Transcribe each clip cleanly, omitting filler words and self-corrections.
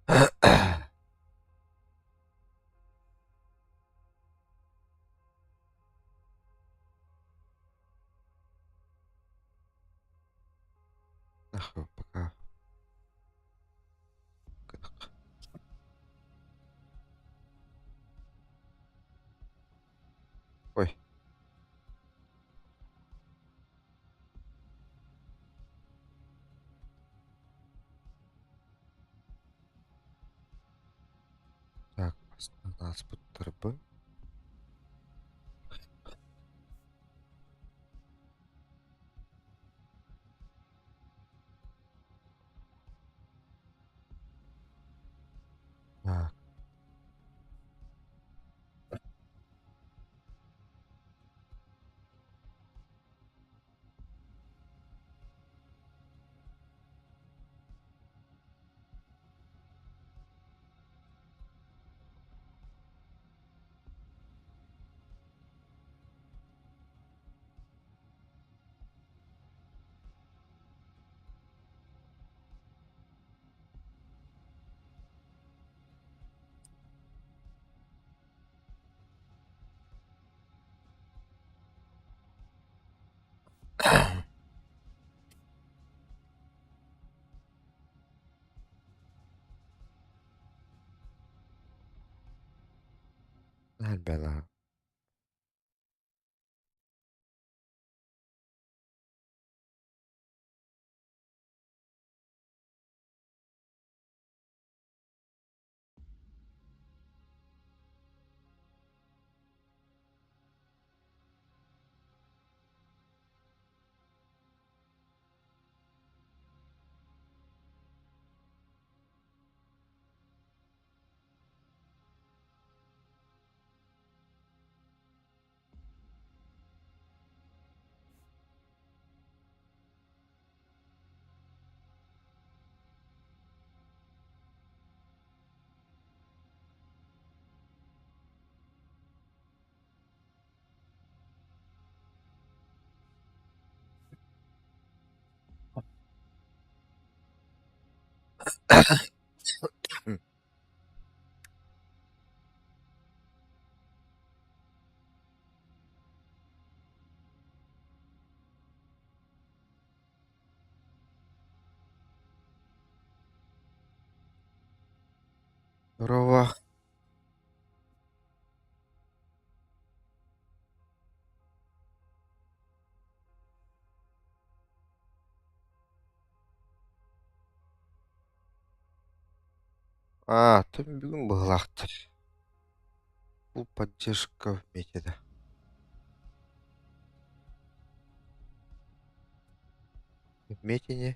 Пока. Ой. Так, ааспыттарбын. Так. Bella. Здорово. А, ты бүгүн быһылаахтар. Бу поддержка вместе. Вмятине.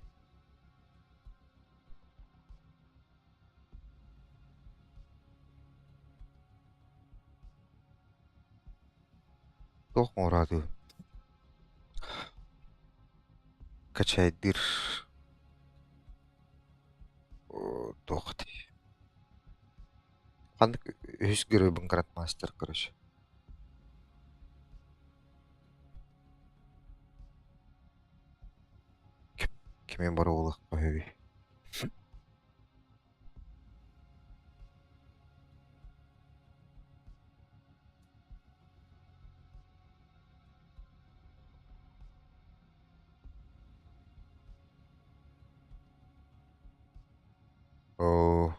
Туох оҥорооту? Качайдыыр туох Ханнык үһүс геройбун грандмастер короче. Кими боруолуохха үһү? Оо.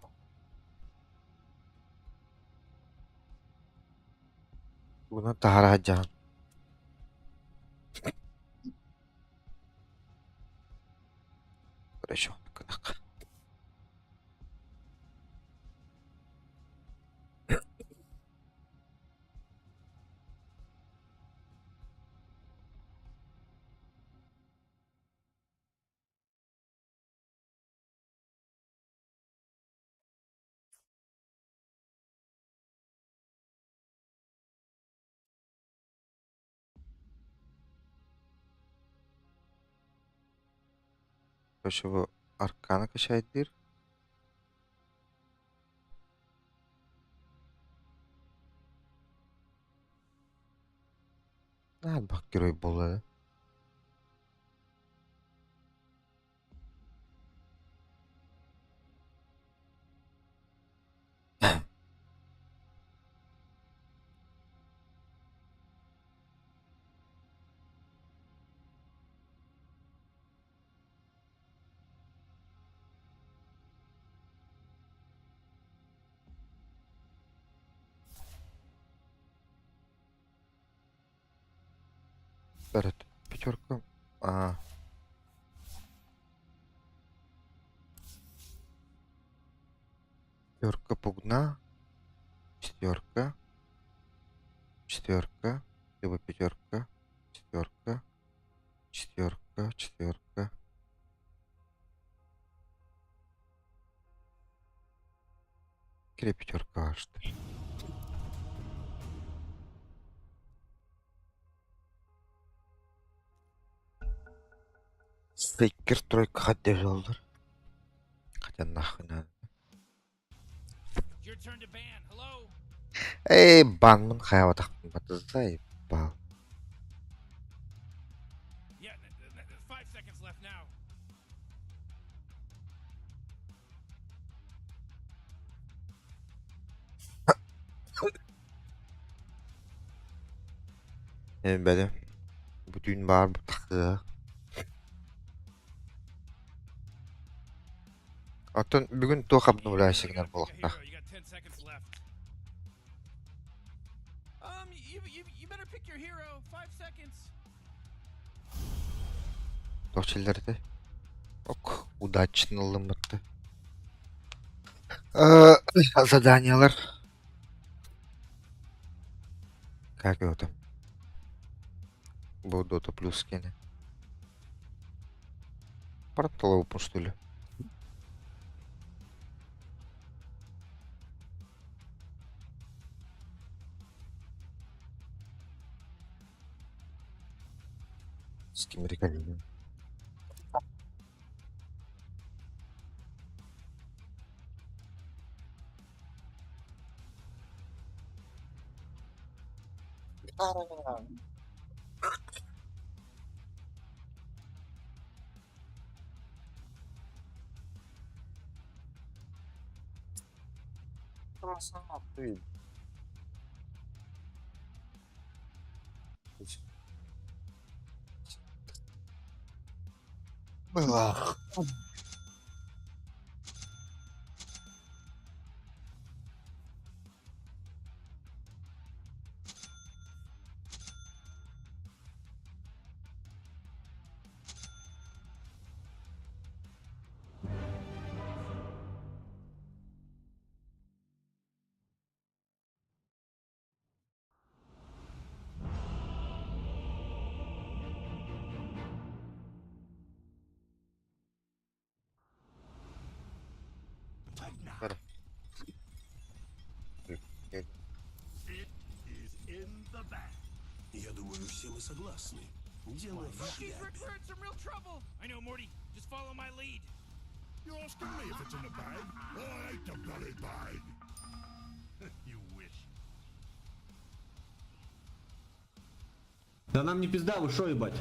Угунан таһаара сылдьаҕын. Короче, гынах. Короче, бу аркана качайдыыр. Наһаа герой буолла. Перед пятерка. А. Пятерка пугна. Четверка. Четверка. Либо пятерка. Четверка. Четверка. Четверка. Кире пятерка что ли. Стейкер тройка хотя Хотя нахуй надо. Эй, банмын хайабатахпын бата заебал. Бәле. Бу түүн баар тахсыа. Оттон бүгүн туох обновляющий гынар буолуохтаах? Туох чиллэртэй? Ок, удачно ыллыммытты. Заданиялар. Как его там? Был Dota плюс скины. Портал что ли? С кем рекомендую? Была. Я думаю, все мы согласны. Дело в шляпе. You're asking me if it's in the bag? I ate the bloody bag. You wish. Да нам не пизда, вы шо, ебать?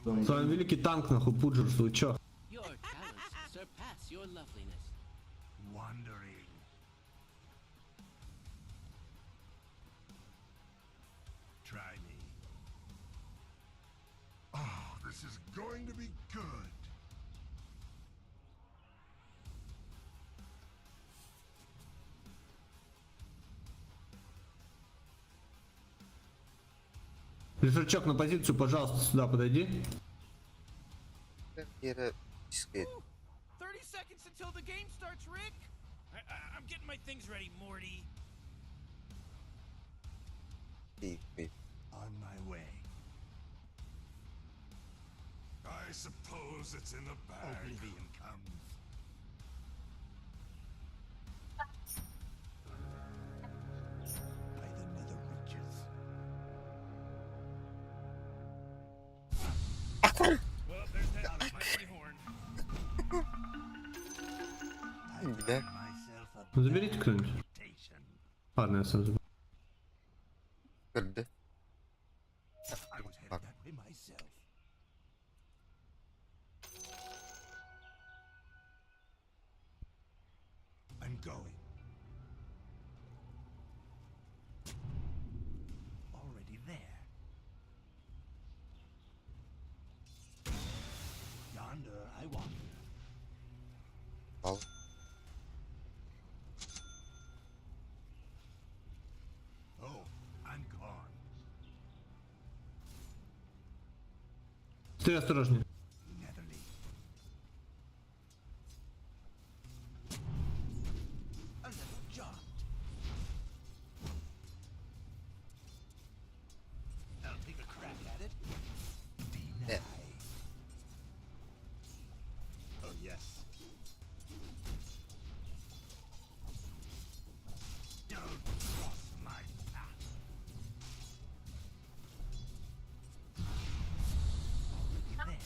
С вами великий танк, нахуй, Пуджерс, вы чё? Your talents surpass your loveliness. Wandering. Try me. Oh, this is going to be good. Лишачок, на позицию, пожалуйста, сюда подойди. Yere искает. 30 seconds until the game starts, Rick. I'm getting my things ready, Morty. On my way. I suppose it's in the bag. Oblivion comes. By the nether reaches. Well, there's that mighty horn. Да. Myself a Ну, заберите кто-нибудь. reputation. Ладно, я сам заберу. Көрдө. I was headed that way myself. I'm going. Already there. Yonder I wander. Ал. Oh, I'm gone. Ты осторожнее. A little jaunt. I'll take a crack at it. Э. Deny. Oh yes. Don't cross my path. Already there.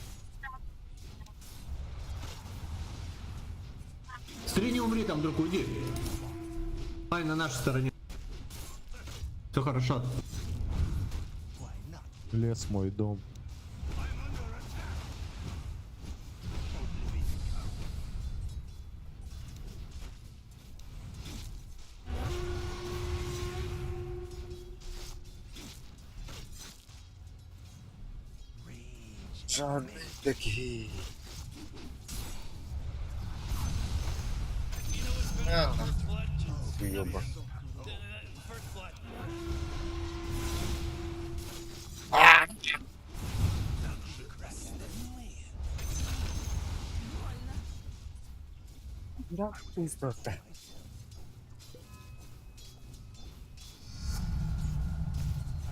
Смотри, не умри там, друг, уйди. Ай, на нашей стороне. Все хорошо. Why not? Лес мой дом. I'm under attack. Oblivion comes. Rage. Жадные такие. You know what's better А, than first blood? Уёба. First blood. Да, пизда.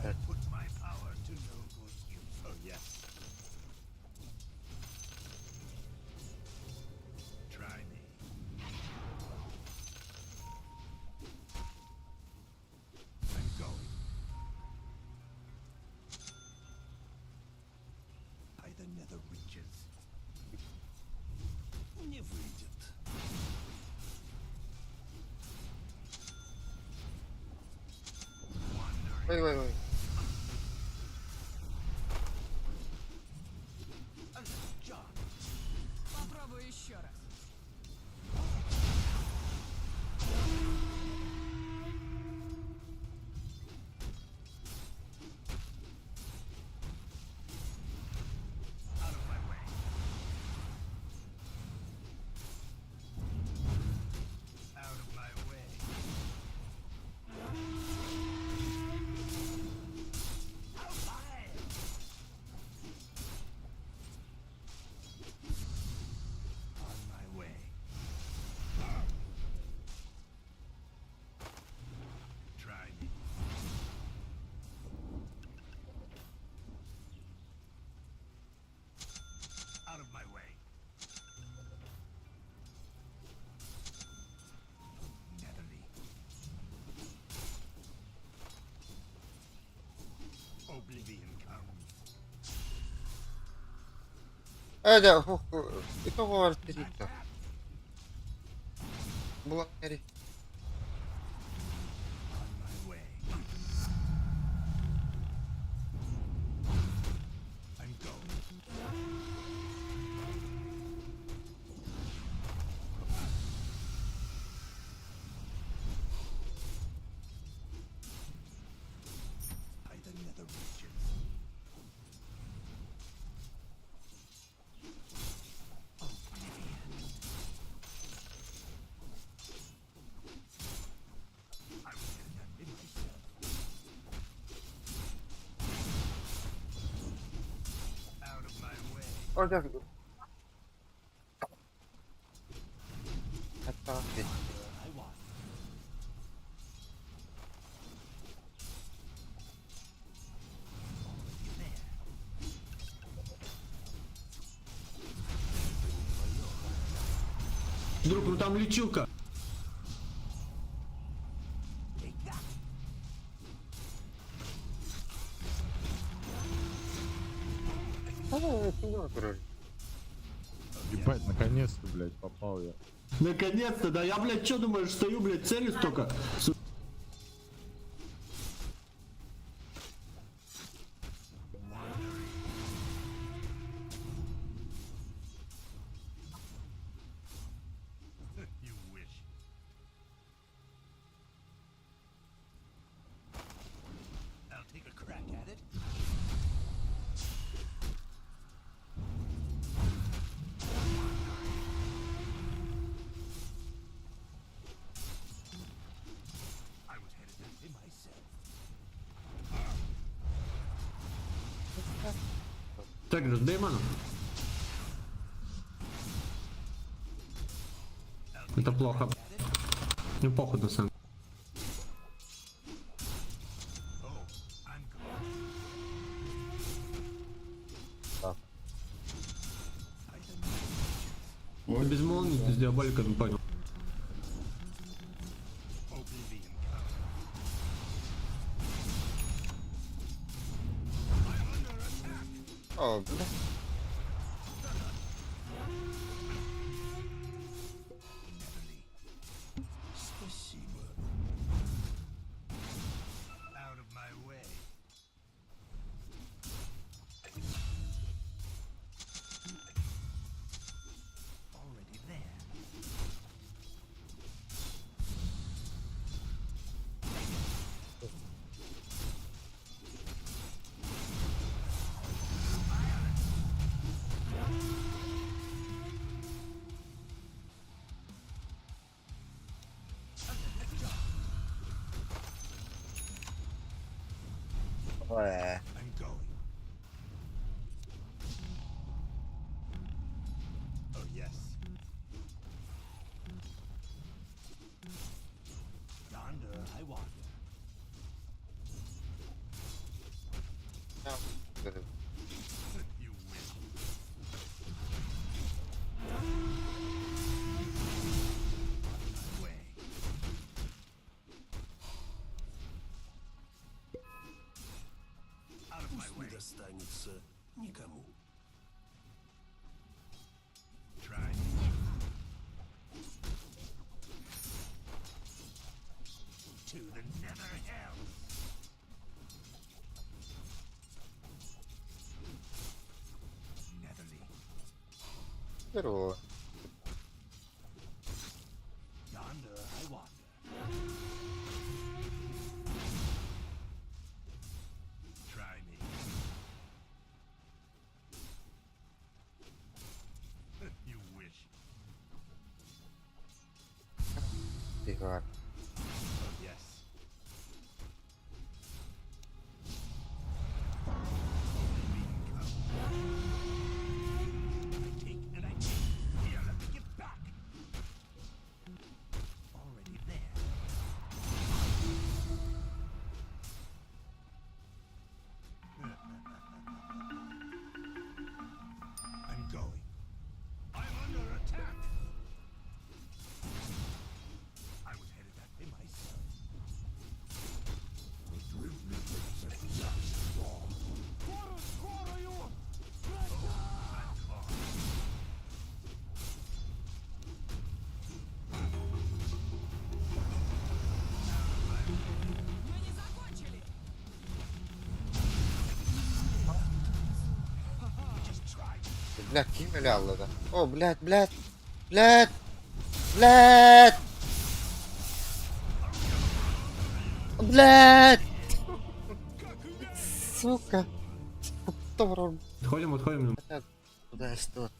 I'll put my power to no good use. Oh yes. Try me. I'm going. By the nether reaches. Не выйдет. Ой, ой, ой. A little jaunt. Попробую еще раз. Out of my way. Out of my way. How vile! On my way. Try me. Out of my way. Netherly. Oblivion comes. Э, да, хух, итого артерита. Была On my way. I'm going. By the nether regions. Oblivion. I will get that in myself. Out of my way. Ой, да. Это ведь. I want. Already there. Друг, ну там лечилка. Take that. А, хуйня, короче. Ебать, наконец-то, блядь, попал я. Наконец-то, да я, блядь, что думаешь, стою, блядь, целюсь только. Су- You wish. I'll take a crack at it. Так, сдай ману. Это плохо. Ну похуй на самом Так. деле. Без молнии, ты с диаболиком понял. О, бля. Спасибо. Out of my way. Already there. Бля. I'm going. Oh yes. Yonder I wander. You wish. On my way. Out of my Пусть не way. достанется никому. Try me. To the nether hell. Netherly. Здорово. Yonder I wander. Try me. You wish. Фига. Oh, yes. I take and I take. Here, let me give back. Already there. I'm going. I'm under attack. I was headed that way myself. I'm caught. Мы не закончили! Бля, ким эле аллады? О, блядь, блядь. Блядь. Блядь. Блядь. Сука. Добро. Отходим, отходим. Куда я тут?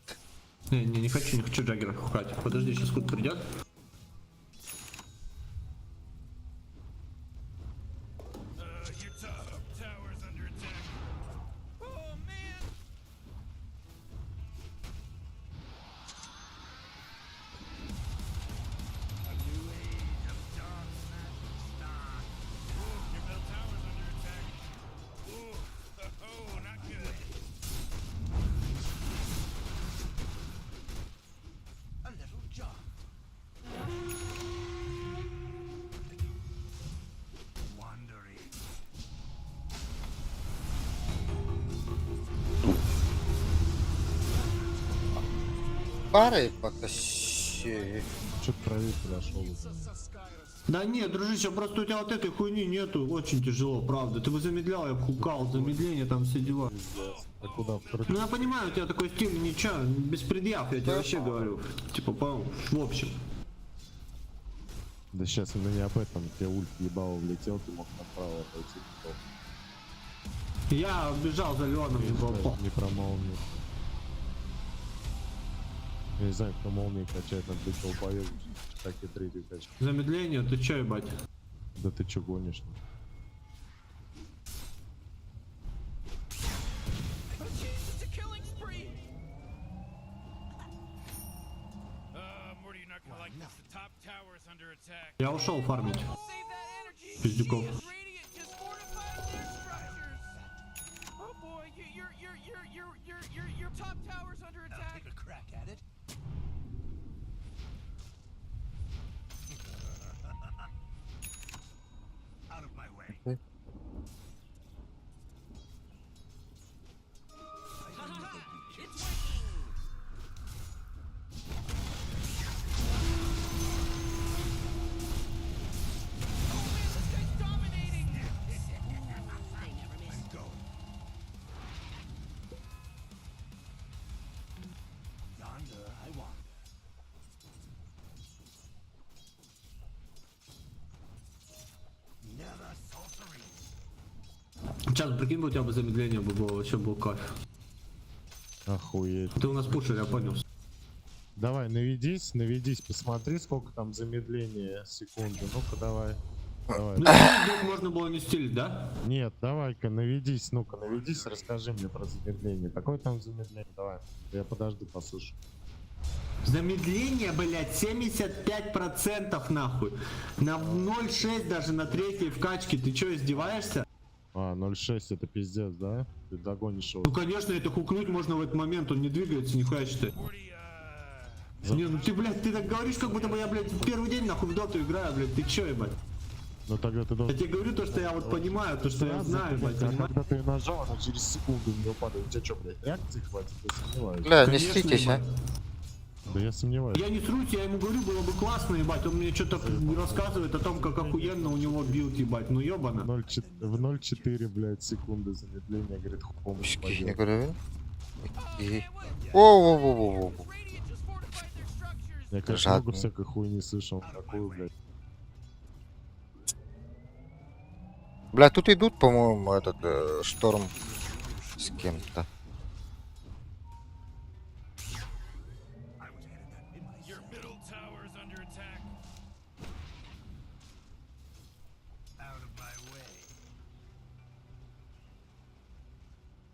Не, не, не хочу, не хочу Джаггера хукать. Подожди, сейчас худ придет. Your top tower's under attack. Oh man! A new age of dark magic starts. Your middle tower's under attack. Ooh, oh, not good. A little jaunt. Wandering. Пары потащи. Че ты правее подошел? Да нет, дружище, просто у тебя вот этой хуйни нету, очень тяжело, правда. Ты бы замедлял, я бы хукал, замедление там все дела. Пиздец. А куда? В Ну я понимаю, у тебя такой стиль, ничего, без предъяв, я тебе вообще говорю. Типа, по, в общем. Да сейчас именно не об этом. Тебе ульт ебало влетел, ты мог направо пойти. Я бежал за Леоном, ебал. Не про молнию. Я не знаю, кто молнии качает, надо быть долбоебом, так и третью качать. Замедление, ты чё, ебать? Да ты чё гонишь? A chance to kill under attack. Я ушел фармить. Save that energy. Пиздюков. Jeez, Radiant just fortified their structures. Oh boy, you, your top tower's under I'll attack. take a crack at it. Out of my way. It's working! Oh man, this guy's dominating. They never miss. I'm going. Yonder I wander. Never sorcery. Сейчас, прикинь, бы у тебя бы замедление бы было, вообще был кайф. Охуеть. Ты у нас пушер, я понял. Давай, наведись, наведись, посмотри, сколько там замедление секунды. Ну-ка, давай. Давай. Ну, вдруг можно было не стилить, да? Нет, давай-ка, наведись, ну-ка, наведись, расскажи мне про замедление. Какое там замедление? Давай, я подожду, послушаю. Замедление, блядь, 75% нахуй. На 0,6 даже на третьей вкачке. Ты чё, издеваешься? А, 0,6 это пиздец, да? Ты догонишь его. Ну конечно, это хукнуть можно в этот момент, он не двигается, нихуя считай. 40, uh, Не, ну ты, блядь, ты так говоришь, как будто бы я, блядь, в первый день нахуй в доту играю, блядь, ты чё, ебать? Ну тогда ты Я должен... тебе говорю то, что я вот понимаю, то, что я Сразу, знаю, блядь, блядь, а понимаешь? когда ты ее нажал, она через секунду в нее падает. У тебя что, блядь, реакции хватит? Я сомневаюсь. Бля, не Конечно, сритесь, а. ебать. Да я сомневаюсь. Я не срусь, я ему говорю, было бы классно, ебать, он мне что-то рассказывает о том, как охуенно у него билд, ебать, ну ебано. 0,4 в 0,4, блядь, секунды замедления, говорит, помощь Кихи не пойдет. көрөбүн. Oh И- man, what? Воу-воу-воу-воу-воу. Radiant just fortified their structures. Я, конечно, много Жадный. всякой хуйни слышал, такую, блядь. Бля, тут идут, по-моему, этот шторм с кем-то. I was headed that way myself. Your middle tower's under attack. Out of my way.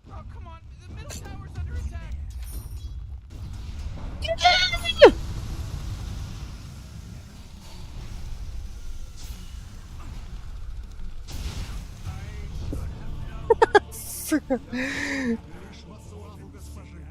Oh come on, the middle tower's under attack. Сука. Лишь во славу госпожи.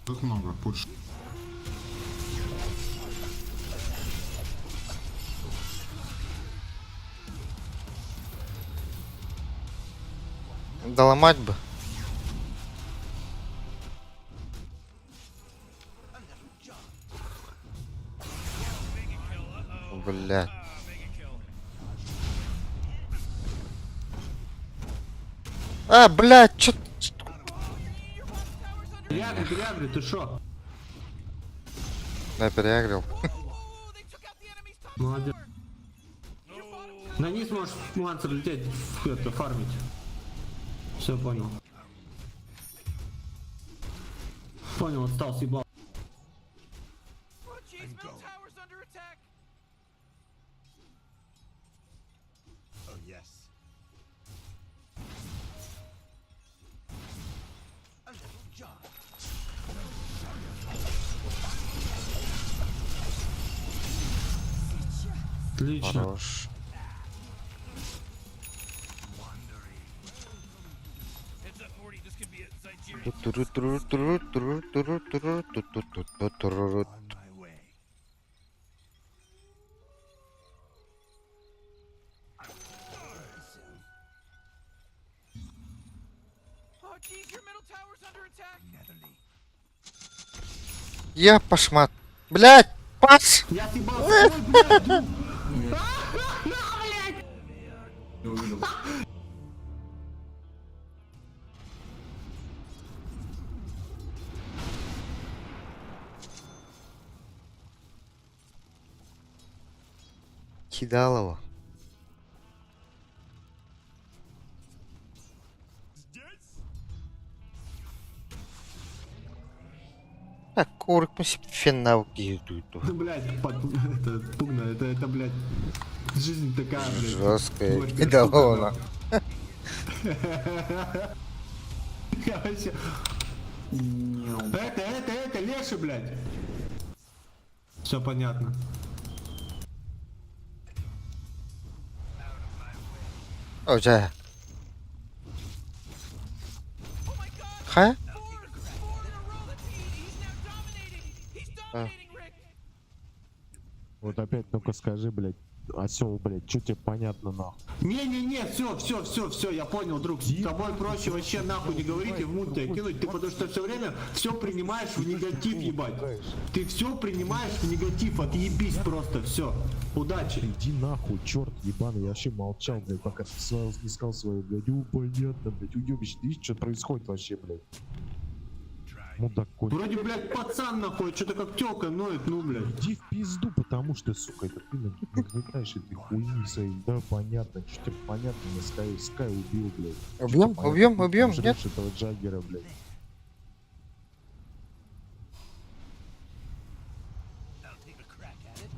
Тут много, пуш. Доломать бы. Бля. А, блядь, чё... Переагри, переагри, ты шо? Да, переагрил. Whoa, whoa, they took out the enemy's top Молодец. tower. Your bottom На низ можешь лансер лететь, это, фармить. Все, понял. Понял, отстал, съебал. Oh jeez, middle tower's under attack. Oh yes. A little jaunt. Отлично. Хорош. Heads up, Morty. This could be it. Zygeria. Ту-туру-туру-туру-туру-туру-туру-ту-ту-ту-туру. On my way. Oh jeez, your middle tower's under attack. Netherly. Я пошмат. Блядь, пас! Я съебался. Ой, блядь, друг. Кидалово. Здесь? Куурукпун финнау киһи дуу Ну, блядь, под, это, пугна, это, блядь, жизнь такая, блядь. Жесткая Горькая штука, кидалона. нахуй. Я вообще... Это, леший, блядь. Все понятно. Оо дьэ. Oh my god! Хайа? Four in a row. That's he's now dominating. He's dominating, Rick. Вот опять ну-ка скажи, блядь, осел, блядь, что тебе понятно нахуй? Не-не-не, все, все, все, все, я понял, друг. С тобой проще вообще нахуй не говорить и в мут тебя кинуть. Ты потому что все время все принимаешь в негатив, ебать. Ты все принимаешь в негатив, отъебись просто, все. Удачи. Иди нахуй, черт ебаный, я вообще молчал, блядь, пока ты не сказал свою, блядь, у, понятно, блядь, уебище, ты видишь, что происходит вообще, блядь? Мудак конченый. Вроде, блядь, пацан нахуй, что-то как телка ноет, ну, блядь. Иди в пизду, потому что, сука, это ты нагнетаешь этой хуйни своей. Да, понятно, что тебе понятно, я Скай, Скай убил, блядь. Чё Убьем, тебе понятно, убьем, ты убьем, там нет? жрёшь этого Джаггера, блядь. I'll take a crack at it.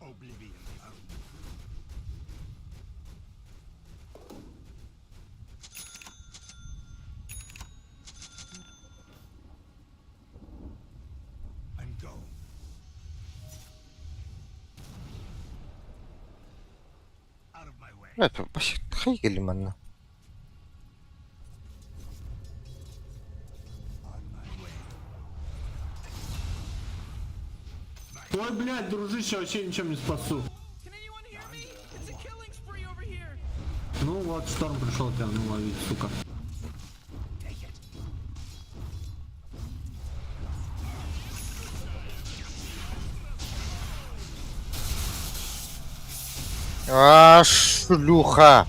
Oblivion. I'm going. Out of my way. Блядь, вообще хайгели манна. On my way. Ой, блядь, дружище, вообще ничем не спасу. Can anyone hear me? It's a killing spree over here. Ну вот, шторм пришел тебя, ну ловить, сука. Take it. А, шлюха!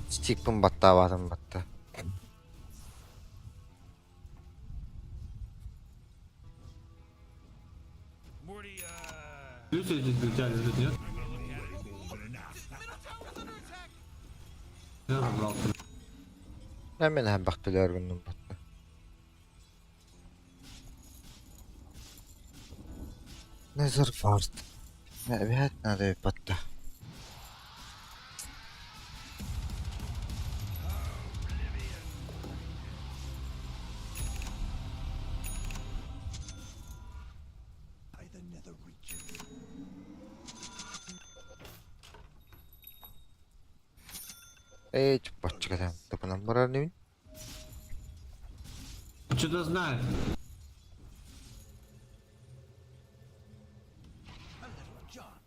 Стикпын баттаабатым батта. Morty, Люся здесь для тебя лежит, нет? Middle tower's under attack. Я забрал. Я мен бахтылар гынным батта. Назар фарт. Эбэт надо батта. By the nether region. Эй, баччыгатан тапанан барар небин. Что-то знает. a little jaunt.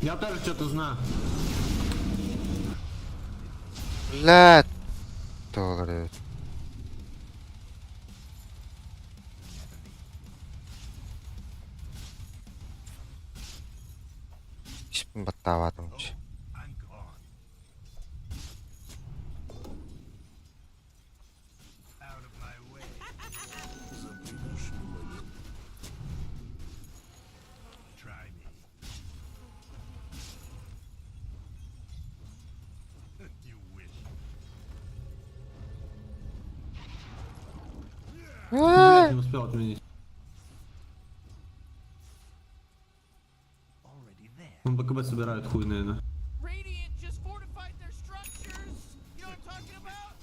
Я тоже что-то знаю. Блядь. Тоҕор. Испин баттаабатым. I'm gone. Out of my way. За привычный момент. Try me. you wish. Блядь, не успел отменить. Already there. Он БКБ собирает хуй, наверное. Radiant just fortified their structures. You know what I'm talking about?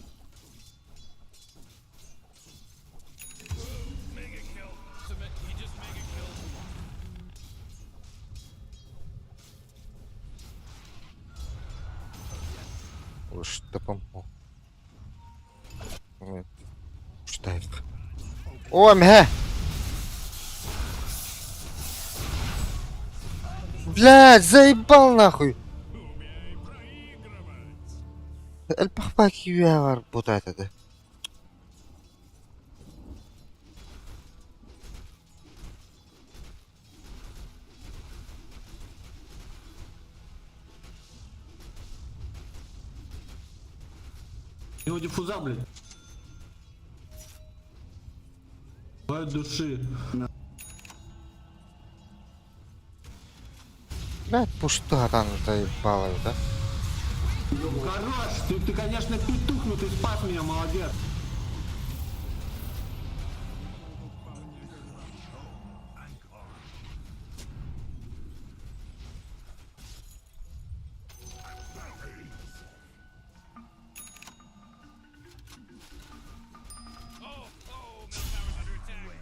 Mega kill. He just mega killed. Уж тапам. Что О, мэ! Блядь, заебал нахуй! Умей проигрывать. Эльпахпак юявар бутат это. У него диффуза, блядь. От души. Блядь, пустотан заебало, да? Хорош, ты, конечно, петух, но ты спас меня, молодец. Oh, oh, middle tower's under attack.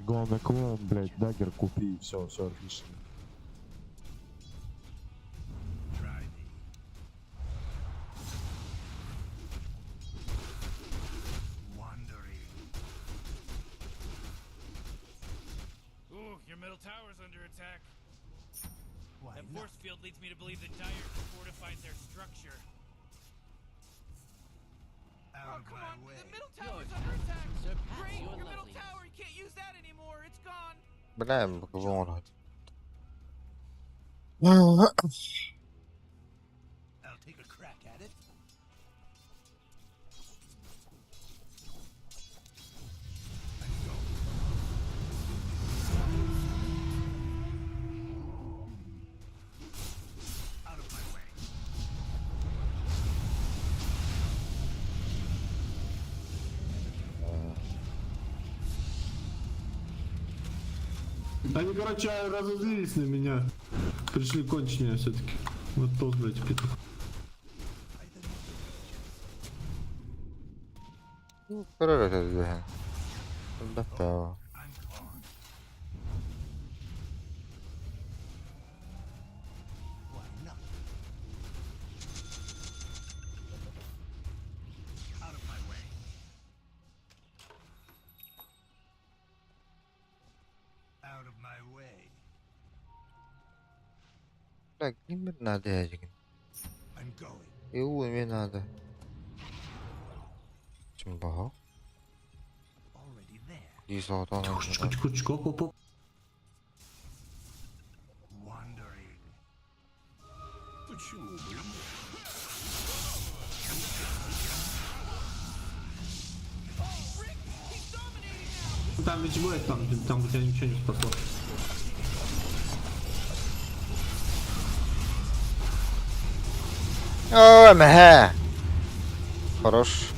Главное, клоун, блядь, dagger купи, и все, все отлично. Try me. Wandering. Ooh, your middle tower's under attack. Why That not? force field leads me to believe that Dire fortified their structure. Out Oh, of come my on. way. The middle tower's under attack. Surpass Great, your your middle loveliness. tower. You can't use that anymore. It's gone. Бля, вон. I'll take a crack at it. I'm going. Out of my way. Они, короче, разозлились на меня. Пришли кончить меня все-таки. Вот тот, блядь, петух. Да. I'm gone. Why not? Out of my way. Out of my way. Так, не надо, ядик. I'm going. И не надо. Чимбаха. Already there. Дисотон. Чку, чку, чку, оп, оп, оп. Wandering. Почему бы и нет? Oh, Rick, he's dominating now. Там Witchblade, там тебя ничего не спасло. О, МГ! Хорош.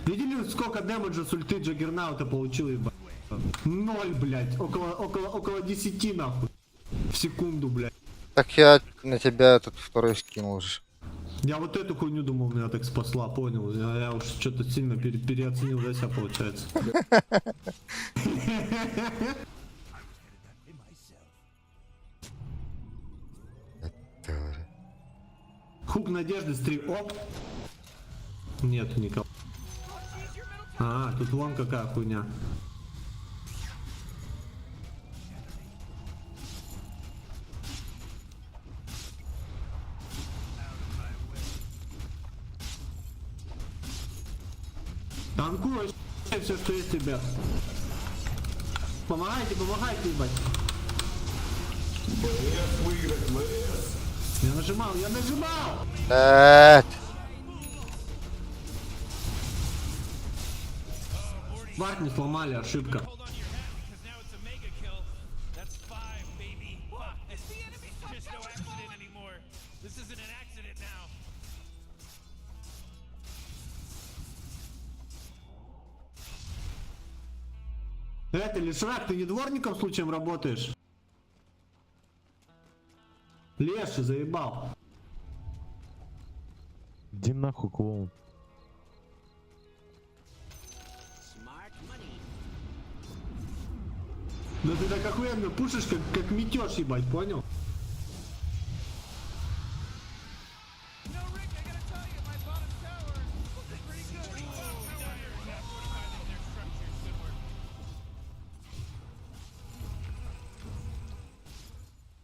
Видели, сколько damage а с ульты Джаггернаута получил, ебать? Ноль, блядь. Около 10, нахуй. В секунду, блядь. Так я на тебя этот второй скинул же. Я вот эту хуйню думал, меня так спасла, понял. Я уж что-то сильно переоценил, да, себя получается. I was headed that way myself. Хук надежды с 3, оп. Нет, никого. Oh, jeez, your middle tower. А, тут вон какая хуйня. Танкую вообще все, что есть, ребят. Помогайте, помогайте, ебать. Я нажимал, я нажимал! Блядь. Вард не сломали, ошибка. Hold on to your hat because now it's a mega kill. That's five, baby. Five. The enemy's top There's no tower's accident fallen. anymore. This isn't an accident now. Это Лешрак, ты не дворником случаем работаешь? Леша, заебал. Иди нахуй, клоун. Smart money. Да ты так охуенно пушишь, как метешь, ебать, понял? No, Rick, I gotta tell you, my bottom tower is looking pretty good. Dire have fortified their structures. Good work.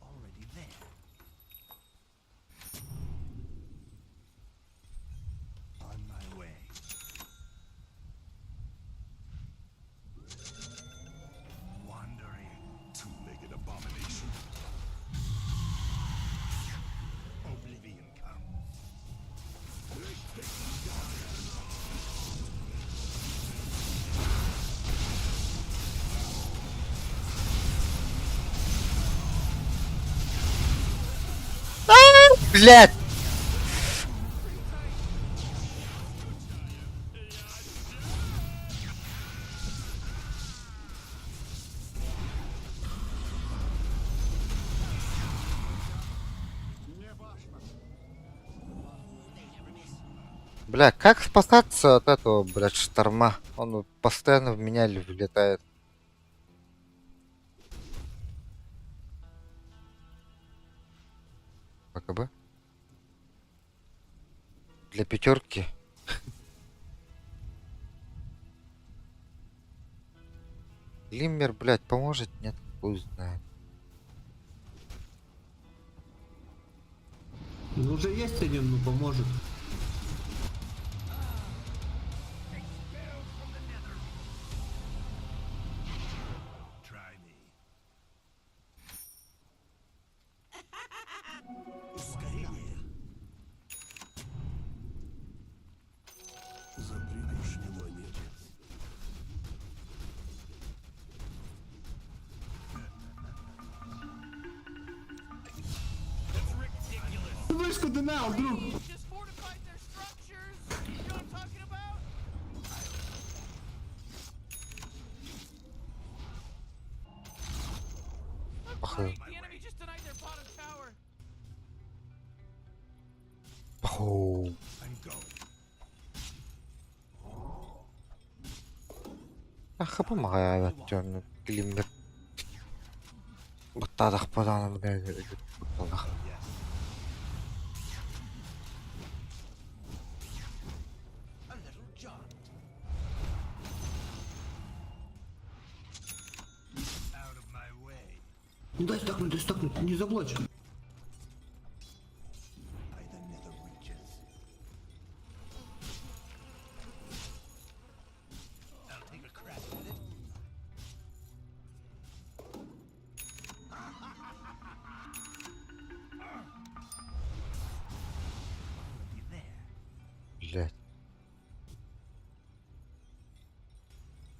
Already there. On my way. Wandering. Two-legged abomination. Блядь! Бля, как спасаться от этого, блядь, шторма? Он постоянно в меня влетает. БКБ? Для пятерки. Глиммер, блядь, поможет? Нет, хуй знает. Ну уже есть один, ну поможет. Try me. Ускорение. За пригоршню монет. Вышку динал, друг! Just fortified their structures. You know what I'm talking about? Похуй. The enemy just denied their bottom tower. Похуй. I'm going. А хп мағая тёрнү Глиммер. Баттадах паданы, блядь, баттадах. A little jaunt. Out of my way. Не дай стакнуть, дай стакнуть, не заблочь. By the nether reaches. I'll take a crack at it. Already there. Блядь.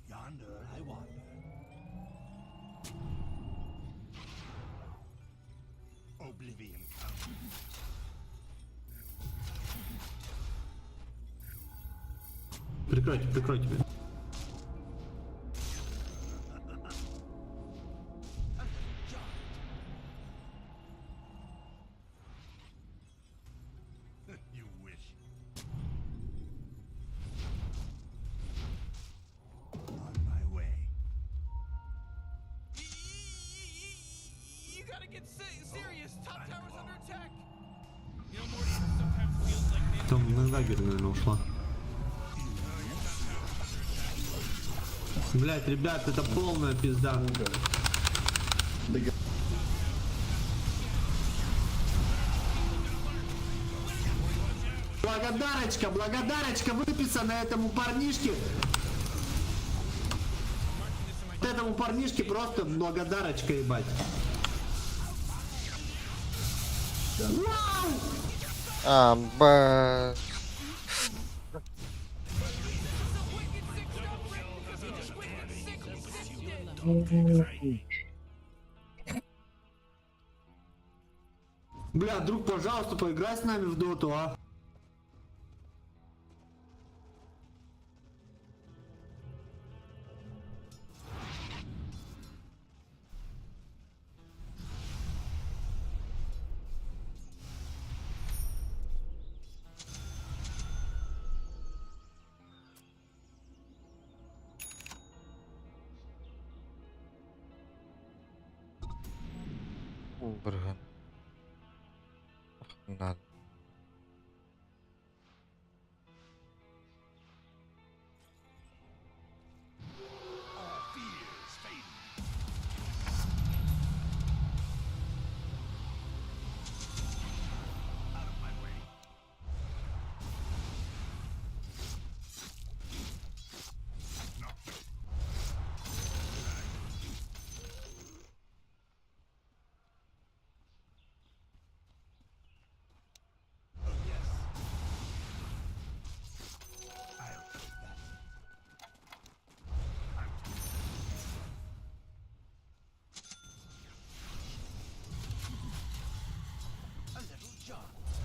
Yonder I wander. Oblivion comes. Прикройте, прикройте меня. You wish. On my way. You gotta get serious. Top tower's under attack. You know, Morty, it sometimes feels like they Там на дагер, наверное, ушла. Блять, ребят, это полная пизда. Благодарочка, благодарочка выписана этому парнишке. Вот Этому парнишке просто благодарочка, ебать. Вау! А, ба... Бля, друг, пожалуйста, поиграй с нами в доту, а? Брган. Надо. All fears fading. Out of my way. Not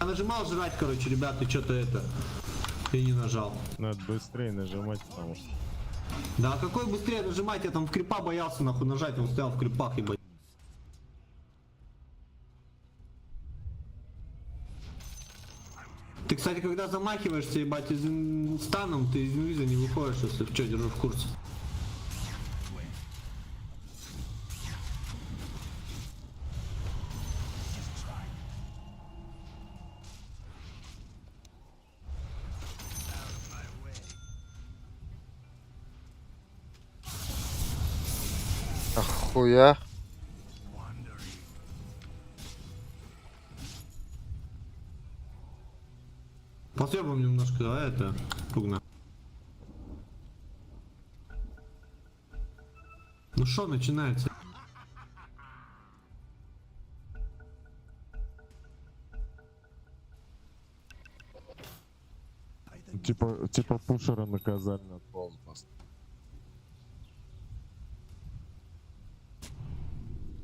Я нажимал жрать, короче, ребята, что-то это. И не нажал. Надо быстрее нажимать, потому что... Да какой быстрее нажимать, я там в крипа боялся нахуй нажать, он стоял в крипах, ебать. Ты, кстати, когда замахиваешься, ебать, из станом, ты из инвиза не выходишь, если что, держу в курсе. Ахуя. Посъебаем немножко, давай это, пугна. Ну что начинается? Типа, типа пушера наказали на паузу поставить.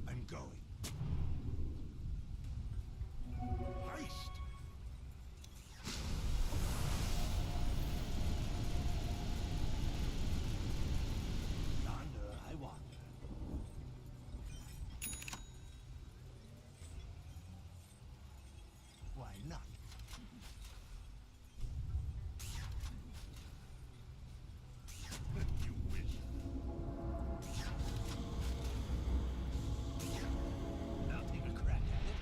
I'm going. Haste. Yonder I wander. Why not? You wish. I'll take a crack at it.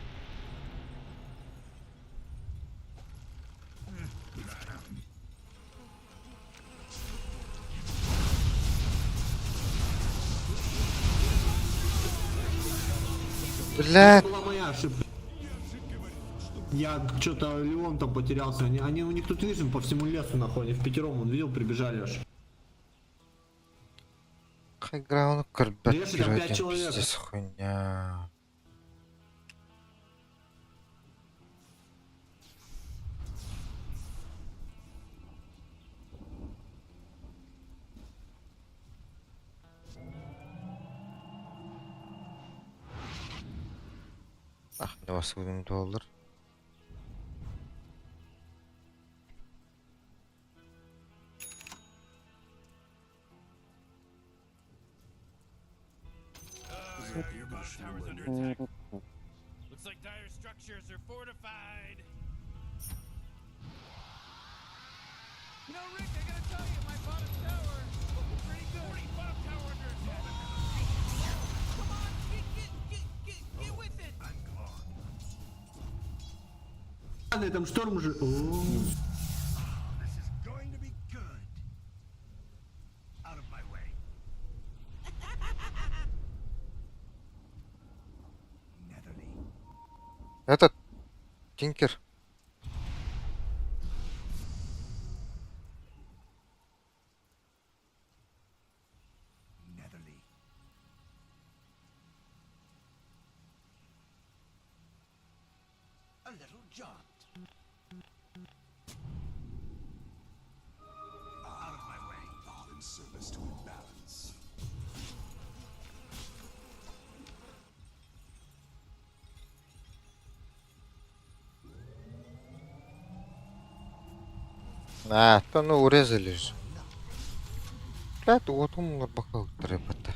Блядь. Это была моя ошибка. Я что-то Леон там потерялся. Они у них тут vision по всему лесу нахуй. Они в пятером, он видел, прибежали аж. Хайграунд көрбөт Леший, там пять геройден человек. пиздец хуйня. Ах, не вас будем доллар. Your bottom tower's under attack. Looks like dire structures are fortified. You know, Rick, I gotta tell you, my bottom tower is looking pretty good. Bottom tower under attack. Come on, get, get, get, get, get with it. I'm gone. Ладно, там шторм уже. О, This is going to be good. Out of my way. Netherly. Этот Тинкер. Netherly. A little jaunt. Out of my way. All in service to imbalance. А, то ну урезали же. Блядь, вот он бакал трепота.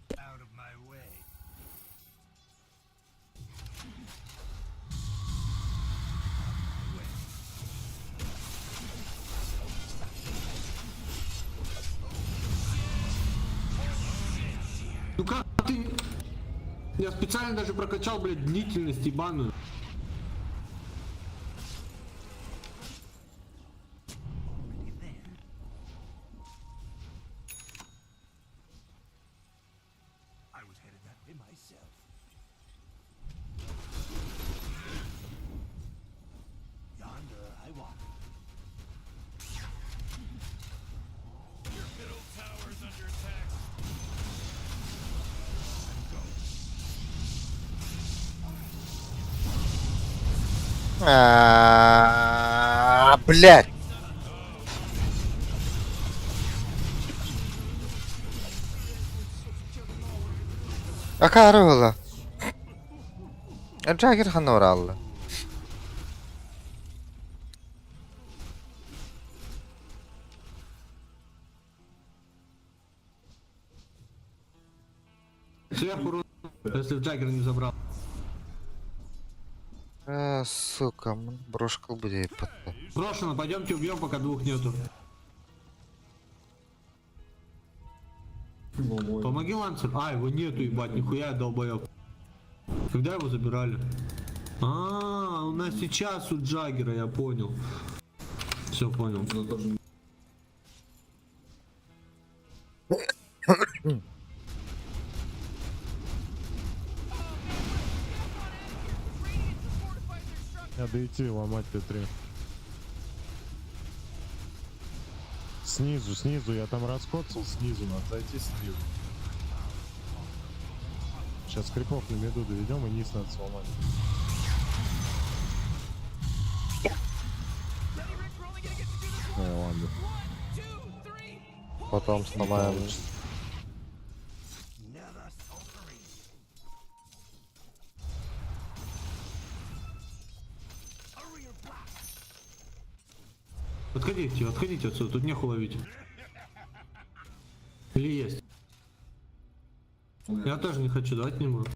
Out of my way. Ну как ты... Я специально даже прокачал, блядь, длительность ебаную. Already there. I was headed that way myself. Yonder I wander. Your middle tower's under attack. А, блядь. Акарыла. Джаггер ханоралла. Сверху рун, если в Джаггер не забрал. А, сука, брошка будет. Брошено, пойдемте убьем, пока двух нету. Помоги Лансер. А, его нету, ебать, нихуя я долбоеб. Когда его забирали? А, у нас сейчас у Джаггера, я понял. Все понял. Radiant just fortified their structures. Надо идти ломать Т3. Снизу, снизу, я там раскоцал, снизу, надо зайти снизу. Сейчас крипов на меду доведем и низ надо сломать. Ready, Rick? We're only gonna get to do this Ну once. ладно. One, two, three. Holy Потом shit. сломаем. Never sorcery. A rear blast. Отходите, отходите отсюда, тут нехуй ловить. Или есть? Я тоже не хочу, давать не буду.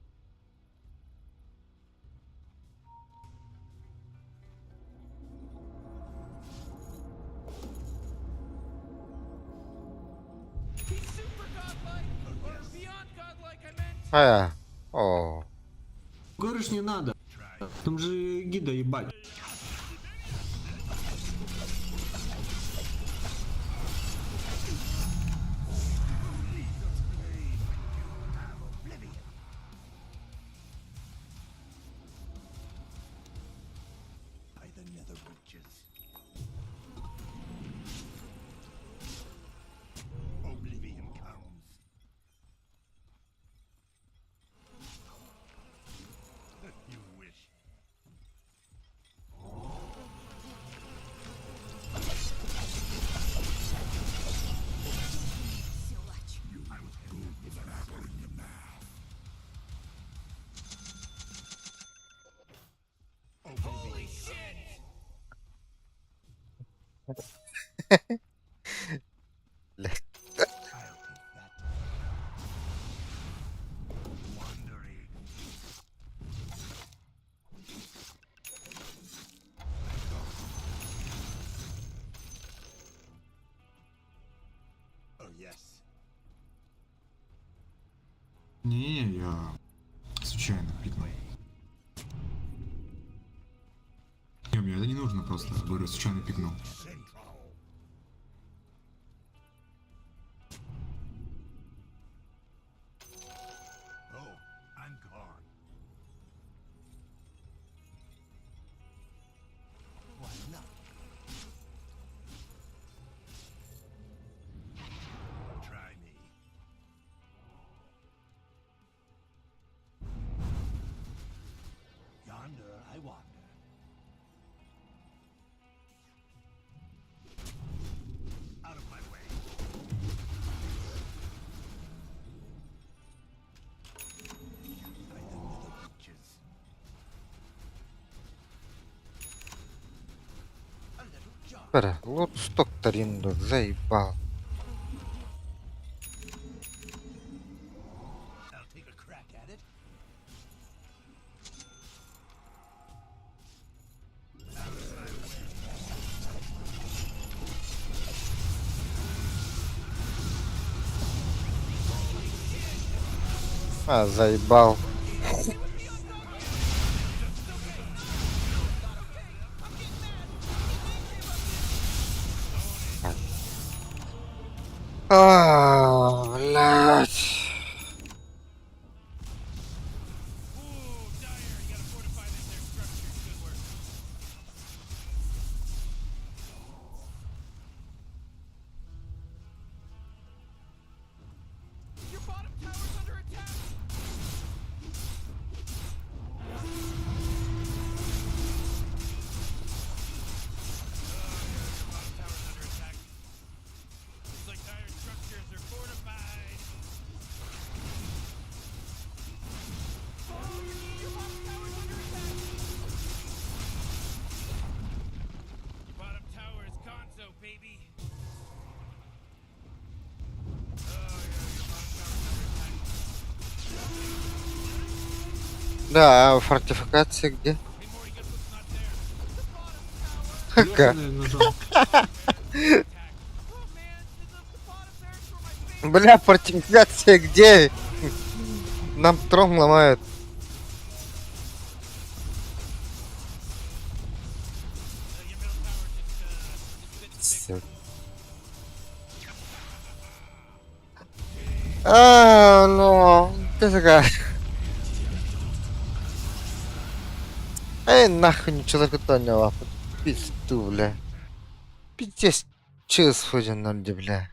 He's super godlike, or beyond godlike, I meant. А, о, Говоришь, не надо. Там же гида ебать. By the nether witches. Oblivion comes. You wish. Holy shit! блядь. I'll take that. Wandering. Oh yes. Не, я случайно кликнул. Не, мне это не нужно просто. Говорю, случайно пикнул. Central. Oh, I'm gone. Why not? Try me. Yonder I wander. Out of my way. By the nether witches. A little jog. Бля, лут сток Таринду, заебал. I'll take a crack at it. А, заебал. А, блядь. Ooh, Dire, you gotta fortify their structures. Good work. Your bottom tower's under attack. Your bottom tower's under attack. Looks like Dire structures are fortified. Да, а фортификация где? Леха, Ха. наверное, нажал. Бля, фортификация где? Нам трон ломают. Всё. А, ну, ты такая. Эй, нахуй ничего такого Пизду, бля. Пиздец, чыз сходин бля.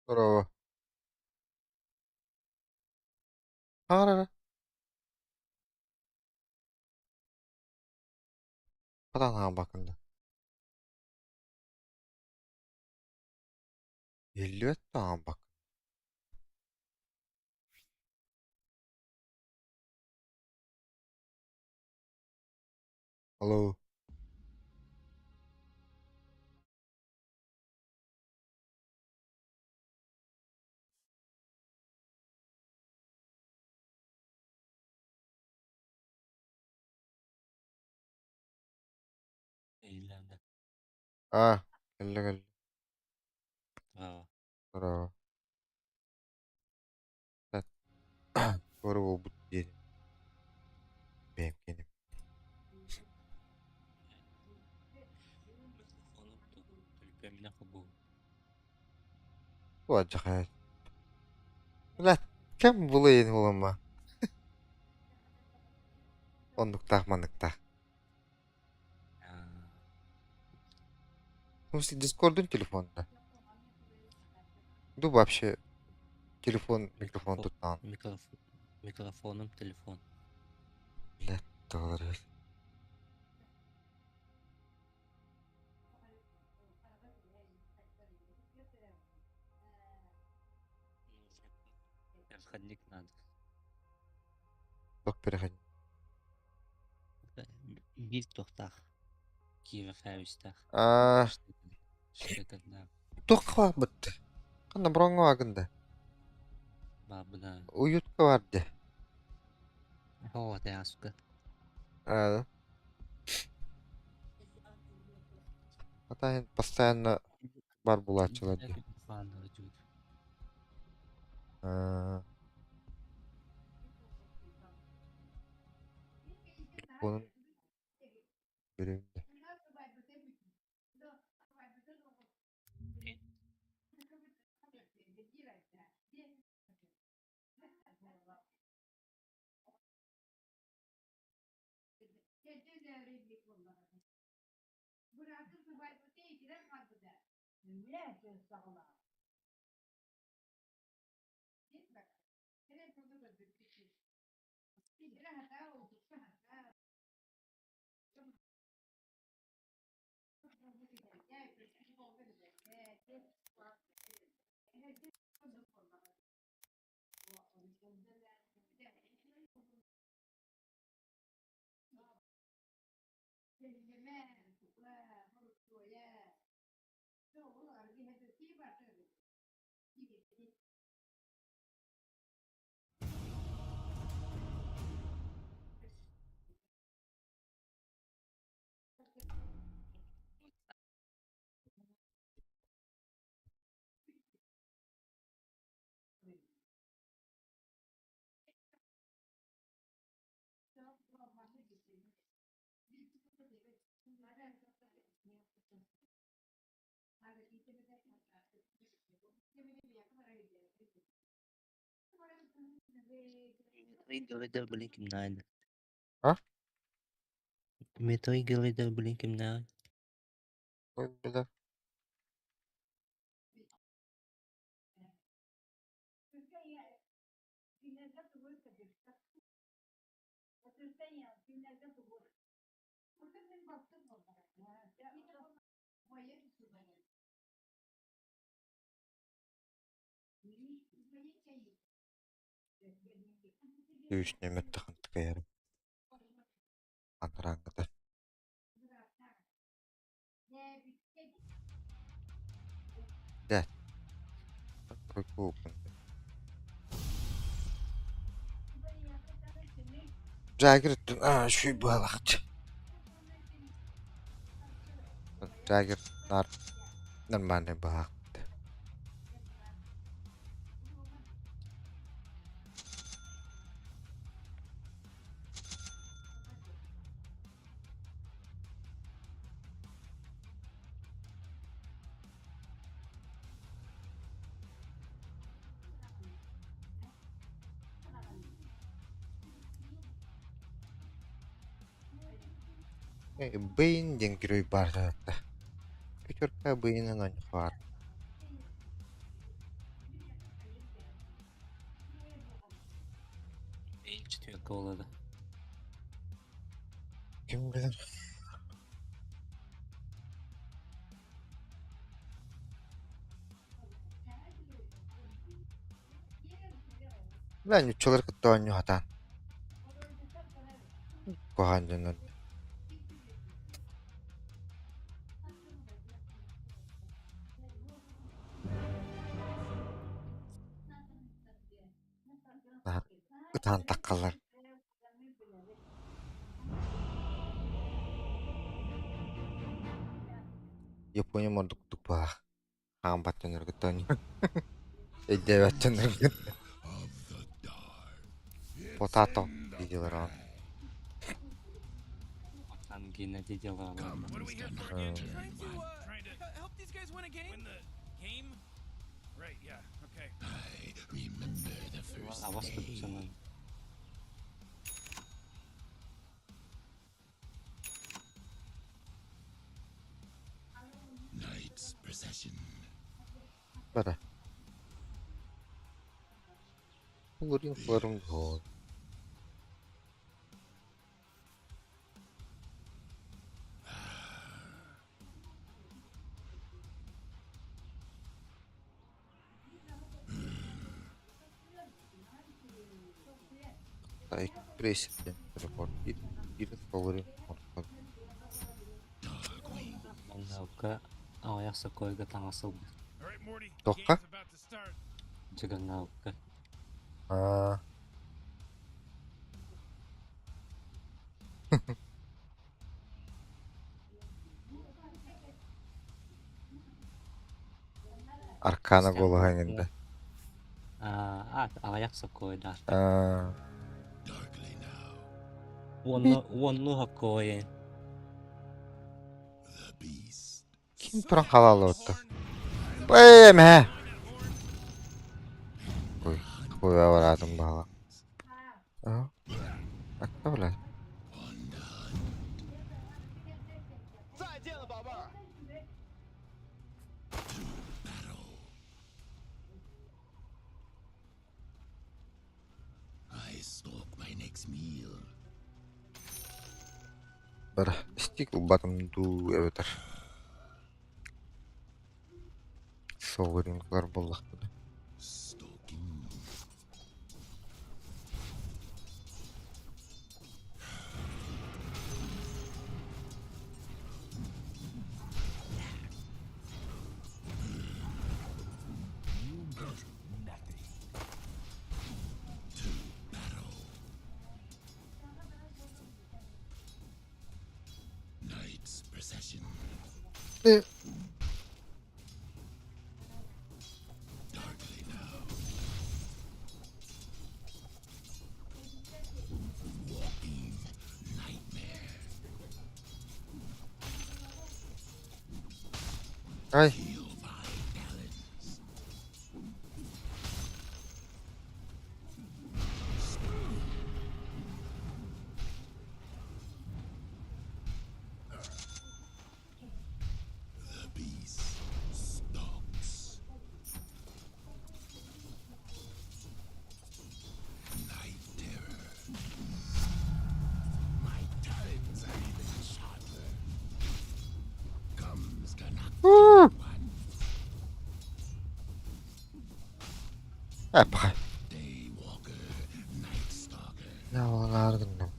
Здорово. Арара. Хатан бакында. 54 бак. Алло. А, кэллэ кэллэ. Здорово. Скоро буолбут диэн. Бэйэм киэним. Туох Бля, кэм булайын буолама. Оннуктаах манныктаах. В смысле, Дискордун телефонда? Ду вообще телефон, микрофон туттаҕын. Микрофоном телефон. Бля, тоҕо Переходник надо. Туох переходник? Биир туохтаах. Киеве хаабыстаах. Аа, Штекердаах. туох баар Ханна броҥҥо баагын да? Баабына. Уютка баар дии. Оо, тааска. Аа. А постоянно бар булааччылар дии. Аа. Телефонун берем да. Дмитрий Блинкин. А? Дмитрий Гридер Блинкин. Ой, бля. Үс нөмөттөхөн тыкайарым. Анараңгыта. Да. Тройку Джаггер а, шүй балахчы. Джаггер нар нормальный баах. Бэйн диэн герой баар да. Пятерка Бэйнен баар. Бэйн четверка болады. Ким билэр? Бля, нуччалар кытта оонньуу Куһаҕан дьоннор. Ытаан таххаллар. Япония мордук баах. Хаамбат дьоннор кытта оонньуу. Өйдөөбөт дьоннор кытта. Потато видеолар оон. Там Геннадий дела. What are we here for again? Trying to Trying to help these guys win a game? win the game? Right, yeah. Абас кырдьанан. Бара. Уларыйын флорум гол. Ай, прессинг телепорт. Ирин флорум Манныка аҕыйах сокуойга таҥас ылбыт. All right, Morty. Тоққа? Game's about to start. Дьыгынаалка. Аа. Аркана голоһа иҥинде. Аа, аҕыйах сокуойдаах. Аа. Уонна уонну сокуойун. Ким туран халаалыбытта? Эй, эмэ. Ой, хуя бараатым баала. Аа. Акта блядь. Бар, стик убатым дуу эбэтэр. Соҕуринглар буоллахпына. Э. Ай. Э, пахай. Наар гынным.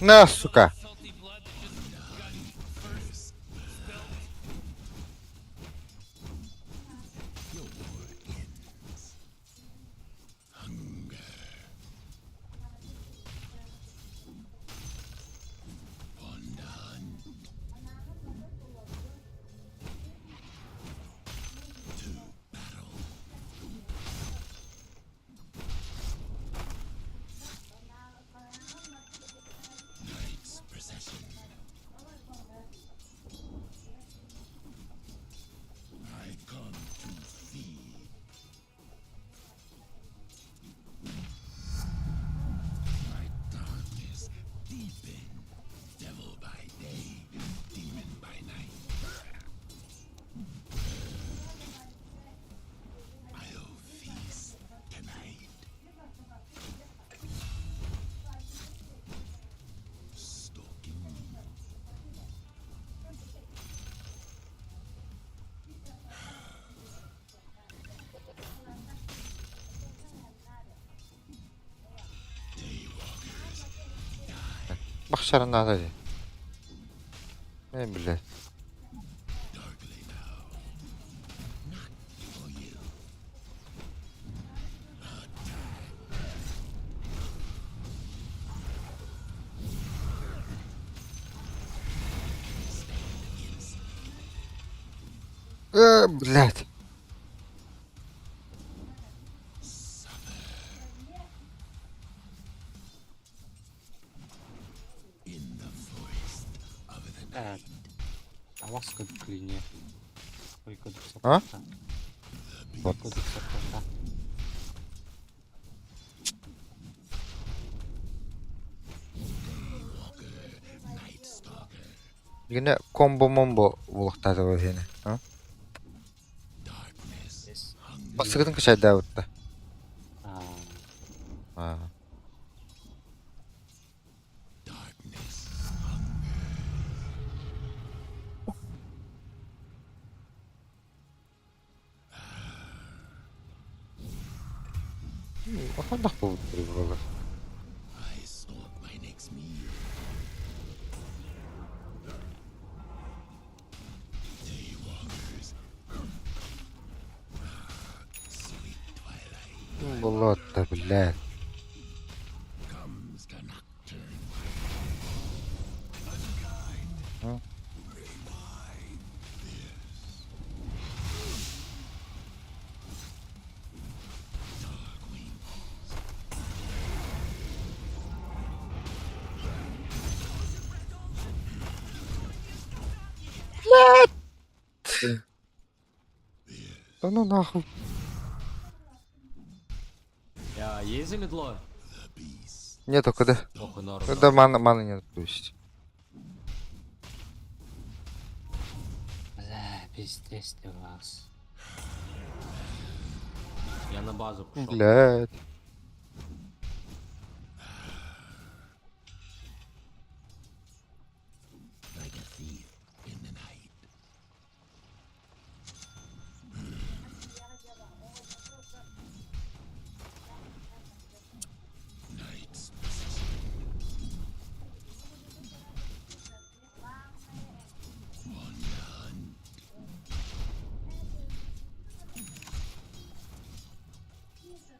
На, сука. Salty blood that just got first spilled. Бахшарына да. Мен биле. Блядь. Аҕас кыдык клине. Ой, кыдык А? соппута. Вот. Кыдык соппута. Yine combo mombo булуктады бу сени. А? Басыгытын кычайда бутта. Аа, А. Охондах бу буолар. I stalk my next meal. Daywalkers. Sweet twilight Болот, блядь. comes the nocturne. А? Да ну нахуй. Я есть замедло? Нету куда. Ох, норм. Да маны, маны нет, то есть. бля, пиздец ты вас. Я на базу пошел. Блядь. Like a thief in the night. Night's possession. On the hunt.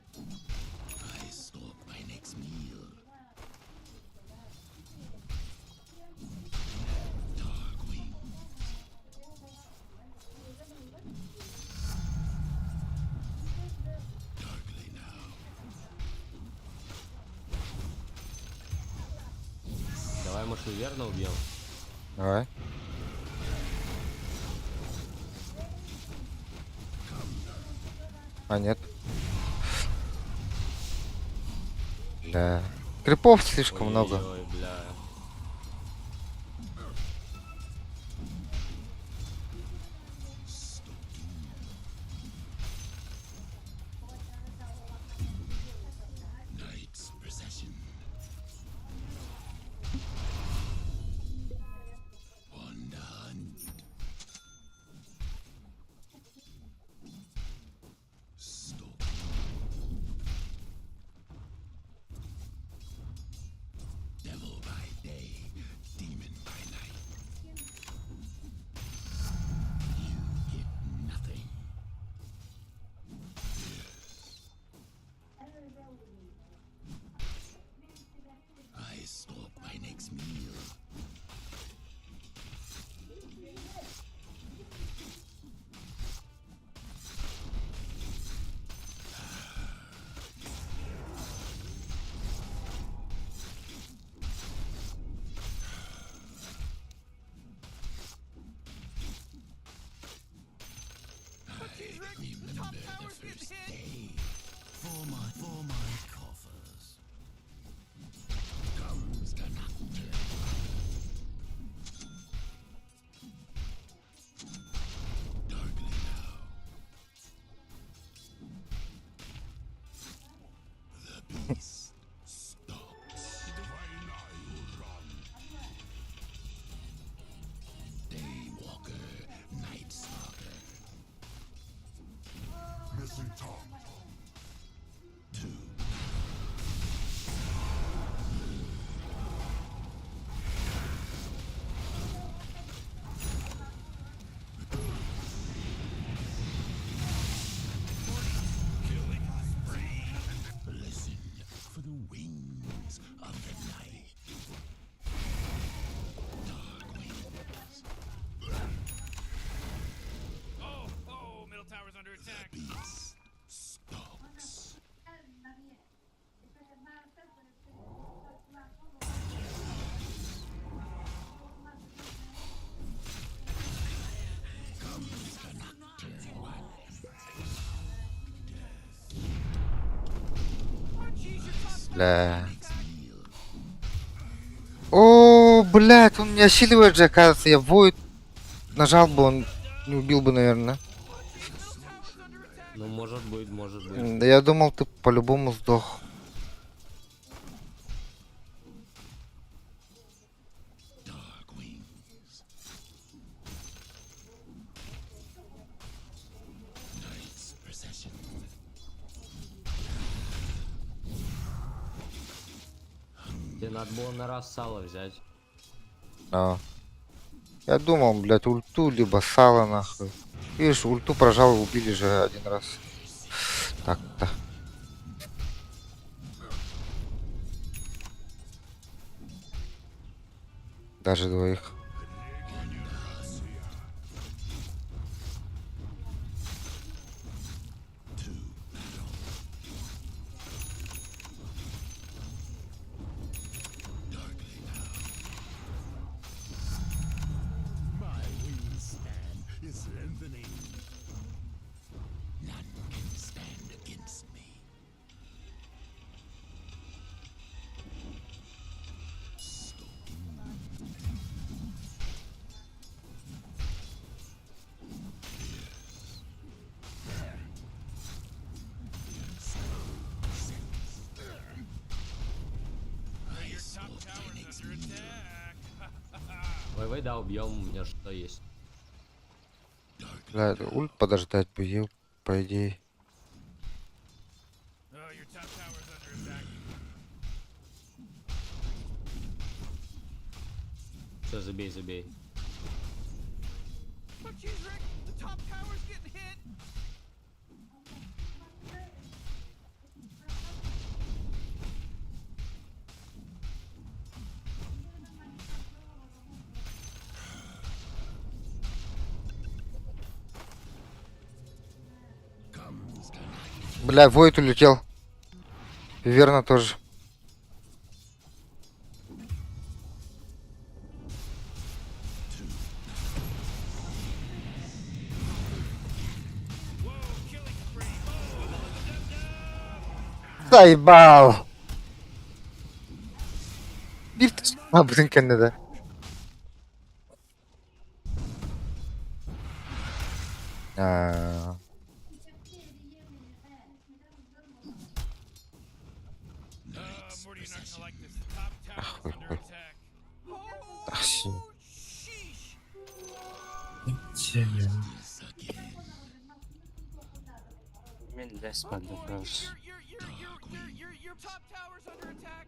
I stalk my next meal. Dark wings. Darkly now. Давай, может, верно убьем? Давай. А нет. Бля. Крипов слишком много. Ой, бля. Night's procession. On the hunt. Stalking. Devil by day, demon by night. You get nothing. I stalk my next meal. Jeez, Rick, the top tower's getting hit. For my coffers. Comes the nocturne. Darkly now. The beast stalks. Daywalker, Night Stalker. Missing top. Two. Listen for Бля. О, блядь, он не осиливает же, оказывается. Я void нажал бы, он не убил бы, наверное. Ну, может быть, может быть. Да я думал, ты по-любому сдох. Dark wings. Night's procession. Тебе надо было на раз сало взять. Да. Я думал, блядь, ульту, либо сало, нахуй. Видишь, ульту прожал, убили же один раз. Так-то. Даже двоих. My wingspan is lengthening. None can stand against me. Stalking. Your top tower's under attack. Ой, да, убьем, у меня что есть. Бля, ульт подождать бы, ел, по идее. Oh, your top tower's under attack. Все, забей, забей. Oh jeez, Rick, the top tower's getting hit. Бля, Войт улетел. Верно тоже. Заебал! Bir Ha bütün kendine de. А. Morty, you're not gonna like this. The top tower's хуй, under хуй. attack. Ах, щи. Sheesh. Мен лес Oh boy, подобрался. your top tower's under attack.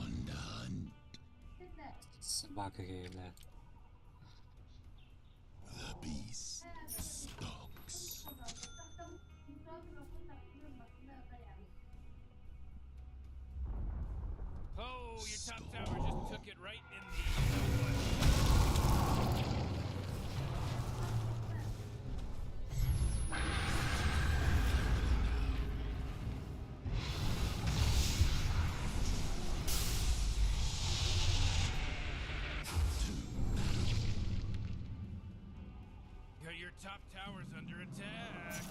On the hunt. Собака кэллэ. The beast stalks. Oh, your top tower just took it right in the you know what. Yeah, Your top tower's under attack.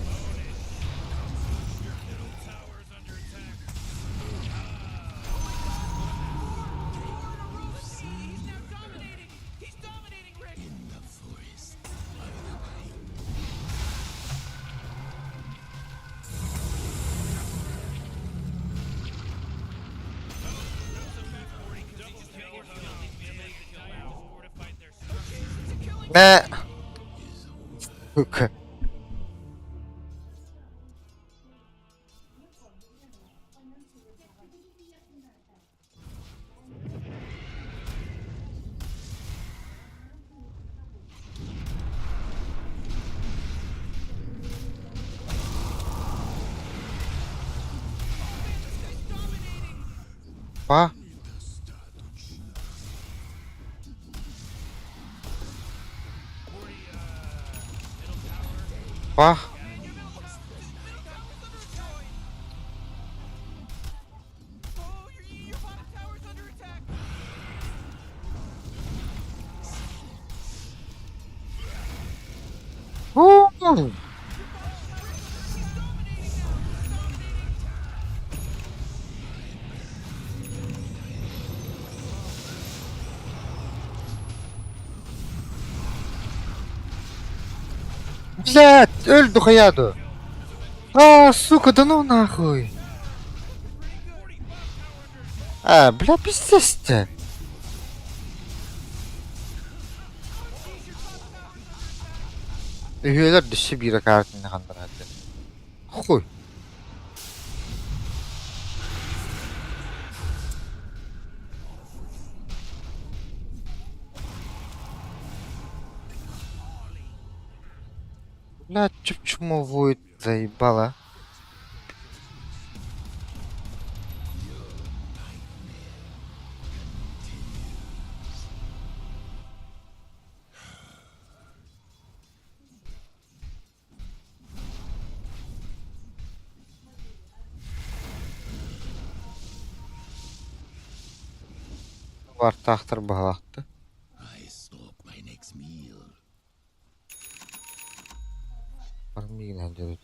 Own it. Your middle tower's under attack. He's now dominating. He's dominating, Rick. In the forest of the night. Double kill. Dire just fortified their structure. Не. Сука. Па. Пах. Oh, your bottom tower's under attack. Ну! Блядь, өл дохуя ду. А, сука, да ну нахуй. А, бля, пиздец-то. Үһүөлэр дөссө биирэ каартаны ханнарааты. Хуй. Бля, чуп-чумовую заебала. Бартаахтар баһалаахты. I stalk my next meal. Армиин сылдьабыт.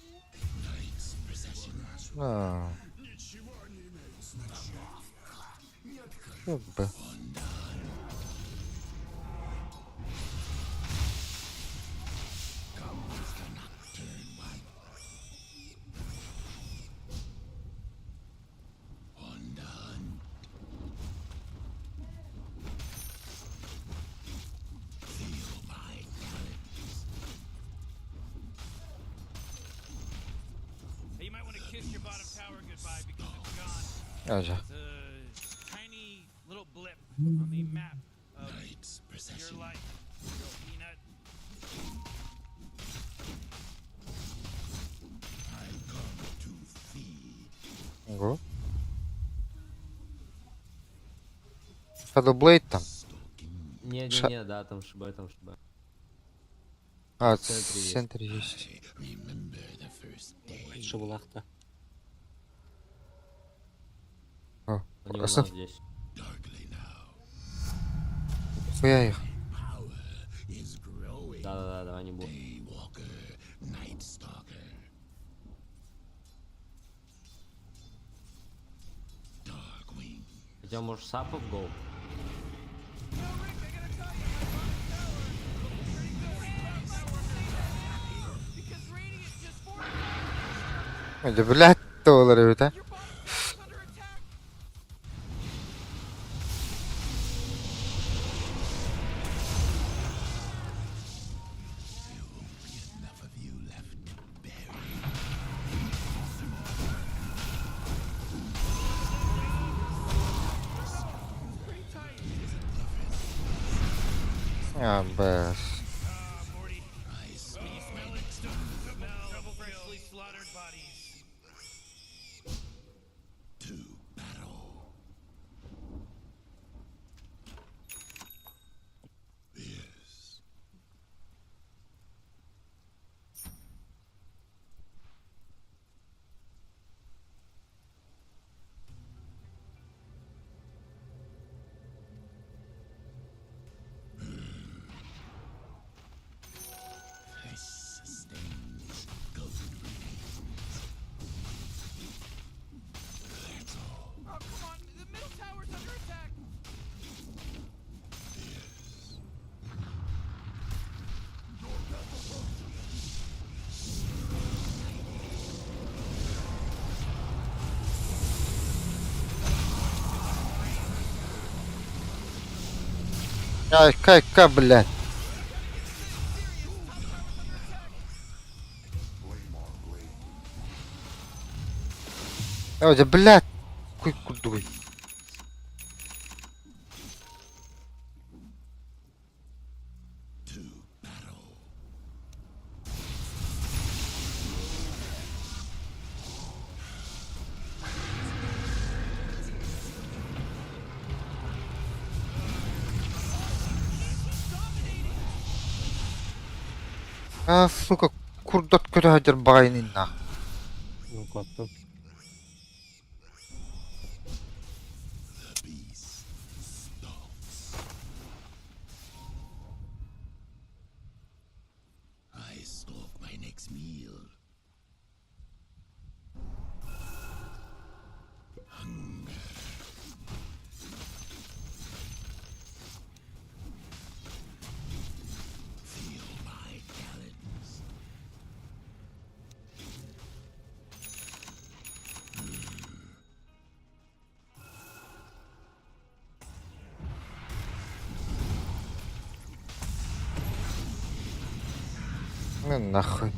Night's procession. Аа. Б. On the hunt. Feel my talons. Hey, you might want to kiss your bottom tower goodbye because it's gone. Ажа. It's a tiny little blip on the map of Night's your procession. life, you little peanut. I come to feed. Ого. Shadow Blade там. Не-не-не, да, там ШБ, там ШБ. А, В центре в есть. центре есть. I remember the first day. Шабулахта. О, Они у просто нас здесь. Darkly now. хуя их. Power is growing. Да-да-да, давай не буду. Daywalker, Night Stalker. Darkwing. Хотя, может, сапов гол? Because Radiant just fortified Да, блядь, доллар эбит, а. your bottom tower's under attack. There won't be enough of you left to bury. А, бэс. Morty, I stalk can you smell it? Smell freshly slaughtered bodies. to battle. Yes. Flesh sustains, gold remains. That's all. Oh, come on. The middle tower's under attack. Ай, кай, блядь. Ой, да, блядь. Куй кудуй. To battle. А, сука, курдат көрө багайнын на. Ну, каттым. The beast stalks. I stalk my next Ну нахуй.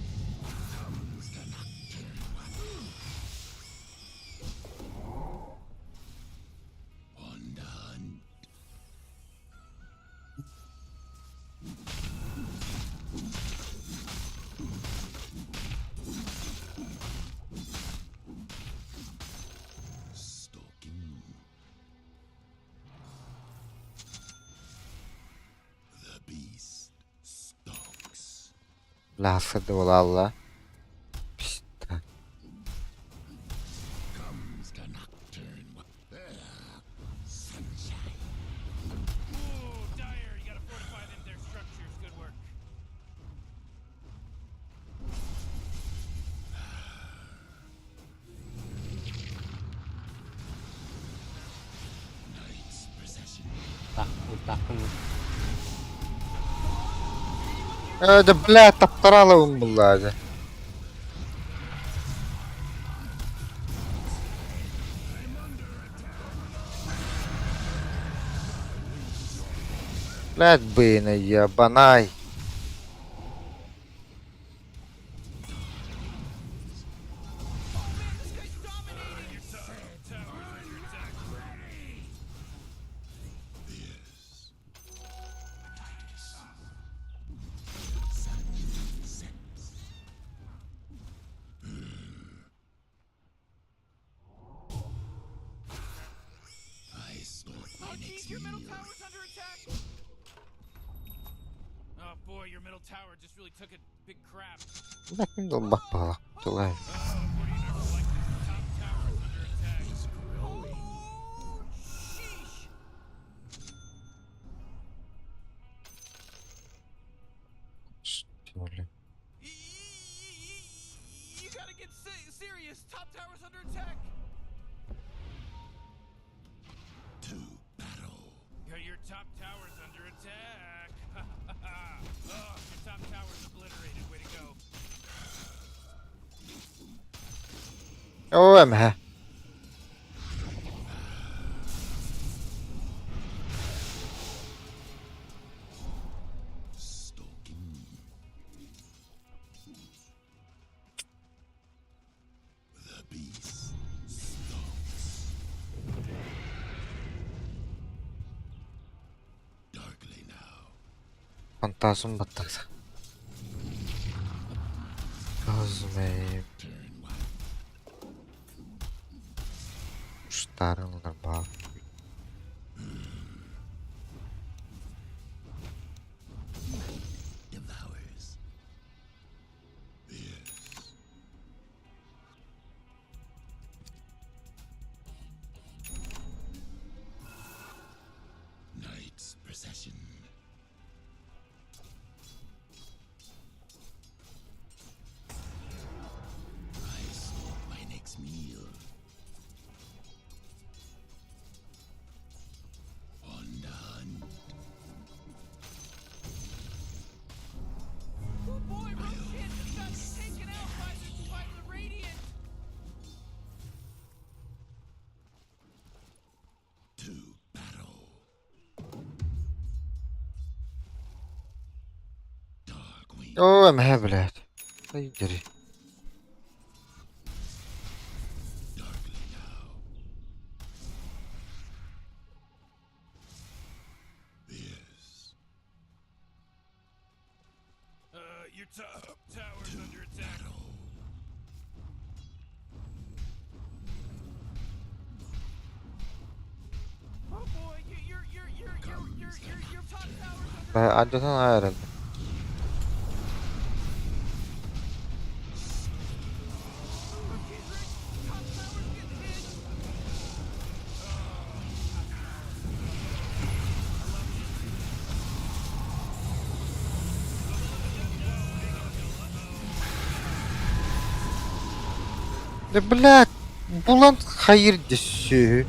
Лассады буолаалла. Пизда. Ээ да бля таптаралабын буллаа дьэ. Блядь, быны ебанай. Oh jeez, your middle tower's under attack. Oh boy, your middle tower just really took a big crap. Блядь, долбак баҕалаах тулай. Top tower's under attack. Oh, sheesh. Что ли? You gotta get serious. Top tower's under attack. Yeah, your top tower's under attack. Oh, your top tower's obliterated. Way to go. Оо эмэ. Фантазм баттагса. Козмей. Штарын нормал. Oh boy, Roshan just got taken out by the Radiant. Оо эмэ блядь. Иди. Your top tower's under attack. Oh boy, your top tower's under Адьятан айран. Top tower's getting hit. Да блядь, булан хайыр дэсү.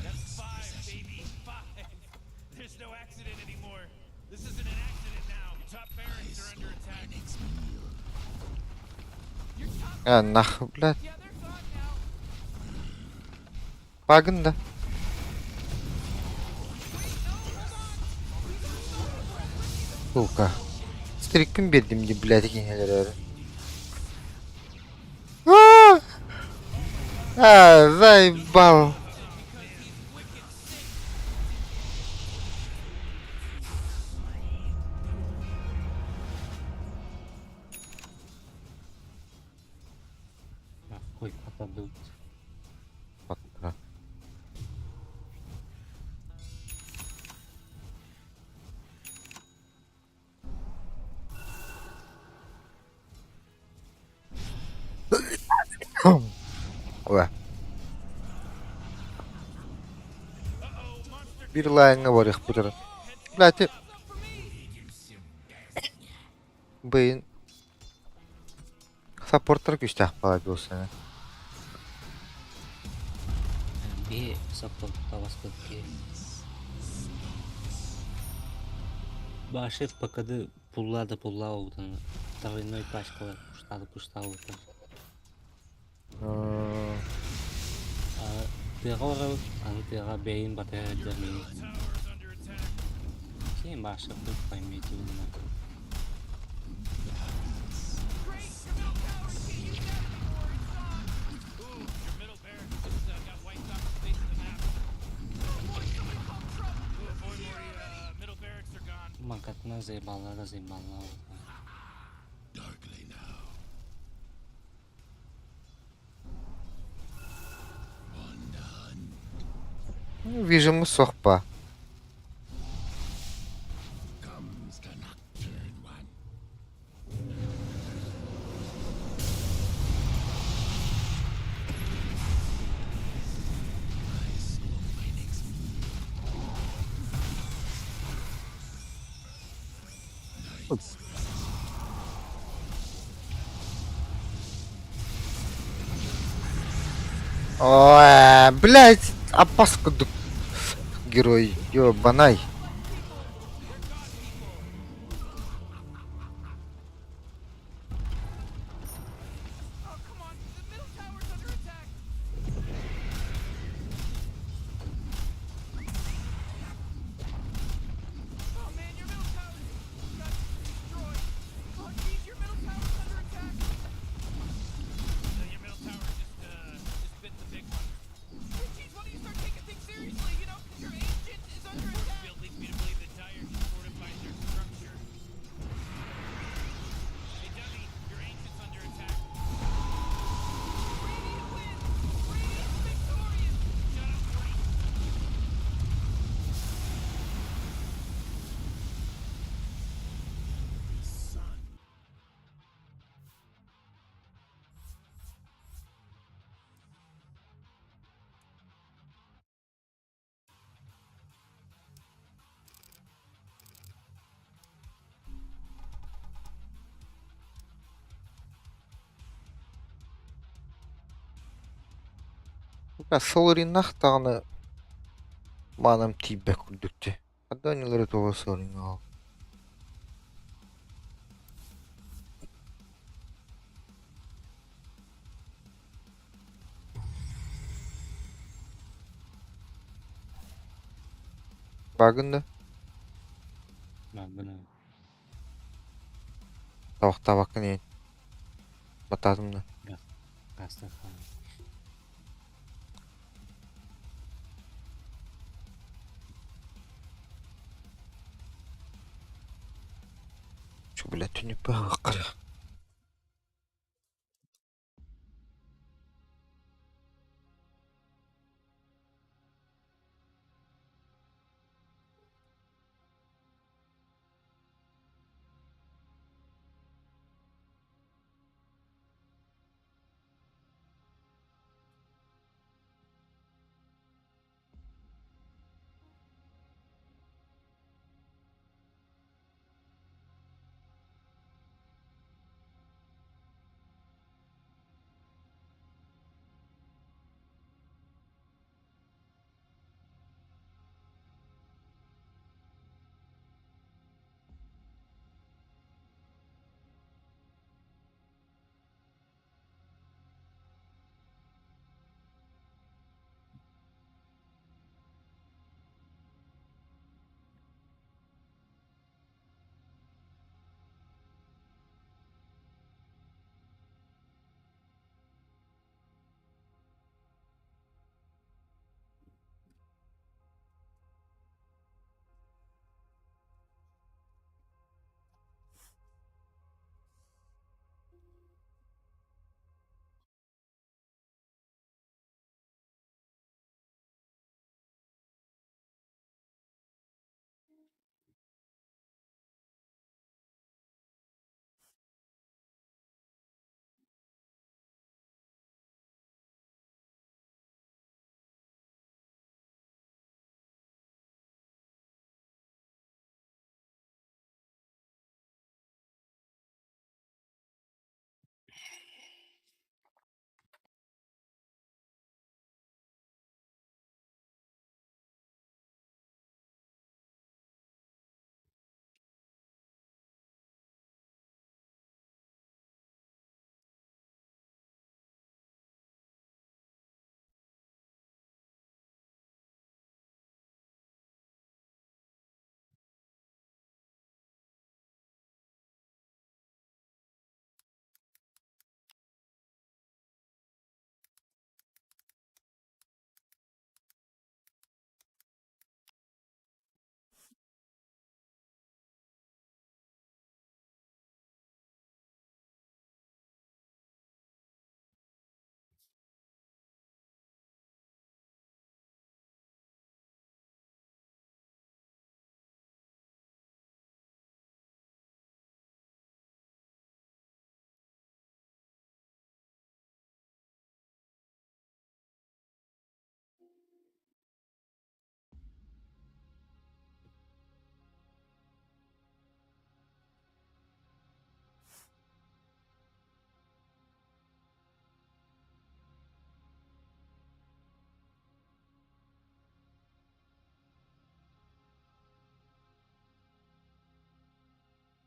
That's five, baby. Five. There's no accident anymore. This isn't an accident now. Your top barracks are under attack. Your top А нахуй, блядь. Yeah, they're gone now. Пагында. Сука. Стрикпин биэрдим дии, блядь, кинилэр. А, а, заебал. Нахуй попадут. Пока. Ой. Биир лайҥҥа барыахпыт эрэ. Блядь, быйын саппортар күүстээх баҕайы буолсуна. Би саппорт табаспыт ки. Башев ПКД пулла да пулла утан. Тройной пачкалар пуштады пушталы утан. Тыаҕа олоробут, аны тыаҕа бэйин батыһа сылдьар миигин. Ким Башевпыт поймите гына. Макатына заебала да заебала. Darkly now. On the hunt. Вижу сохпа. Comes the nocturne one. I smoke my next meal. Night's Ой, блядь, опаска герой, ёбанай. Oh, come on. The middle tower's under attack. Oh man, your middle tower got destroyed. Oh jeez, your middle tower's under attack. Your middle tower just bit the big one. Hey, jeez, why don't you start taking things seriously? You know, 'cause your ancient is under attack. Field leads me to believe that Dire can fortify their structure. Hey, Dummy, your ancient's under attack. Radiant wins. Radiant victorious. Shut up, Morty. Sun. Солариннах даҕаны маанам тиийбэт курдук дии. Хаддаанньалары тоҕо Солариҥҥа Баагын да Бабына. табахтаабаккын иһин баттаатым да. Астахан. Чу, блядь, түнүппэ аҕыккара.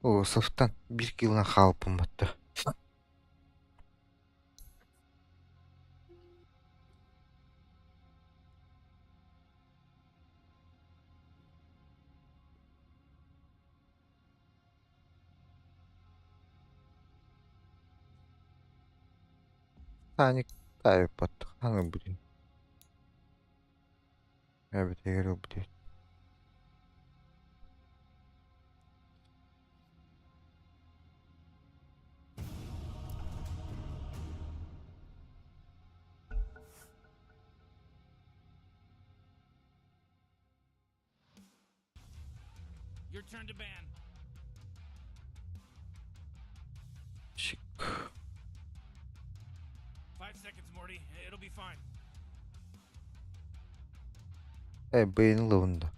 Усовтан биир килынан хаалбыппын батта. Таник таайбат хаһан ылбытын. Эбэтигэр ылбыт эбит. Your turn to ban. Чик. 5 seconds, Morty. It'll be fine. Э, бэйин ылабын да.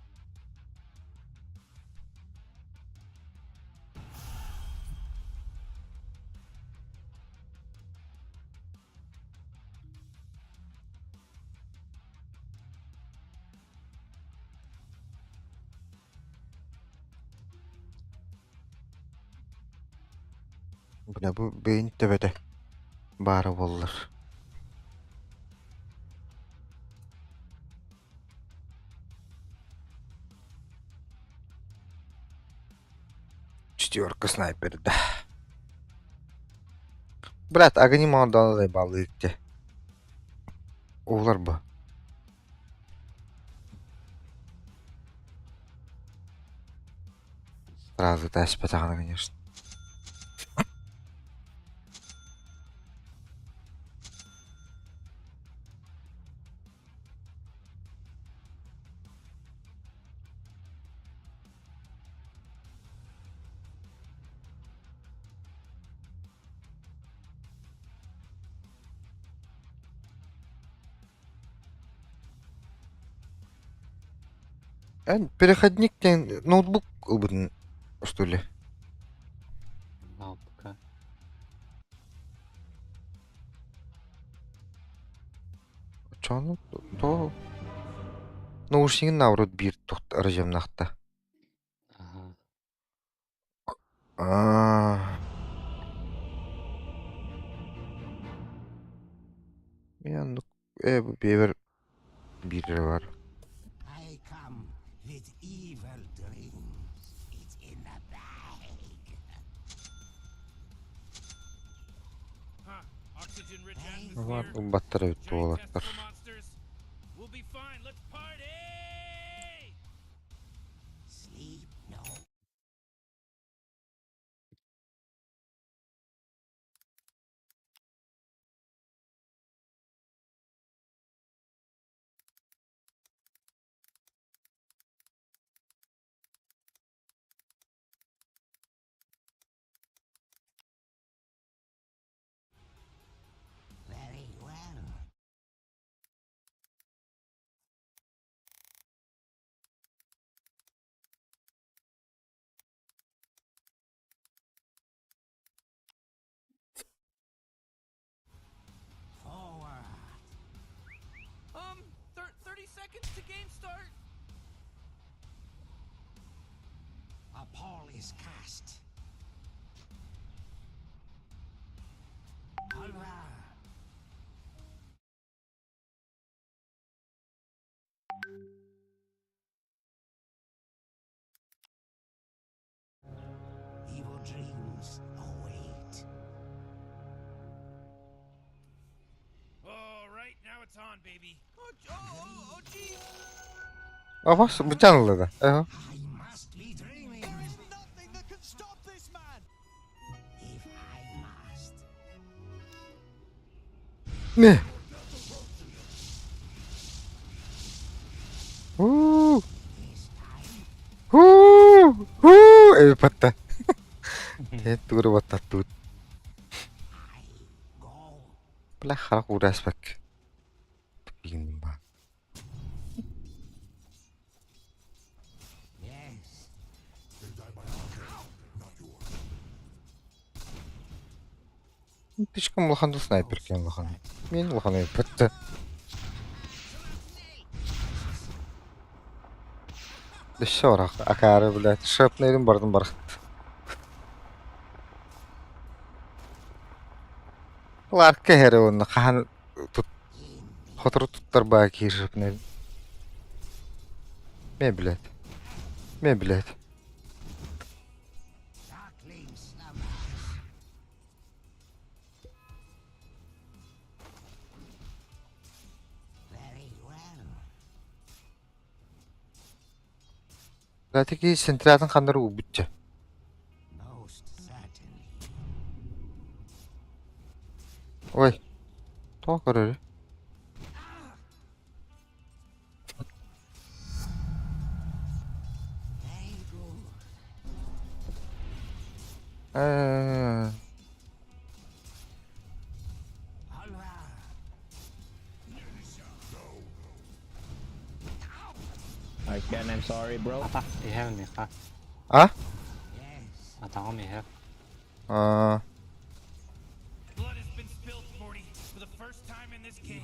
Бля, бу бэйин төбөтө баара буоллар. Четверка снайпер, да. Брат, огни молодой балык те. Улар бы. Сразу таспатаҕына, конечно. Эн переходник диэн ноутбук ылбытын, что ли? А, пока. Чону то наушнигын наоборот биир режимнахта. Ага. Аа. Мен оннук э бу биэбэр биир бар. I come with evil dreams. It's in the bag. Huh. Oxygen-rich Бар atmosphere. ылбаттар эбит Giant буолаттар. testicle monsters. We'll be fine. Let's party! Sleep no. Very well. Forward. 30 seconds to game start. A pall is cast. Onward. Evil dreams await. All right, now it's on, baby. Oh, oh, oh, oh, jeez. Абас бутан ылла да. Эһэ. I must be dreaming. There is nothing that can stop this man. If I must. Не. Уу. This time Уу. Уу. Э батта. Тэ тугура баттаттыбыт. I go. Бля харах уураспак. Тупигин ба. Yes. They die by our hand, not yours. Слишком улахан да снайпер киэн улахан. Мин улахан батта. Өссө барах. Акаары, блядь. Шрапнелин бардым барахт. Ларка иһэрэ уонна хаһан тут сотору туттар баа киирсипнэ. Мэ блядь. Мэ блядь. Ки сентратын ханнары уубутча. Ой, тоҕо көрөрүй? Э, Again, I'm sorry, bro. Атах иһэр миэхэ. А? Атаҕым иһэр. А, Blood has been spilled, 40, for the first time in this game.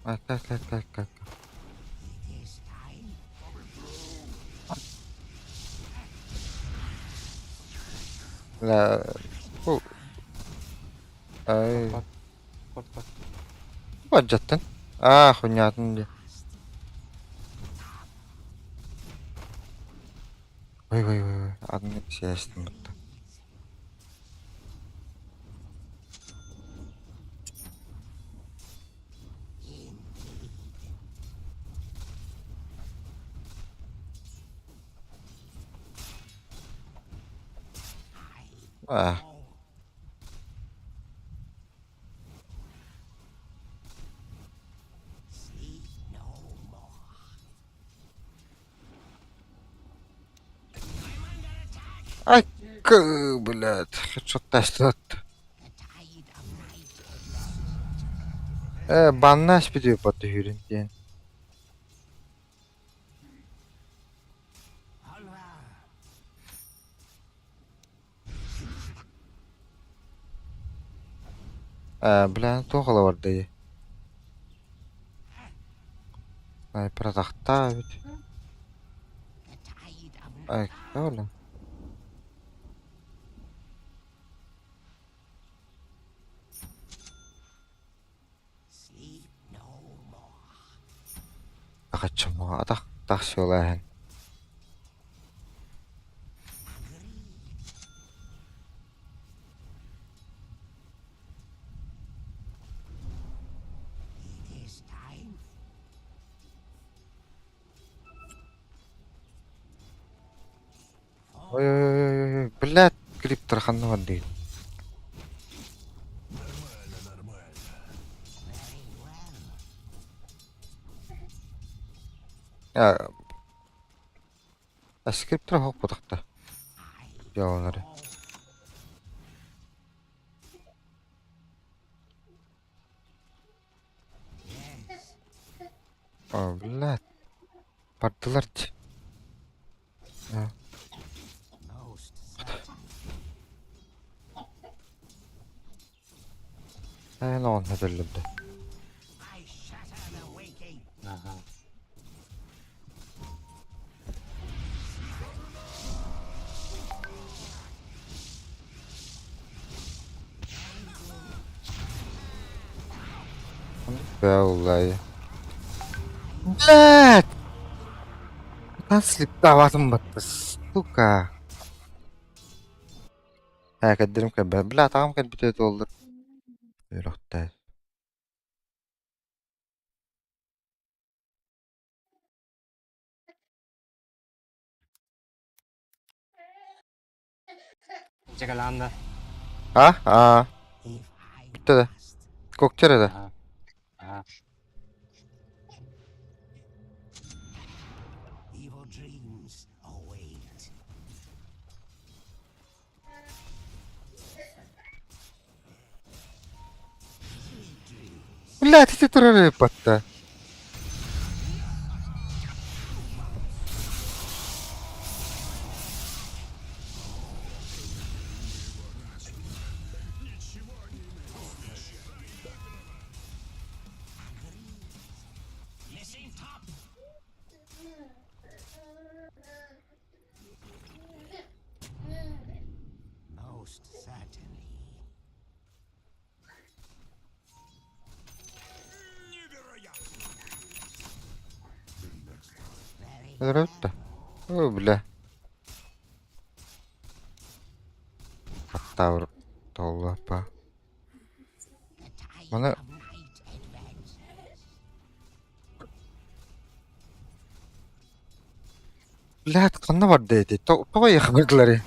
а, как, как, как, как. Ла, бу, ай, Кот, кот. баджаттын. А, хуйнятын дии. Ой, ой, ой, ой, атын сиэстим бутта. А. Ай, к, блядь, хедшот таштат. Э, баннаш видео под хүрэн диэн. Э, бля, туох барда Снайпер атахтаа эбит. Ай, оля. Ахаччама атах тах сыалааһын. Ой, ой, ой, ой, ой, блядь, криптор ханна бар дии. Нормально, нормально. А, а скриптор хоқ бұдықты. Яланары. О, блядь. Бардылар дии. А. Эн оҕон хөтөллөбдө. Аха. Бля, Блядь! Нас слиптаватым батты, сука. Һэ, кэрдэрим кэлбэт. Бля, атаҕым кэлбитэ туоллар. Үрэхтэй. Чекалаанда. А? А. Бүттэ да. Коктер да. Аха. Аха. Бля, ти турары батта. Most certainly. Өлөрөт да. О, бля. Аттаабыр толлапа. The tide Маны of night advances. Блядь, ханна барда эти? Тоҕо ехмыдлары?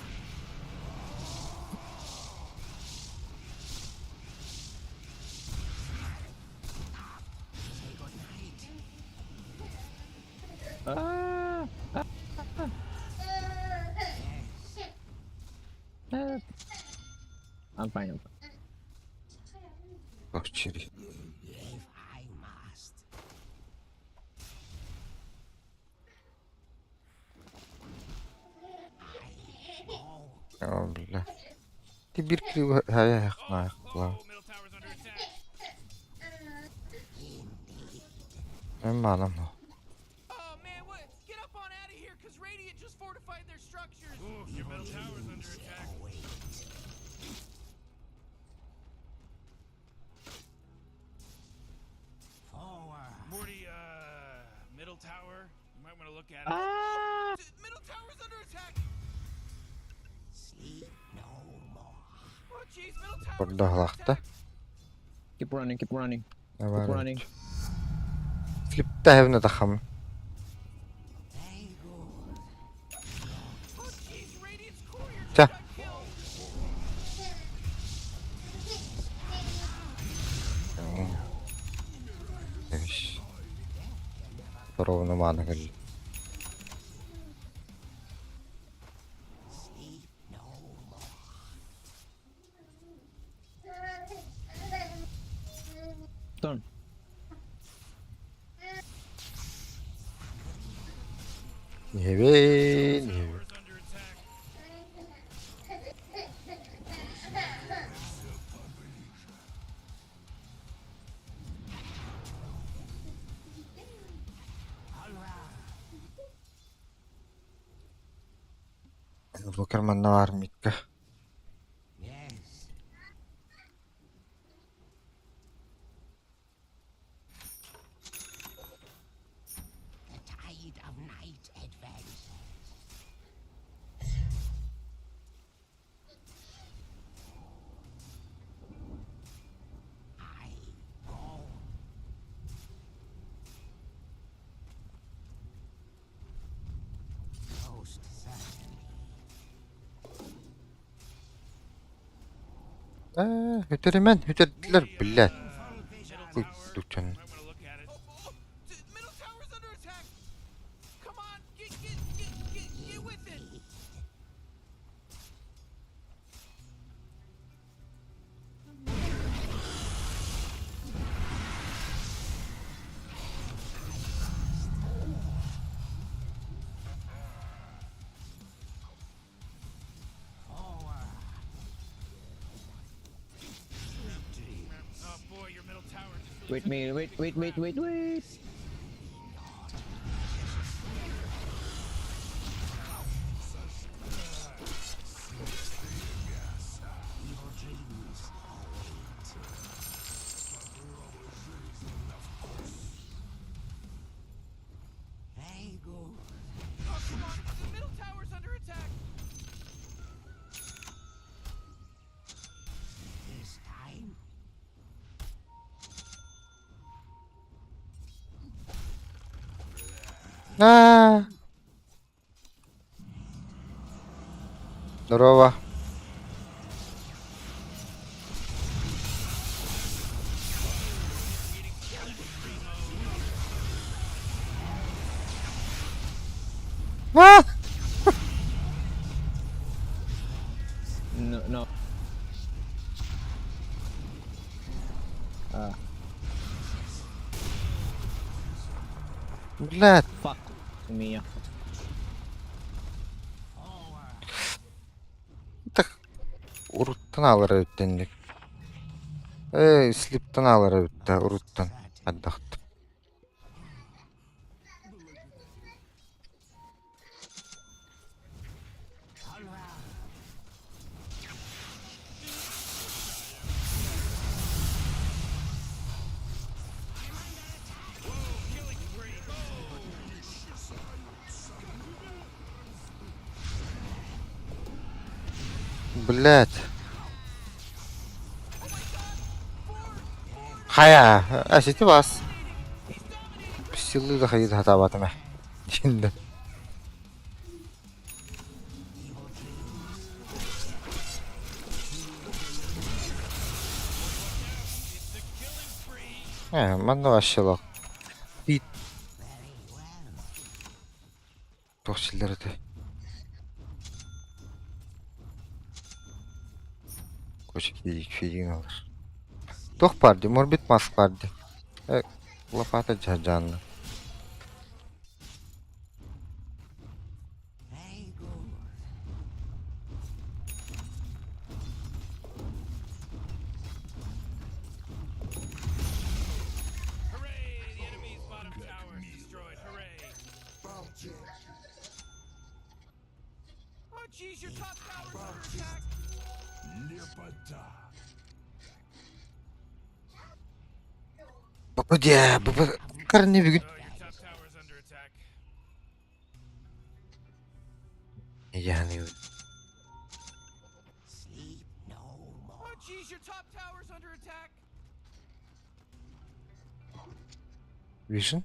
Say good night. Ah! Ah. I'm fine. I'm fine. Очери. If I must. О, бля. Ти бир криво хаяхна. Oh, middle tower's under attack. Мамам. Oh man, what? Get up on out of here, cause Radiant just fortified their structures. Ooh, your middle tower's under attack. Forward. Morty, middle tower. You might want to look at it. Ah! Middle tower's under attack. Sleep no more. Oh jeez, middle tower's Burada under halakta. attack. Keep running, keep running, keep running. Flipta hevne takham. Very good. Oh jeez, Radiant's courier just Ча. got killed. Эш. Ровно мана кэл. Sleep no more. Done. Небе, небе. Tower's under attack. Букер манна бар митка. Yes. The tide of night advances. I go. Most certainly. Э, хүтермен, хүтердлер, блядь. Middle tower. Дучан. You might want to look at it. Oh, oh, middle tower's under attack. Come on, get get get get get with it. Oh boy, your middle tower just really Wait me, wait, wait, wait, wait, wait. Evil dreams await. Very good. Oh come on, the middle tower's under attack. This time, Аа. Здорово. А! No, no. Ah, Блядь. fuck me. Так уруттан алар эбиттенник. Э, слиптан алар эбитте уруттан. Аддахт. Блять. Хайа, а сити бас. Силы да хайы хатаабатым ээ. Дьинде. Э, манна вообще лох. Бит. Туох силлэр этэй? Кочки алар. Туох баар дии, морбит мас баар дии. Э, лопата дьаһдьаанна. Hooray! The enemy's bottom tower is destroyed. Hooray! Oh jeez, your top tower's under attack. Лепота. Бу дии, бу карны бүгүн. Oh, your top tower's under attack. Yani Oh jeez, your top tower's under attack. Vision?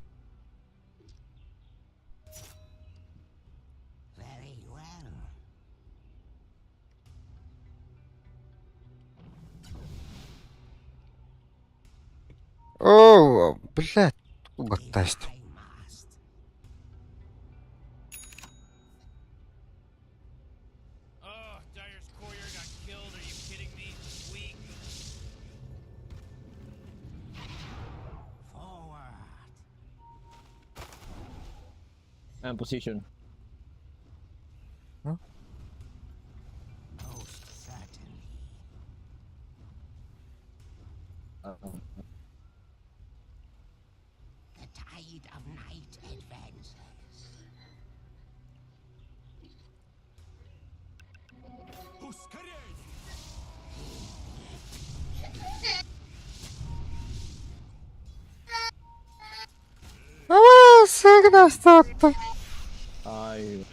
О, блядь, убаттасть. Oh, Dire's courier got killed. Are you kidding me? Weak. And position. The tide of night advances. Ускорение! Сыгнастатта. Ay.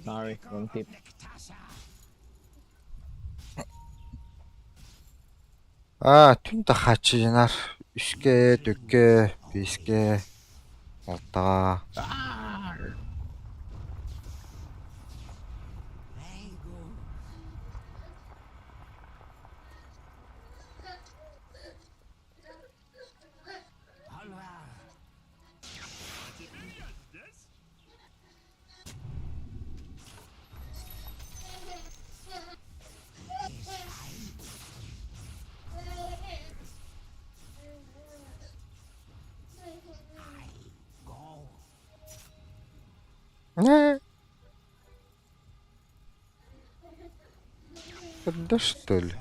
Sorry, wrong tip. А, түн тахачынар. Үске, төкке, беске, алтаға. Не. Да что ли?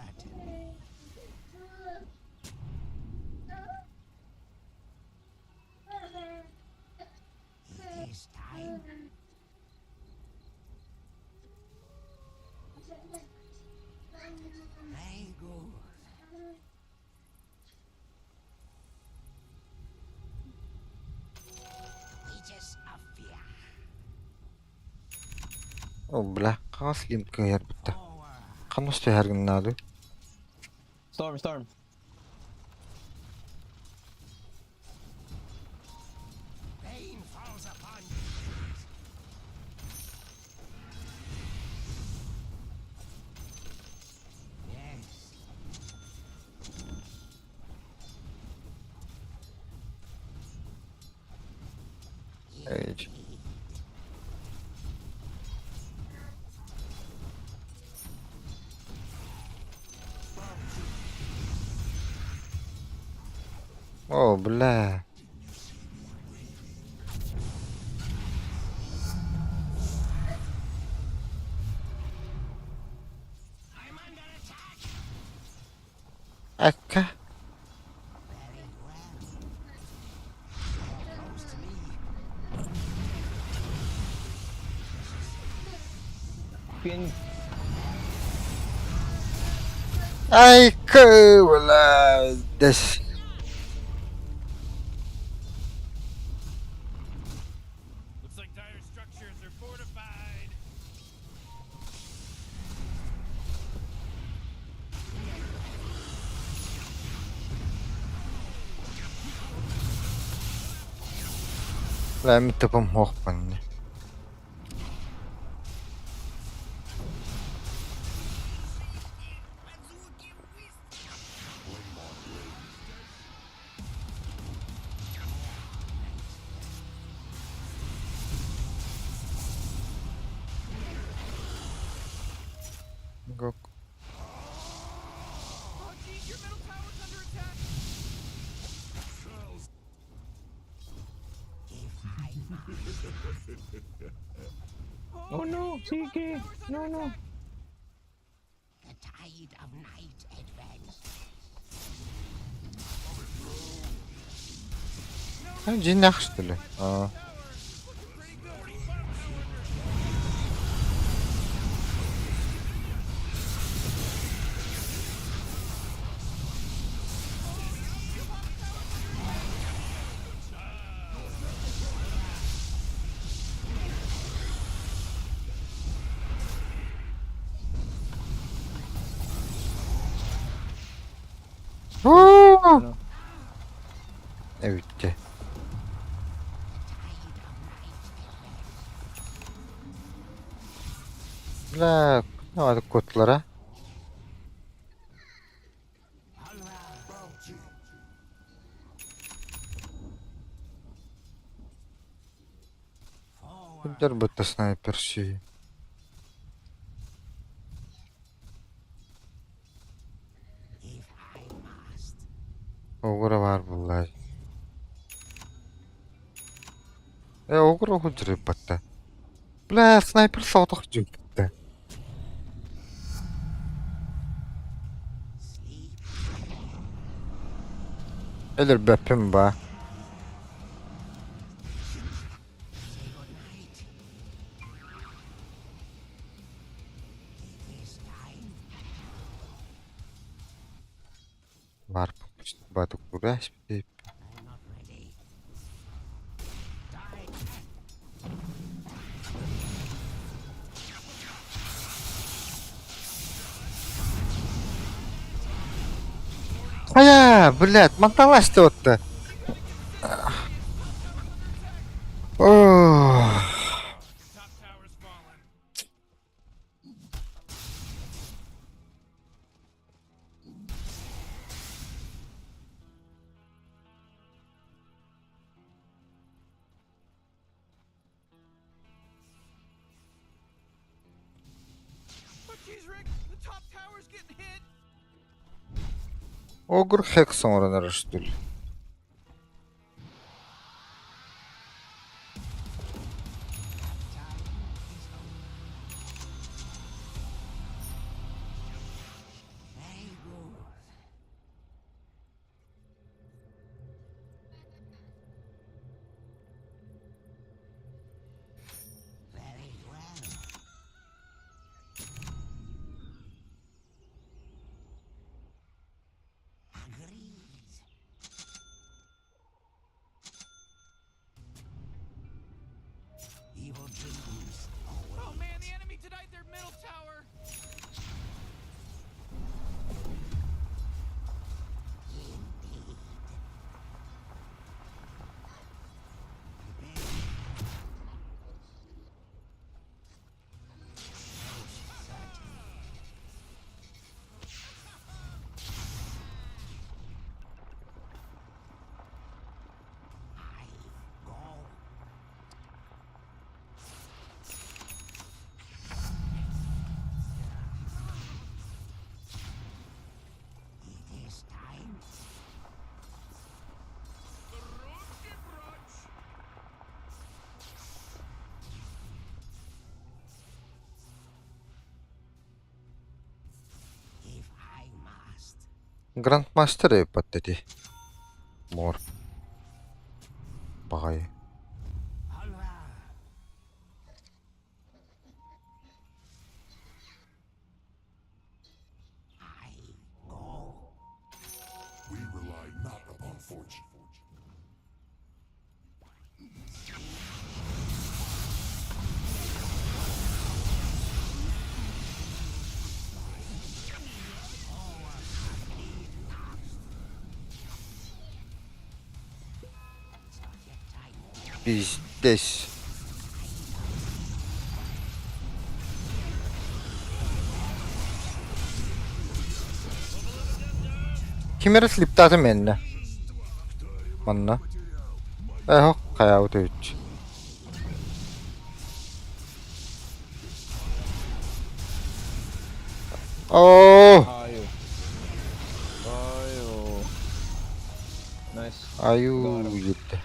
О, бля, қағаз лимка ярбытта. Қаныс түһәргін нады. Storm, storm. Эй. О, бля. Ака. Pin. Ай, бля, дэс. Looks like dire structures are fortified. Бля, мин тупом хуохпун. Гок. Oh geez, your middle tower's under attack. Oh no, Your bottom CK. tower's under No, no. attack. The tide of night advances. Дьиҥнээх что ли? Аа. Looking pretty good. Уу! Эбиттэ. Бля, ну кутталара. Кимдэр бытта снайпер сии. If I must. Оҕура баар буолла. Э, оҕура уһун батта. Бля, снайпер соҕотох дьүппүттэ. Sleep. Өлөрбөппүн ба. Say good night. It is time. Бар батык курас. I'm not ready. Die. Хайа, блядь, манталась ты вот-то. Ох. Top tower's fallen. Oh geez, Rick, the top tower's getting hit. Огр хекс оҥорон что ли? Very good. Very well. Agreed. Evil dreams await. Oh man, the enemy denied their middle tower. Indeed. Most certainly. I go. It is time. If I must. Грандмастер эппат дии. Мор. Баҕайы. Alra. Пиздец. Ким эрэ слиптаата мэннэ. Манна. Эһок хайаабыт эбит. Оо! Аю. Аю. Nice. Аю gitti.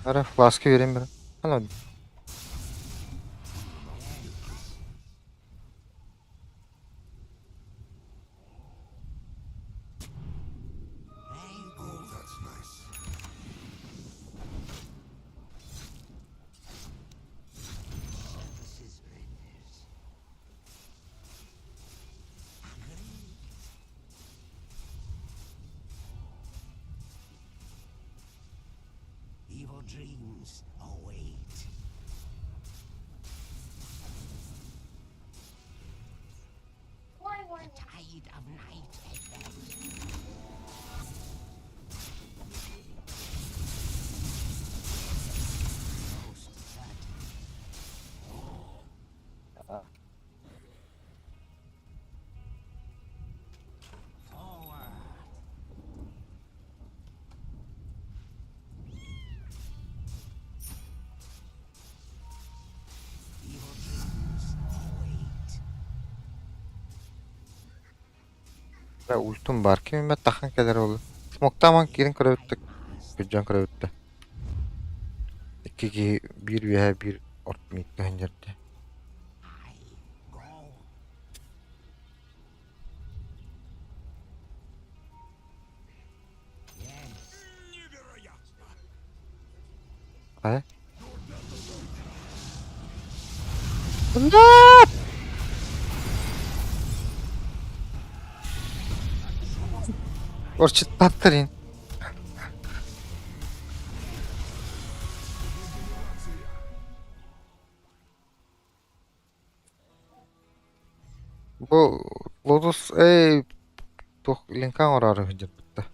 Ara flask'ı vereyim bir. Hala. Oh, that's nice. Evil dreams await. The tide of night advances. Most certain. Forward. Evil dreams await. Ara ultum бар. Ким мен тахан келер ол. Смоктаман кирин көрөбүттүк. Күджан көрөбүттү. Икки киһи биир үөһэ биир орт мииккэ ханньарда. I go. Yes. Невероятно! Хайа? Нет! Орчыттаттырын. Бу Lotus эй туох линкан орары сылдьыбытта.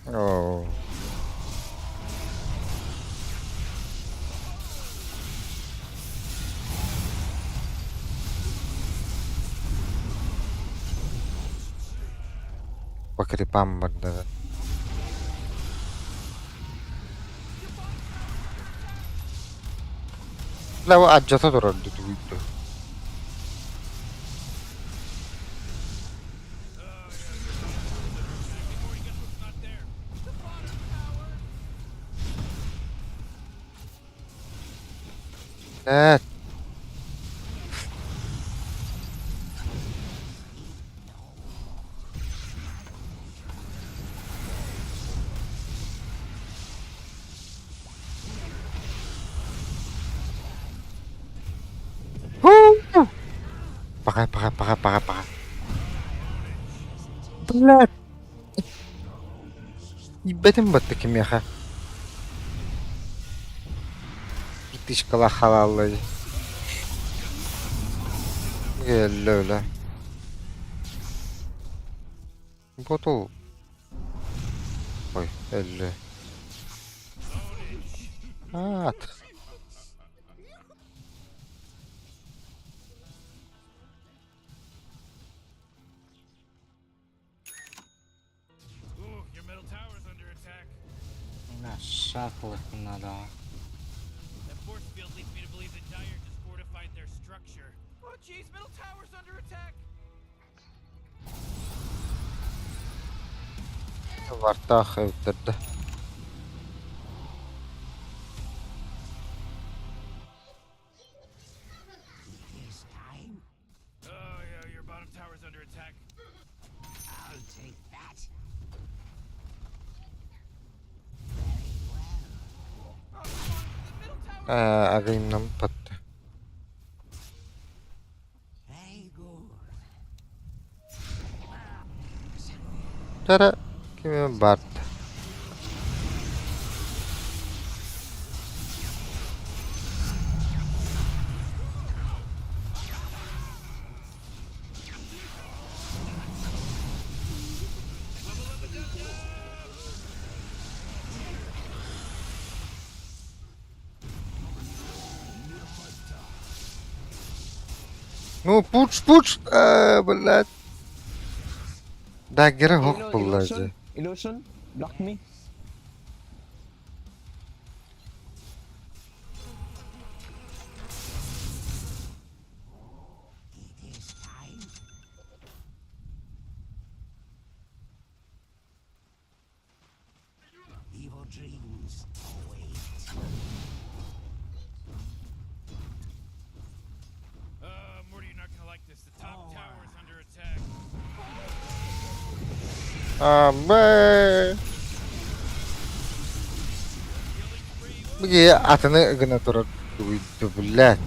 Оо. По крипам барда. Бля, алдьата турар дуу Э. Пока, пока, пока, пока, пока. Блядь. Ебетим батты кимиэхэ. Тычкала халаллай. Өллө өлө. Ботул. Ой, өллө. Аат. Ooh, your middle tower's under attack. Бля, шахлых надо. а. That force field leads me to believe that Dire just fortified their structure. Oh jeez, middle tower's under attack. Вартах эбиттэрдэ. This time, Oh yeah, your bottom tower's under attack. I'll take that. Very well. Oh, come on, the middle tower's Ээ, агыймнам батта. Very good. Чара ким барда. Ну, пуч, пуч, блядь. Даггера хох булла Illusion, illusion, block me. Evil dreams await. Morty, you're not gonna like this. The top tower is under attack. Амбэ. Бу атыны гына турар блядь.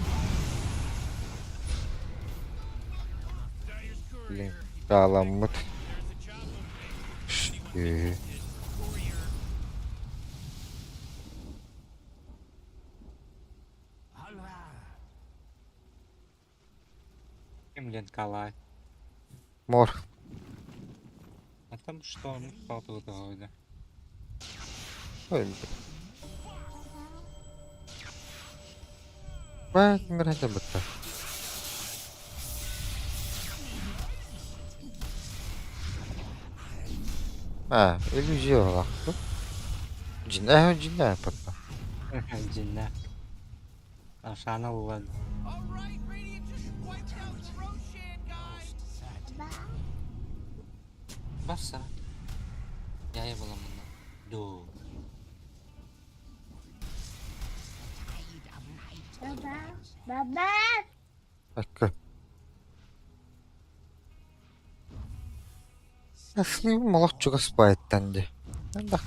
Блин, тааламмыт. Кем Ленкала? Мор. А там что? Ну, палка да. Ой, Бать, мирать бытта. А, иллюзия олахты. Джинна, джинна патта. Джинна. Ашана улан. All right, Radiant just wiped out the Roshan, guys. Баса. Я его ломана. Ду. Akka. Асли молох чугас баайттан ди. Да.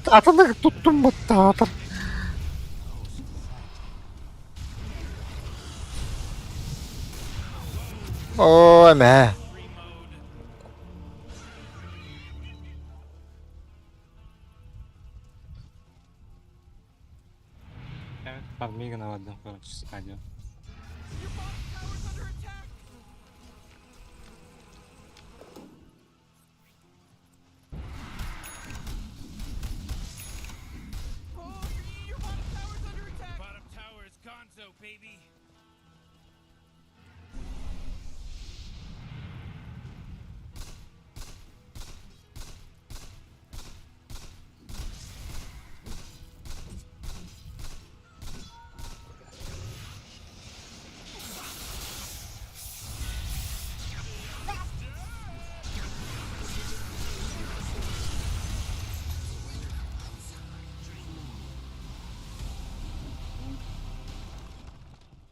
Атылык туттум баттаатар. Ой, мэ. Фармига на одном, короче, стадию. Your bottom tower's under attack. Oh, your bottom tower's under attack. Bottom tower is gonzo, baby.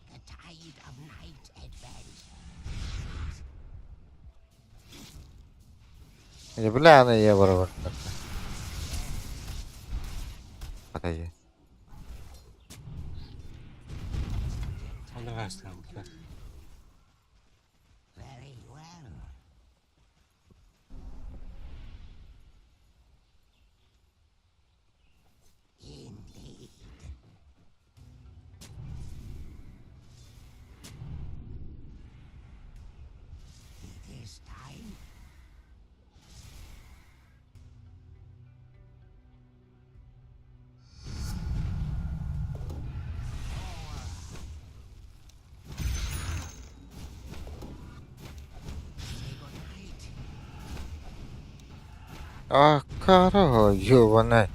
The tide of night advances. Я бля, она я бар. Подожди. Ну, давай оставим. Да. Very well. Indeed. It is time. Say goodnight. А, каро, ёбаная.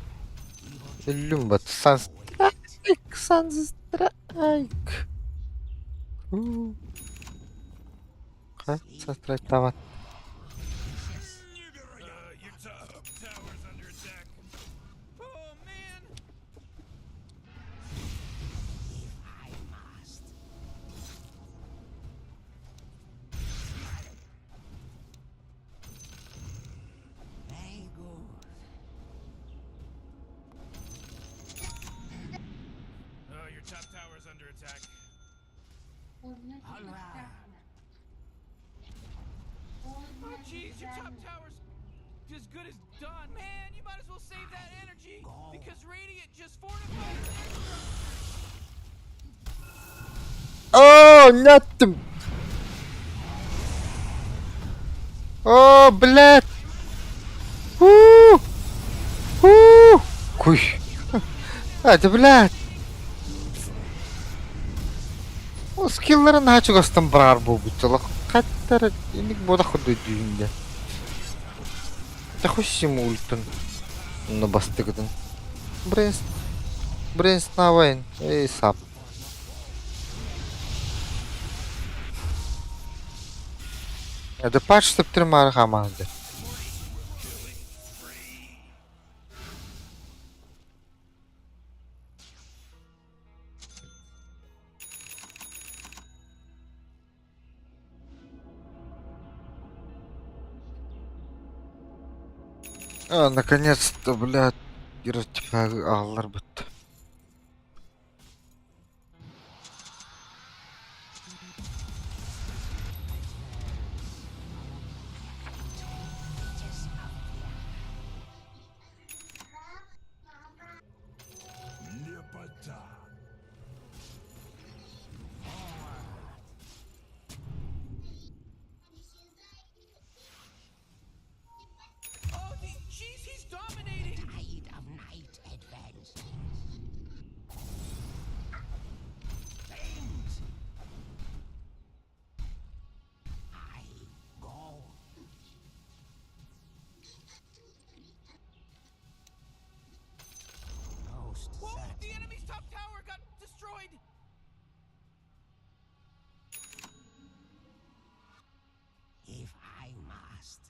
Люмбат, Санстрайк, Санстрайк. Как Санстрайк тават? Your top tower's under attack. Oh man. If I must. Very good. under attack. Oh jeez, your top tower's as good as done. Man, you might as well save that energy because Radiant just fortified their structures. Оо, нэттим. Оо, блядь. Уу! Уу! Куй. Это, блядь. Ол скилларын наһаа чугастан быраҕар буолбут Хаттар инник буолах курдук дүүһүндэ. Тахуссим ультун. Онно бастыгытын. Брэнс Брэнс навайн. Эй, сап. Это патч сөптүр хаамаһыды. А, наконец-то, блядь, аалларбыт. Лепота. Oh, jeez, he's dominating. Tide of night advances. Flames. I go. Most Whoa, certain. the enemy's top tower got destroyed. If I must.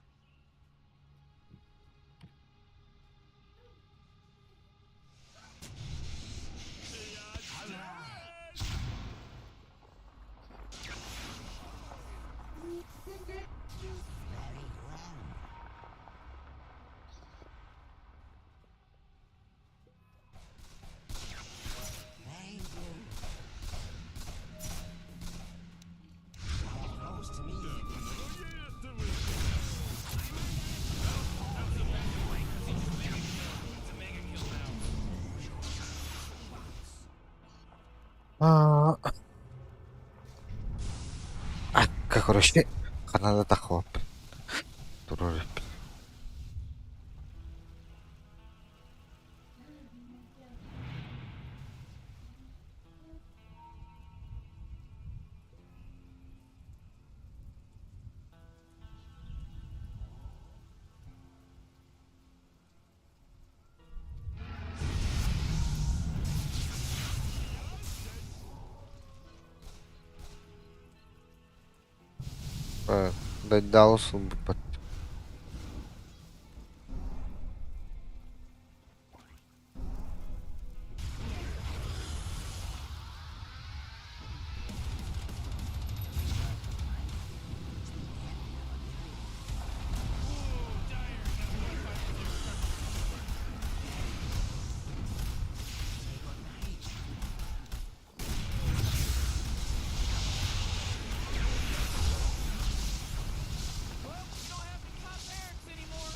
Very well. Thank you. Close to me. А, Акка, короче, ханада тахоп. Турар. Дайдалыс бут. Well, we don't have the top barracks anymore.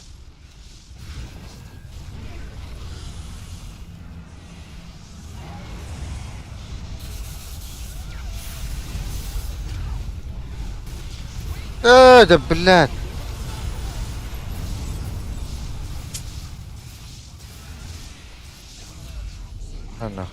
Э, да блядь. Ана.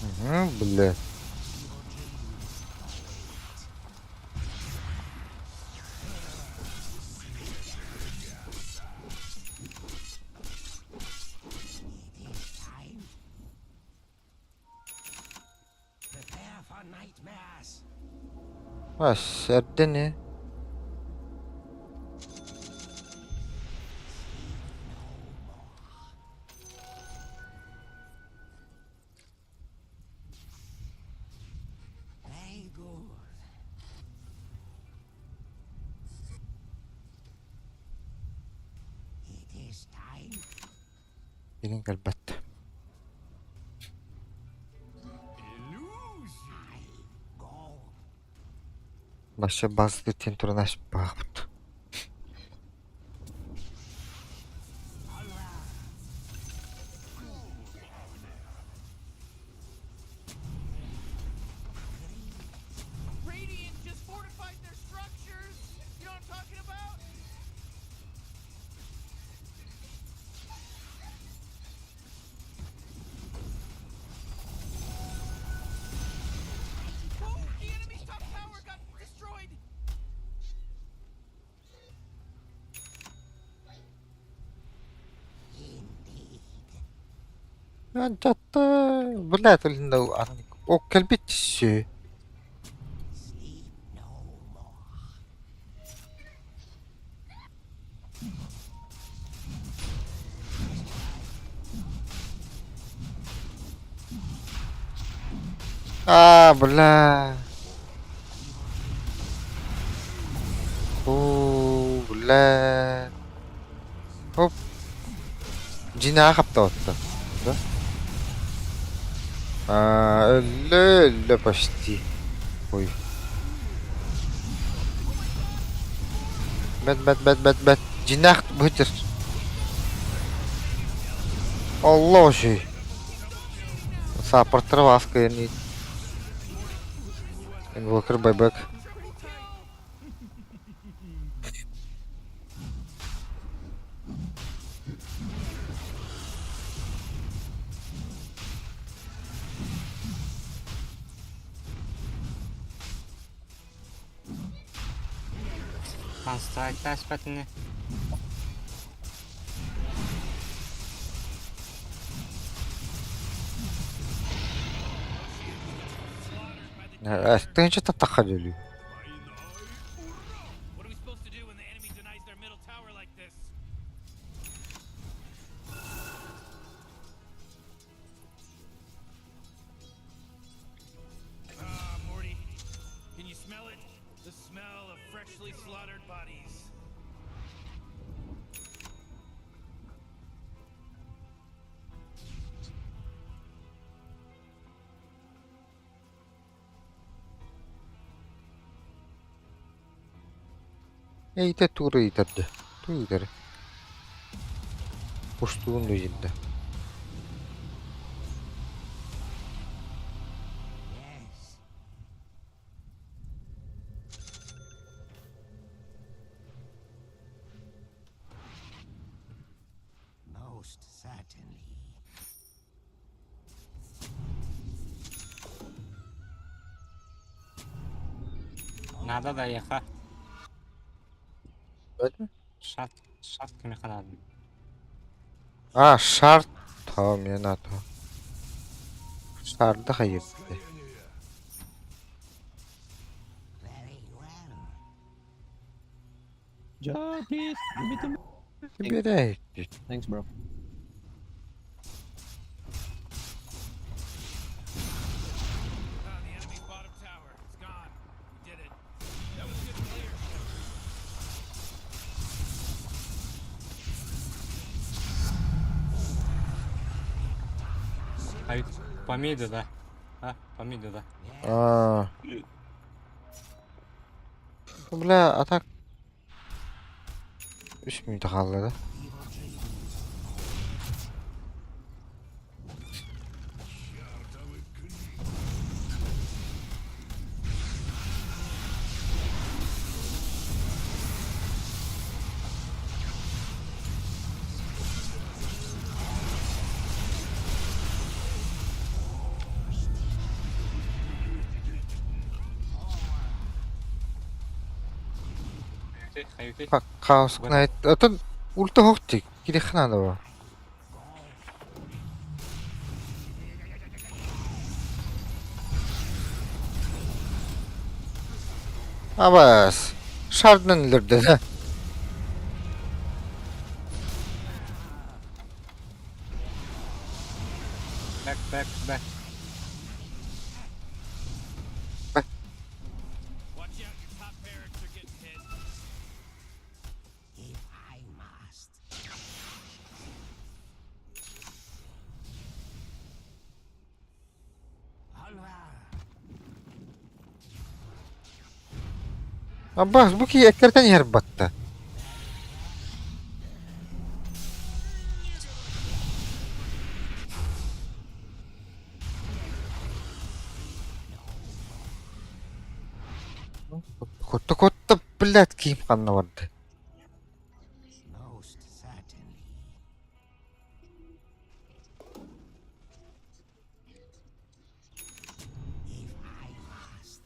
Угу, блядь. Time. Prepare for nightmares. Бас, эрдени. Киирэн кэлбэт. Вообще базы диэн туран аспаахпыт. Radiant just fortified their structures. You know what I'm talking about? Oh, the enemy's top tower got destroyed. Дьатта, блядь, О, кэлбит сү. А, бля. О, бля. Хоп. Дьиҥнээх хаптаҕыттан да? Аа, өллө, өллө почти. Ой. Бэт, бэт, бэт, бэт, бэт. Дьиҥнээх быһытыр. Алла үчүгэй. Сааппартара васка Инвокер байбек. Констракт аспатыны. Тыһыынча тахха дьөлүү. What are we supposed to do when the enemy denies their middle tower like this? Ah, Morty. Can you smell it? The smell of freshly slaughtered bodies. Эйте тура ыытарды. Ту ыытары. Устуун да. Most certainly. Надо да еха. Öyle mi? Шат, шат кими халадым. А, шар tamam ya tamam. Шарды hayır. Very well. Ja, please, give it to me. Bir Thanks, bro. Ah, the enemy's bottom tower. It's gone. We did it. That was good player. А ведь по миду, да? А, по миду, да. А. Бля, а так 3 мүнөт хаалла да? Хайты, хайты. Chaos Knight. Отон үлтэ хогтик. Кирих надо ба. Абас. Шардын өлөрдө да. Back, back, back. Watch out, your top barracks are getting hit. If I must. Аббас, бу киһи эккирэтэн иһэр батта. Кутта кутта, блядь, киим ханна барда? Most certainly. If I must.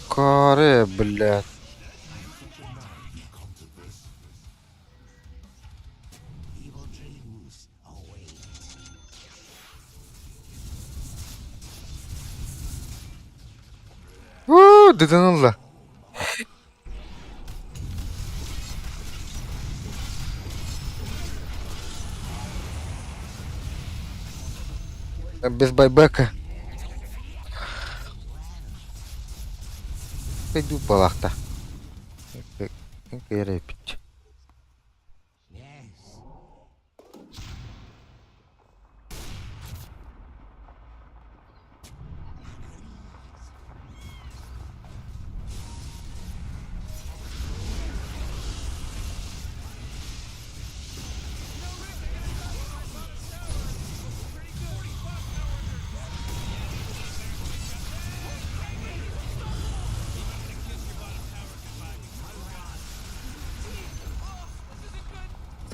Каре, блядь. Evil dreams await. Уу, дыдын ылла. Без байбека. Пойду балахта. Кэрэ пить. Yes.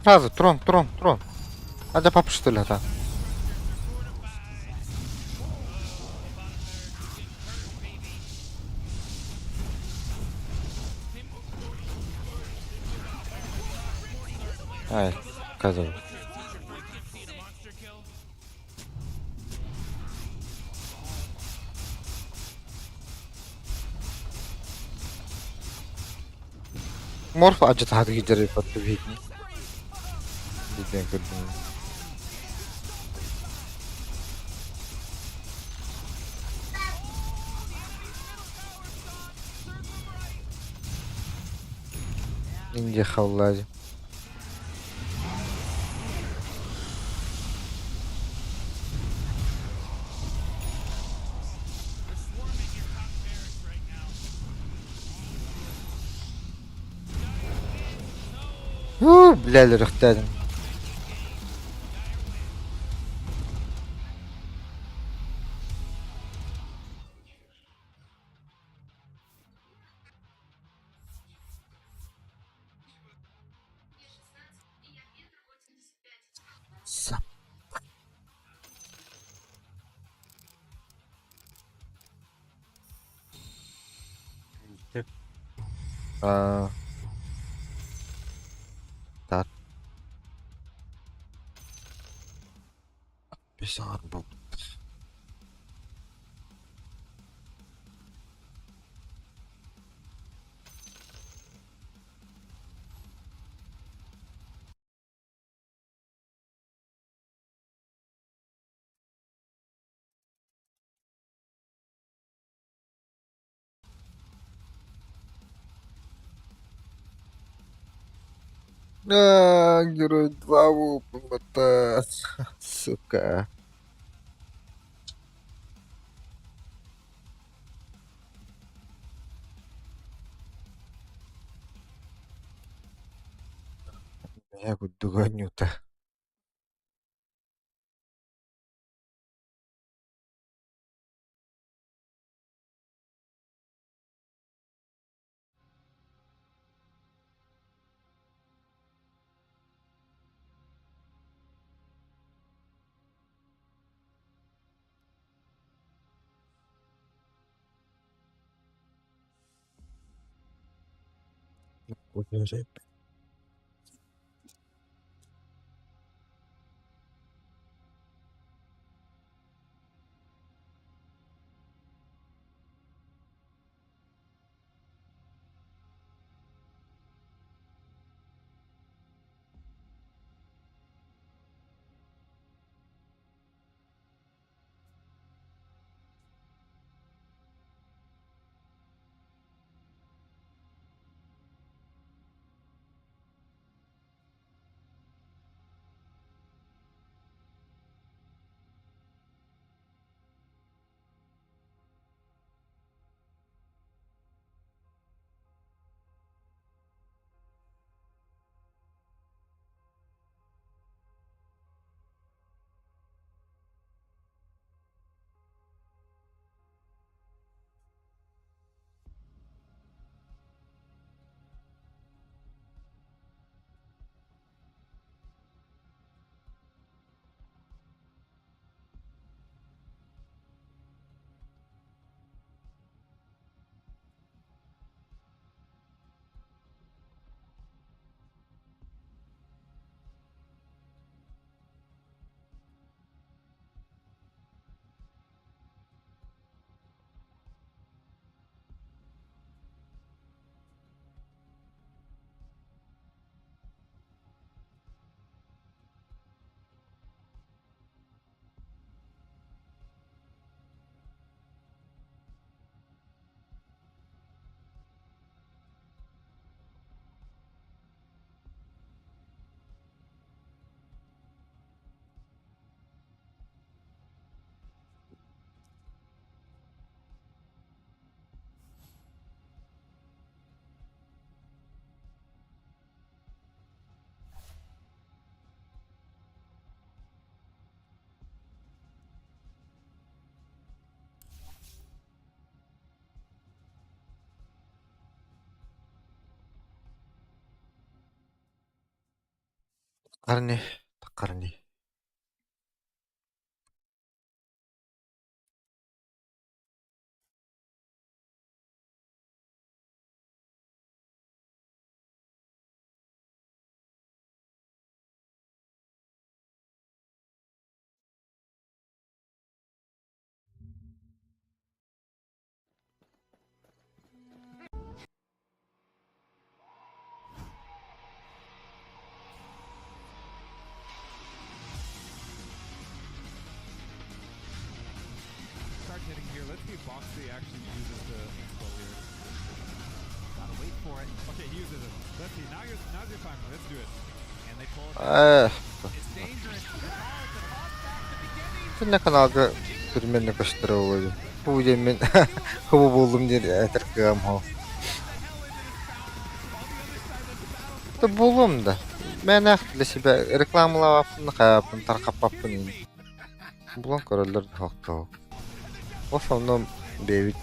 Сразу, трон, трон, трон. А да папа что ли, да? Ай, козел. Морф ажытахады кижери баттı бихитни. Диден көрдүм. Инде хавлази. Уу, бля, лөрөхтәдим. Сап. Аа. Так. Бисаар бу. А, герой 2 выпала, сука. Я гоню-то. Карни, карни. Start hitting here. Let's see if Boxy actually uses the ink here. Gotta wait for it. Okay, he uses it. Let's see. Now your now's your time. Let's do it. And they pull it. Э, It's dangerous. Oh, it's a toss back to beginning. Күннэ каналга примерно көстөр буолуо. Бу диэн мин хобу буоллум диэн этэр кыам хо. Да буолуом да. Мээнэх для себя рекламалаабаппын хайааппын тархаппаппын ини. Булан көрөллөр да хохтоо. В основном бэйэбит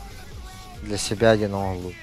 для себя диэн оҥоһуллубут.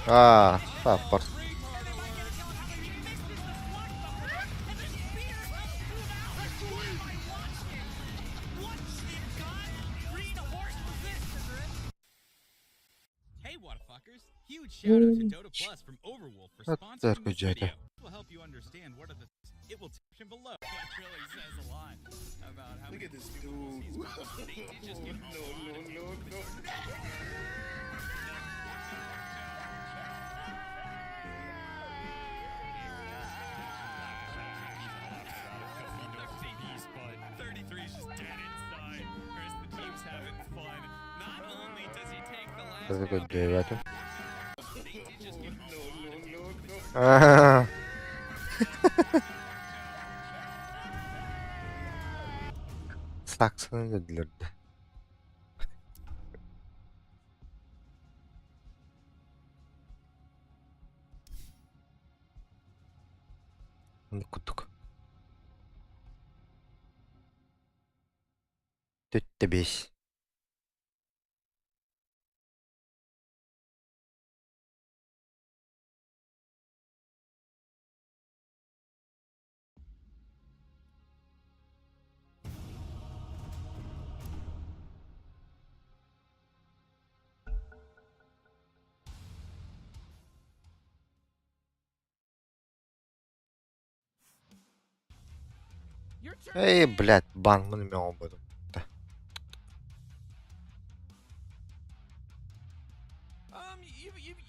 Аа, сааппар. Өттөр Көрдөөбөтүм. Аа. Саксыны dediler de. Кутук. Төттө бес. Эй, блядь, бан мын мен оңбодум.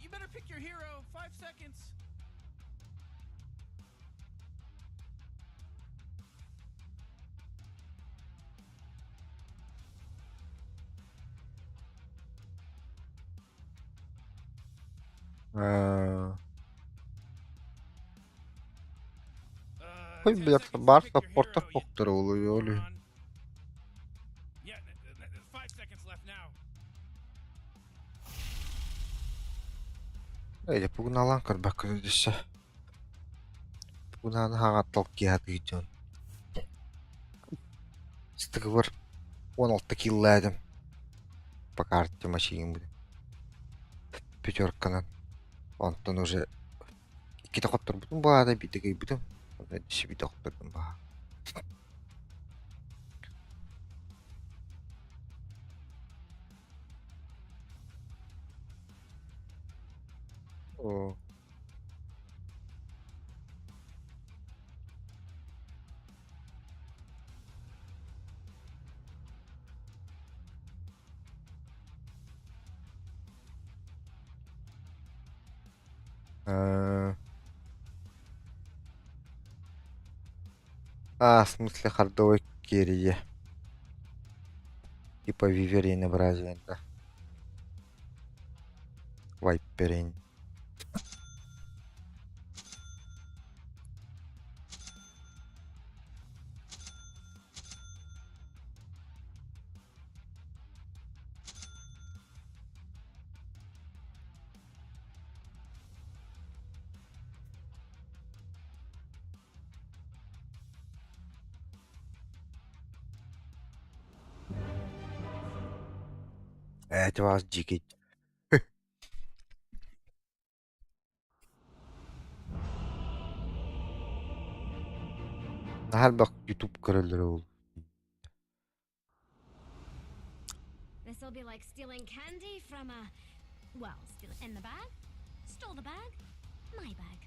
You better pick your hero. 5 seconds. Ой, блядь, бар саппорттар поктор oluyor oluyor. Yeah, 5 seconds left now. Эй, пугналан көрбөккө дөссө. Пугнаны хаҕаттал киһатыы дьон. Стыгыбар 16 киллээдим. По карте машин будет. Пятерканан. Онтон уже иккитэ хотторбутум баада биирдэ кыйбытым. Онно дөссө биирдэ хоттордум баа. О. А, в смысле хардовый керри. Типа Виверин Бразилия, да. Вайперин. Это вас дикий. Наһаа элбэх YouTube көрөллөрө ол. This'll be like stealing candy from a well, steal in the bag. Stole the bag. My bag.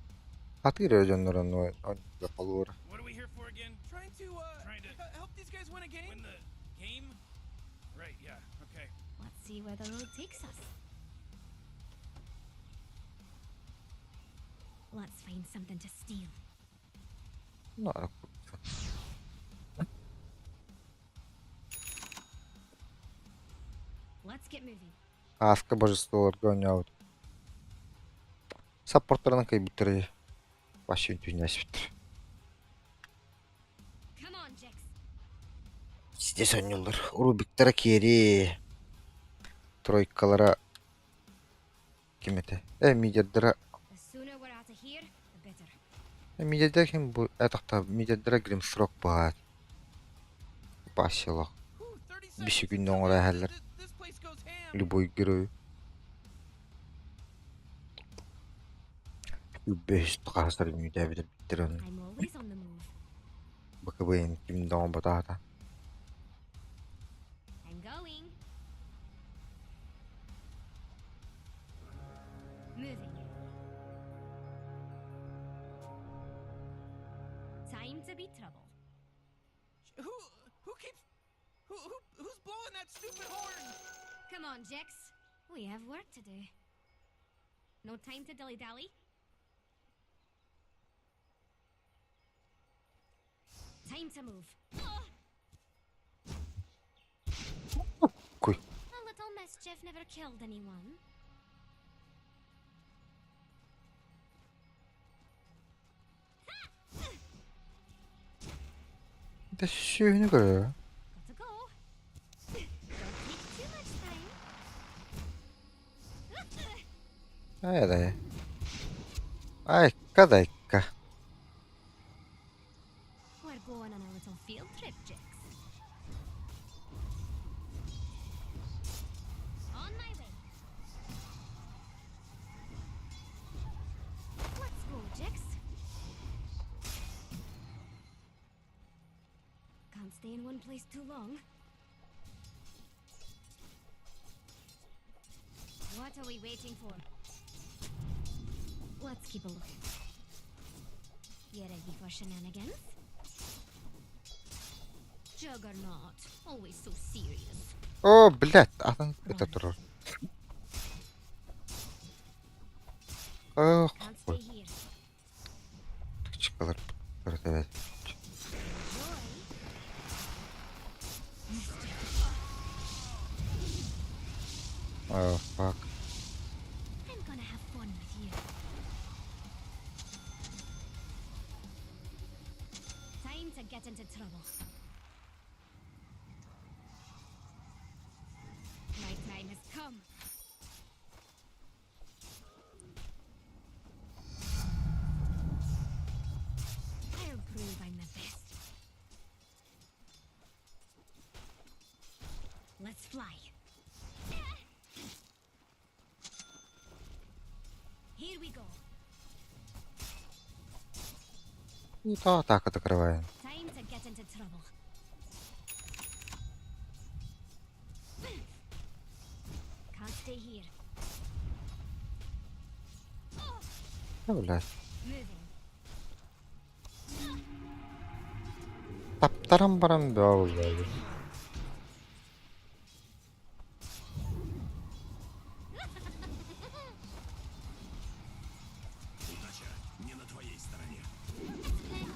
Атыыр эрэ дьоннор онно холуур. What are we here for again? Trying to uh Trying to help these guys win a game. Win the game? Right, yeah. Okay. Let's see where the road takes us. Let's find something to steal. Let's get moving. Ааска божестволарга оонньообут. Саппортарынан кыайбыттар вообще үнтүннээспиттэр. Come on, Jax. Здесь оонньууллар. Рубиктара киэри. Тройкалара ким этэ? Э, мидердара The sooner we're out of here, the better. Мидердэр ким бу этахта мидердара Гримстрок баат. Пасилах. Биш күн оҥоро иһэллэр. Любой герой. Үбэс хаастар мүтээбит биттер оны. I'm always on the move. БКБ ким да оҥорботаата. I'm going. Moving. Time to be trouble. Who who keeps who who who's blowing that stupid horn? Come on, Jax. We have work to do. No time to dilly dally. Time to move. Куй. A little mischief never killed anyone. Да сүөһүнү көрөр. Gotta go. Don't take too much time. Ай да. Айка дайка. We're going on a little field trip, Jix. On my way. Let's go, Jix. Can't stay in one place too long. What are we waiting for? Let's keep a lookout. You ready for shenanigans? Juggernaut, always so serious. О, блядь, атын это турар. Ох, Can't stay here. чыкалар. Evet. Enjoy. Mischief. Oh, fuck. I'm gonna have fun with you. Time to get into trouble. My time has come. I'll prove I'm the best. Let's fly. Here we go. Не то атака закрываем. Time to get into trouble. Can't stay here. Да, блядь. Moving. Таптаран баран бөҕө буолла. Удача не на твоей стороне.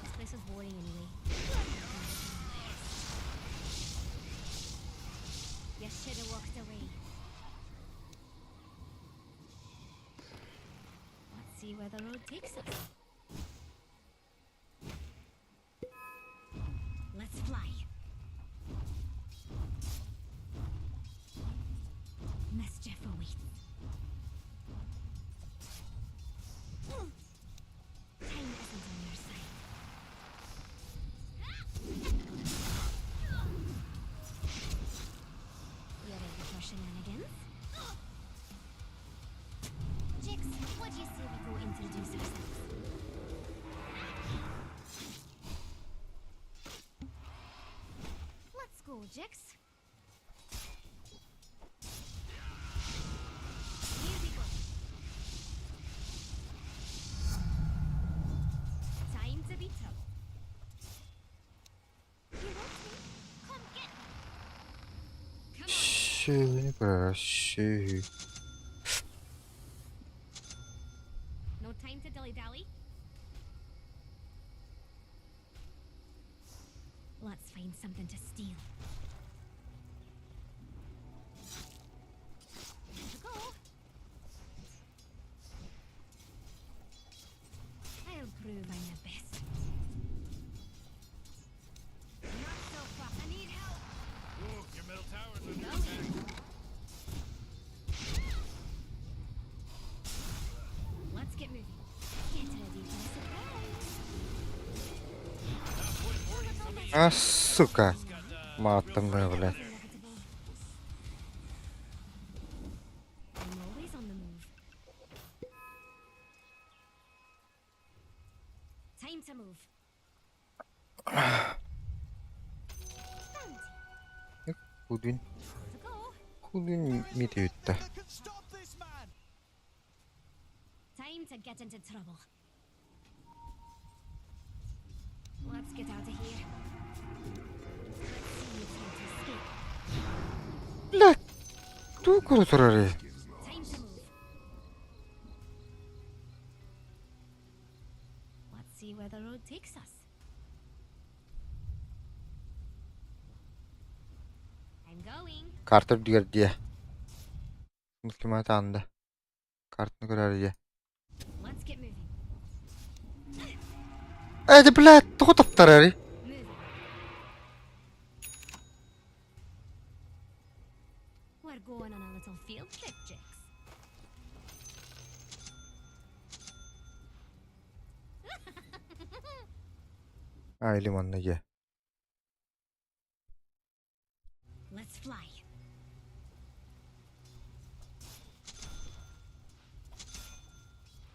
This place is boring anyway. You should have walked away. Let's see where the road takes us. Let's fly. Mischief awaits. Time isn't on your side. You ready for shenanigans? go, Jix. Here we go. Time to be trouble. You want me? Come get me. Come on. Сүһүнү көрөр, сүһү. No time to dilly dally. Let's find something to steal. To go. I'll prove I'm the best. Not so fast. I need help. Ooh, your middle tower's under attack. Let's get moving. Get ready for a surprise. А, сука! Матом, блядь. Inevitable. I'm always on the move. Time to move. Bounty Худун, to go. худун митүүтtä. Time to get into trouble. Let's get out of here. Let's see you try to escape. Блядь! Туу көрө турар. Time to move. Let's see where the road takes us. I'm going. Картер дигэр дие. Муслимата анда. Картны көрөр дие. Let's get moving. Эди блядь, тоҕо таптарар. Moving. We're going on a little field trip, Jix. Ай, лимонна дие. Let's fly.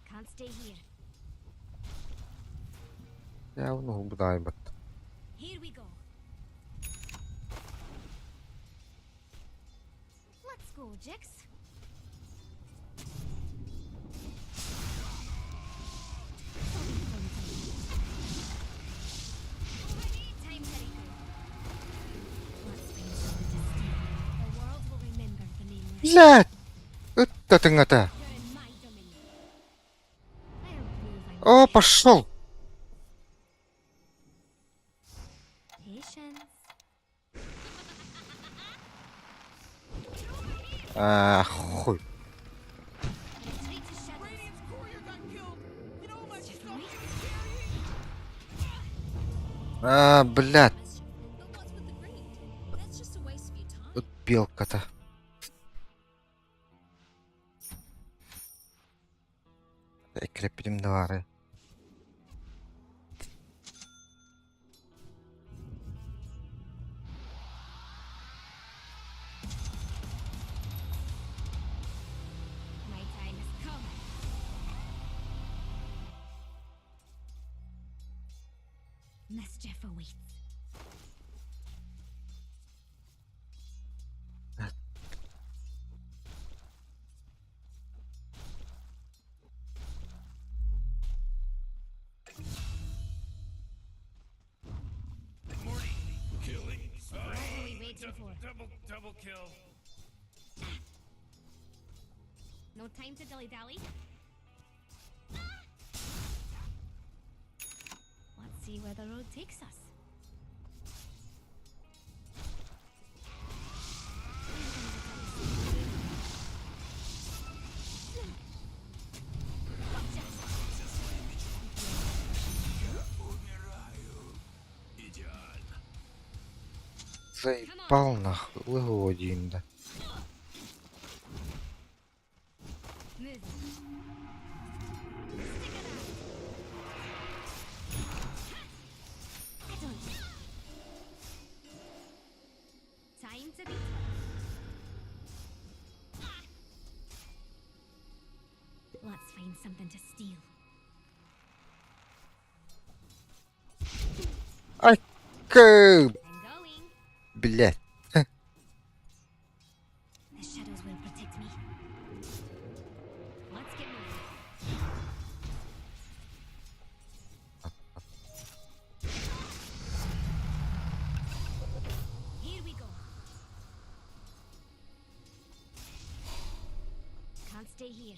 Can't stay here. Я уну будаайбат. Here we go. Let's go, Jix. This'll be fun time. Time to regroup. Let's find something to steal. The world will remember the name Rick. Блядь! Ытта тыҥата. You're in my domain. I'll prove I'm О, пошел! patience. А, хуй. Retreat to shadows. Radiant's courier got killed. You know how much Mischief stuff he awaits. was carrying? А, блядь. But what's with the greed? That's just a waste of your time. Ыт белката. Эккиреппитим да баары. My time has come. Mischief awaits. Morty, killing What are we spree. waiting for? Double, double kill. No time to dilly dally. Let's see where the road takes us. Идеально. Заебал нахуй. Лыгодин да. Move. Stick it out. I don't. Time to be tough. Let's find something to steal. Ай, кы I'm going. Блядь. The shadows will protect me. Let's get moving. Here we go. Can't stay here.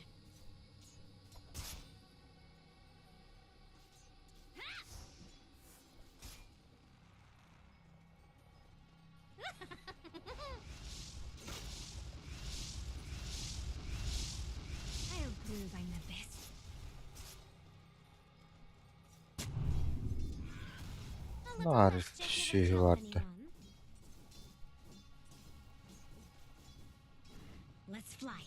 I'll prove I'm the best. Наар сүөһү барда. Let's fly.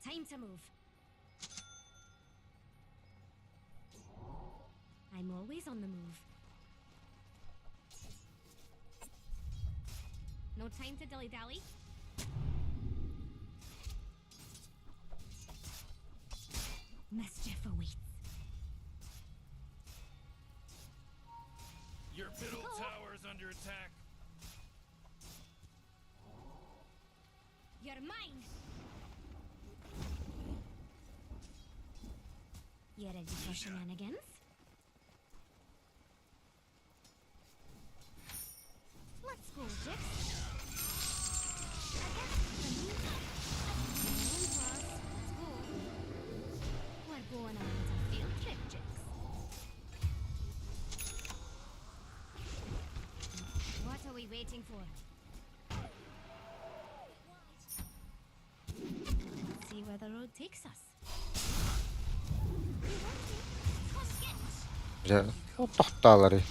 Time to move. I'm always on the move. No time to dilly dally. Mischief awaits. Your middle tower's under attack. You're mine. You ready for shenanigans? Let's go, Jix. A gift from me. A known to us. Let's go. We're going on a little field trip, Jix. What are we waiting for? Let's see where the road takes us. You want me? Come get. Дьэ, тохтоолорый.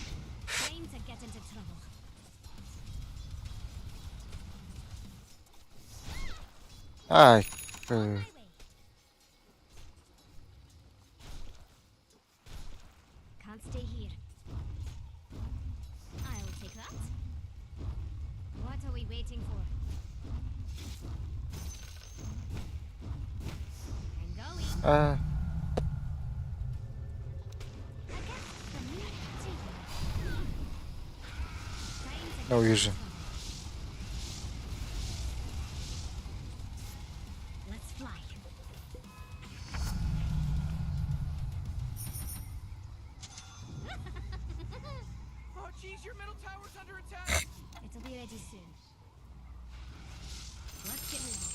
Time to get into trouble. Ай, On my way. Can't stay here. I'll take that. What are we waiting for? I'm going. А, A gift from me to you. Time to Не get увижу. into trouble. Let's fly. Oh, jeez, your middle tower's under attack. It'll be ready soon. Let's get moving.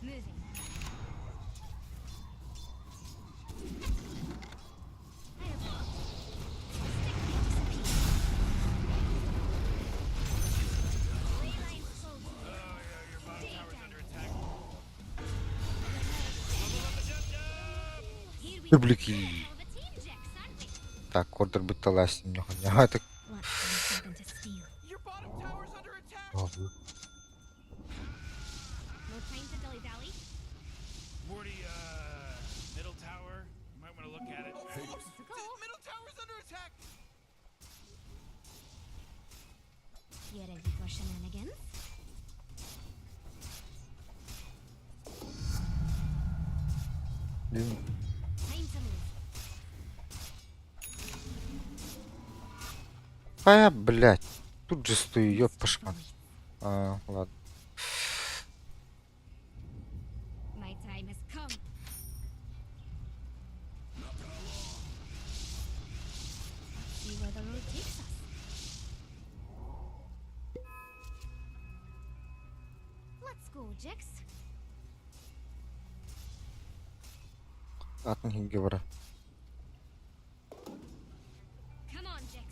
Moving. I have Stick me disappear. Ley lines pulled. Oh, yeah, your bottom Stay tower's down. under attack. Here we go. Публики. We're a team, Jix, aren't we? Так, ордер быталась немного. Так. Let's find something to steal. Your bottom tower's under attack. No time to dilly dally. Morty, middle tower. You might want to look at it. Let's go. Middle tower's under attack. You ready for shenanigans? Блин. Time to move. А я, блядь, тут же стою, ёпашман. А, ладно. My time has come. Let's see where the road takes us. Let's go, Jix. Атын хинге бара. Come on, Jix.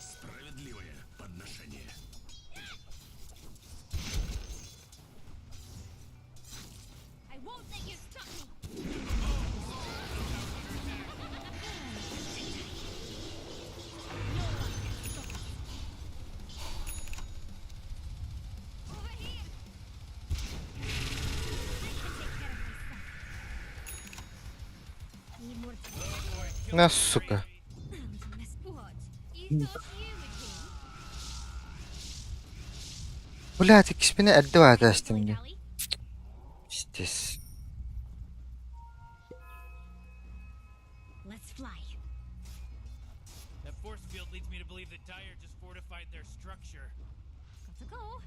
Справедливое подношение. I won't let you stop me. На, сука. Блядь, иккиспинэ эрдэ баатаастым дии. Пиздец. Let's fly. That force field leads me to believe that Dire just fortified their structure. Got to go.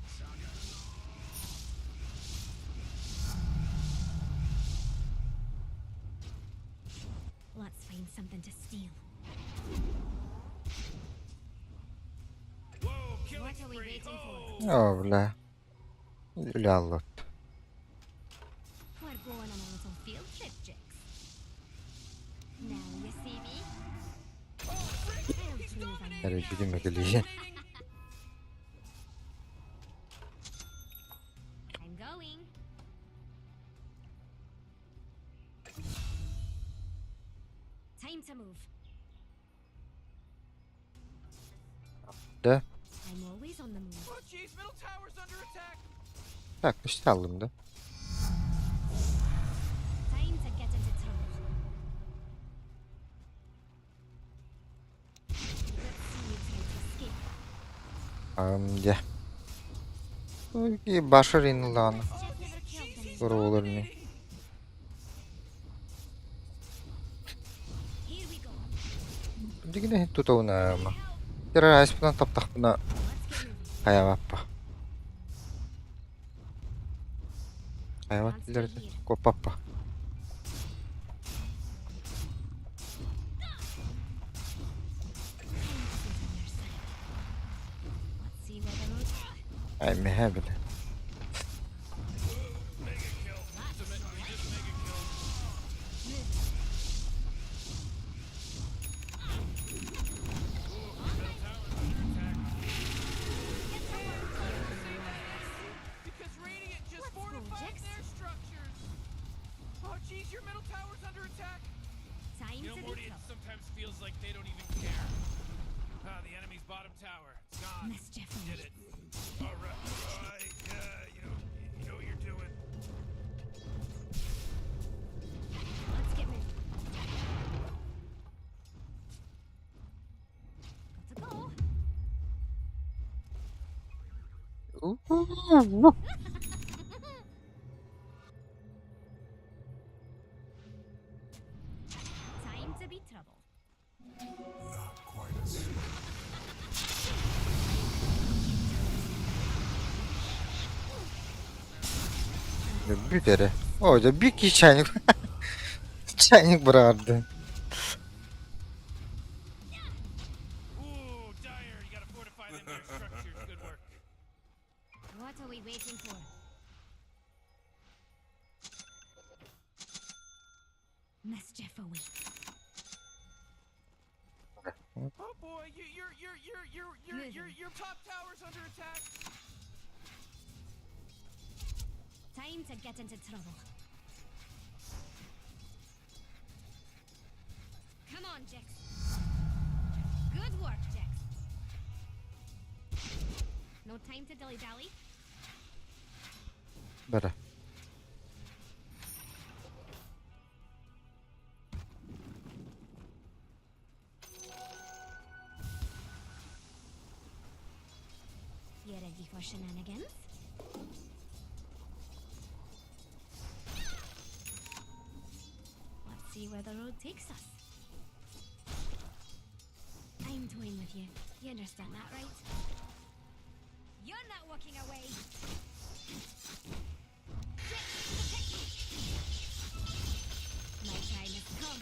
Let's find something to steal. What are we waiting for? Оо, бля. Үлэ аллот. We're going on a little field trip, Jix. Now you see me? I'll prove I'm Эрийбитим экилиэ. I'm going. Time to move. Да. I'm always on the move. Oh jeez, middle tower's under attack. Так, işte aldım da. Time to get into trouble. Let's see you try to escape. Дьэ. Башар инлаана. Туруулар ини. Here we go. Дигинэ тутаунаама. Тера айспынан таптахпына хайабаппа. Хайабат дилерде коппаппа. Let's see where the road. Ай мэхэ биле. Because Radiant just Let's go, fortified Jix. their structures. Oh jeez, your middle tower's under attack. Time You know, to be Morty, it trouble. sometimes feels like they don't even care. Ah, the enemy's bottom tower. It's gone. Mischief Did it. All right. Yeah, you know what you're doing. Let's get moving. Got to go. Уу. Time to be trouble. Not quite as Бүт эрэ. Оо, дьэ бик чайник. Чайник бырарды. Ooh, Dire, you gotta fortify them their structures. Good work. What are we waiting for? Mischief awaits. Oh boy, you, your your your your your your your top tower's under attack. Time to get into trouble. Come on, Jix. Good work, Jix. No time to dilly dally. Бара. You ready for shenanigans? Let's see where the road takes us. I'm toying with you. You understand that, right? You're not walking away. Jix, protect me. My time has come.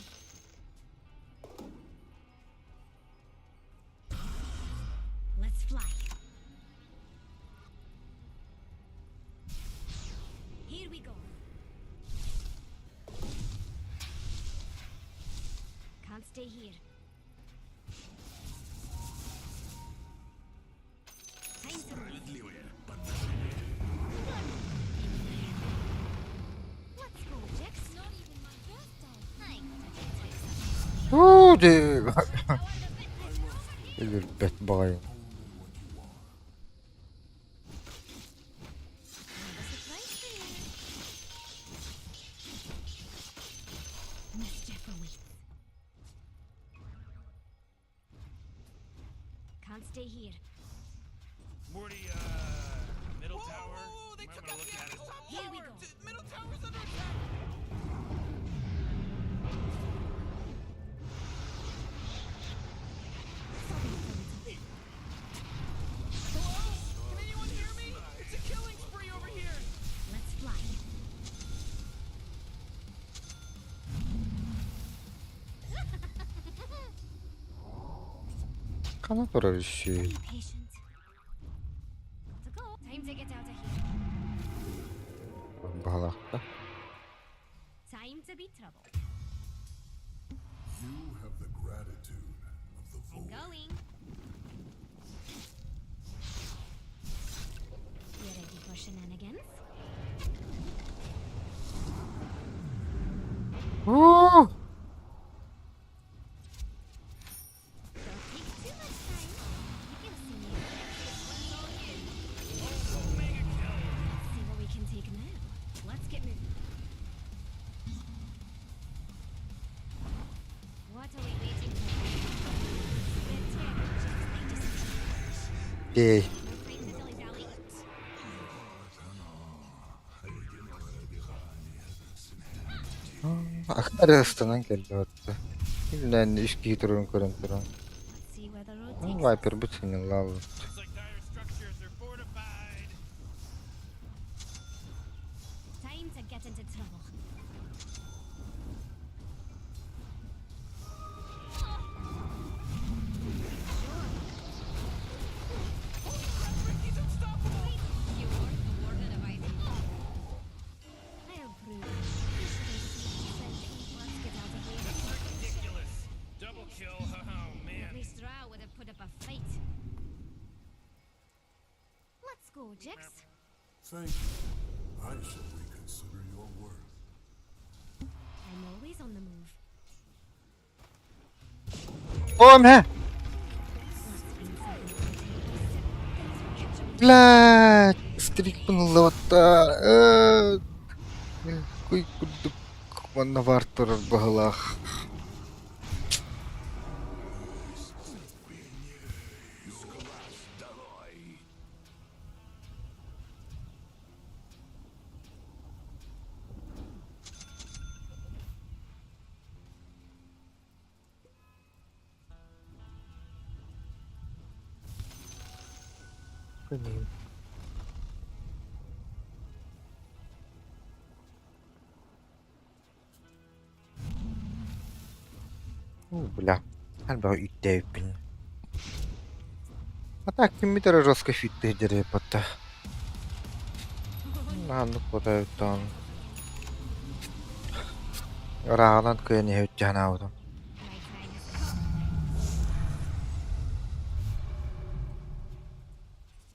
Let's fly. Here we go. Can't stay here. Time to move. Справедливое подношение. Let's go, Jix. Not even my birthday. I gotta get Уу, дэ. Өлөрбөт баҕайы. A surprise for you. Mischief awaits. here. Morty, middle tower. Whoa, they Might took wanna out look the at enemy's it. top Here we tower. go. Middle tower's under attack. Hello? Can anyone hear me? It's a killing spree over here. Let's fly. Хана турар үсүй. Be patient. Gotta go. Time to get out of here. Баһалаахта. Time to be trouble. You have the gratitude of the I'm void. going. You ready for shenanigans? Уу! Don't take too much time. You'll see me. Let's see what we can take now. Let's get moving. What are we waiting for? The terror just they disappear. Дэй. No time to dilly-dally. Ахтар ыстанан кэллэ батта. Илнэн үс киһи турарын көрөн туран. Let's see where the road takes us. Вайпер бут синеллаабыт. Looks like dire structures are fortified. Time to get into trouble. Ricky's unstoppable. You are the warden of Ivy. I approve. You shouldn't be friendly. Let's get out of here. Ridiculous. Double kill. Oh man. At least Drow would have put up a fight. Let's go, Jix. Thank you. I shall reconsider your worth. I'm always on the move. О, мэ! Let's find something to take. Things will catch up. Блядь! Стрикпын ыллабатта. Куй курдук манна бар турар баһылаах. Блин. О, бля. Альба үттээппин. А так киммит эрэ жестко фитте дерепатта. Нааннык потайуттаан. Ырааҕынан кыайан иһэбит аабытым. My time has come.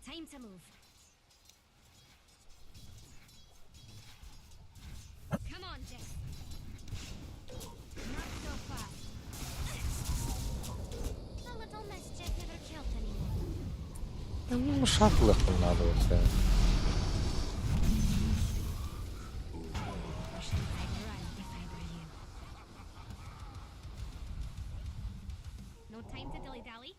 Time to move. Come on, Jix. Not so fast. A little mischief never killed anyone. Ну, шахлых надо вот. I'd run if I were you. No time to dilly dally.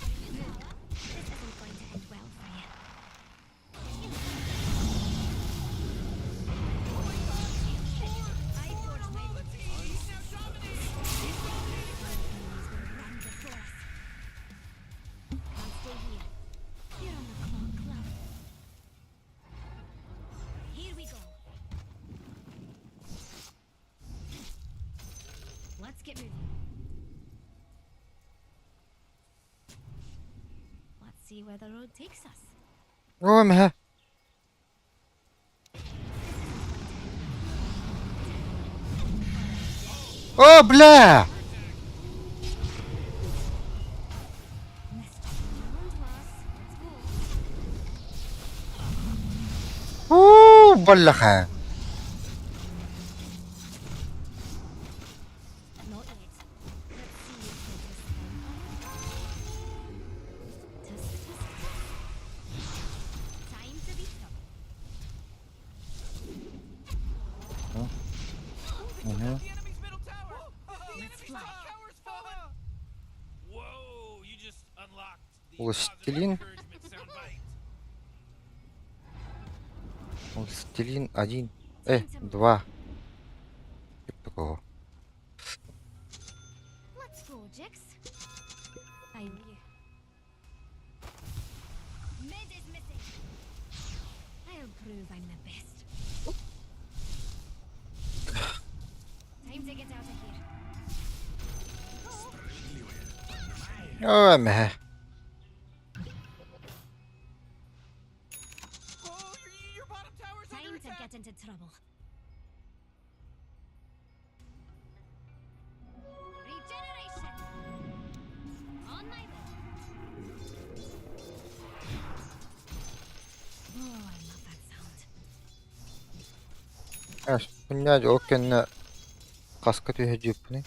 This isn't going to end well for you. I forged my He's now dominating. He's dominating. enemies will run before us. Can't stay here. You're on the clock, love. Here we go. Let's get moving. Let's see where the road takes us. О, мэ! О, бля! Mr. Round was. Let's go. Уу, баллаха. Not yet. Let's see you play this time. Tusk, tusk, tusk. Time to be trouble. Мгм. The enemy's middle tower. The Let's enemy's fly. top tower's fallen. Властелин. Властелин один. Два. Типа такого. Let's go, Jix. I'm you. Mid is missing. I'll prove I'm the best. Time to get out of here. Ой, мэ. Time to get into trouble. Regeneration. On my way. Oh, I love that sound. Күннээ ол кэннэ хаска түһэ дьиэппиний?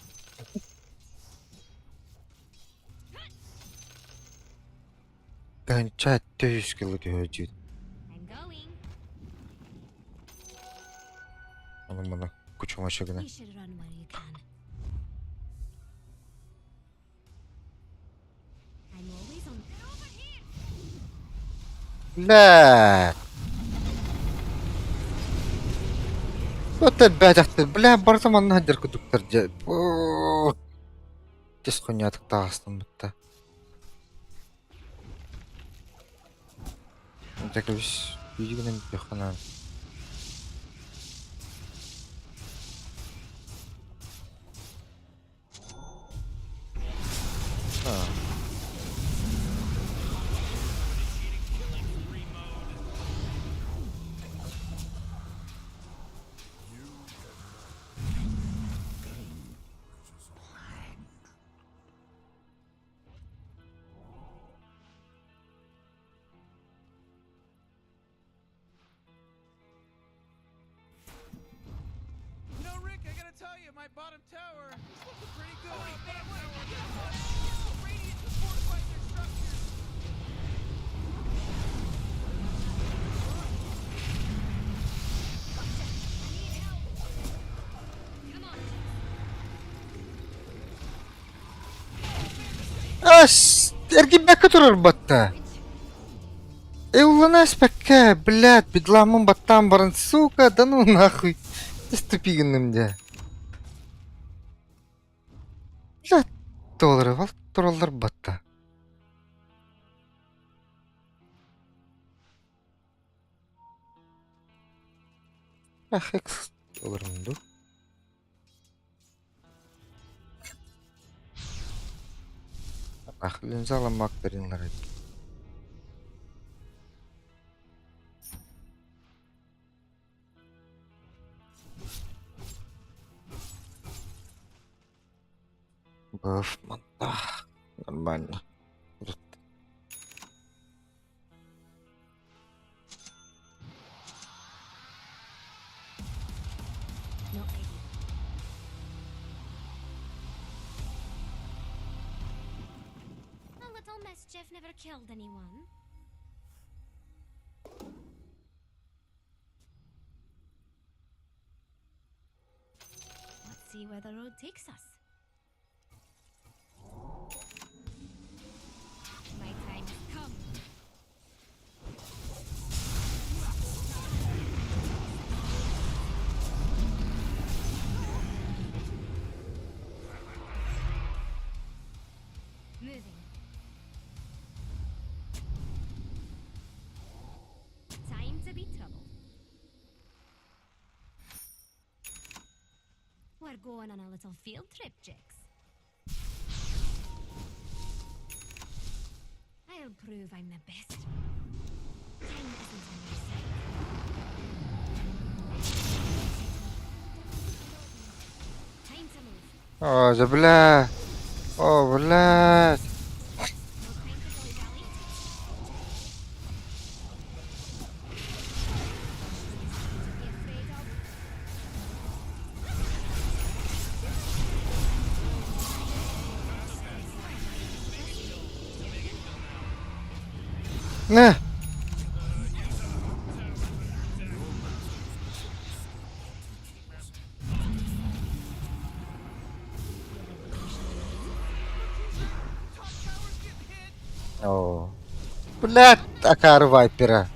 Тыһыынча 700 кило түһэ дьиэт. I'm going. Ону маны кучумача гына. You should run while you can. I'm always on. Get over here! Бля! Вот бэтэхтэр, бля, барыта манна сылдьар курдуктар дьэ. Оо, Тис хуйнятык таҕыстым бытта. Так кэбис, бииргинэн бүтүөххэ наада. А. You know, Rick, I gotta tell you, my bottom tower is looking pretty good. But I wanna get on. Radiant just fortified their structures. Gotcha! I need help! Come on, Ас, эргийбэккэ турар батта. Э, эспэккэ, блядь, бедламын баттаан баран, сука, да ну нахуй. Ты тупигинным дьэ. Блядь, туолары ол тураллар батта. Ах, экс олорун дуу. Ах, линзаламмак даринлар Баф, монтах. Нормально. Вот. Not ready. A little mischief never killed anyone. Let's see where the road takes us. My time has come. Moving. Time to be troubled. We're going on a little field trip, Jix. I'll prove I'm the best. Time isn't on your side. Time to move. О, за бля. О, блядь. No time to dilly-dally. To be afraid of. На. Оо. Блядь, акаары вайпера.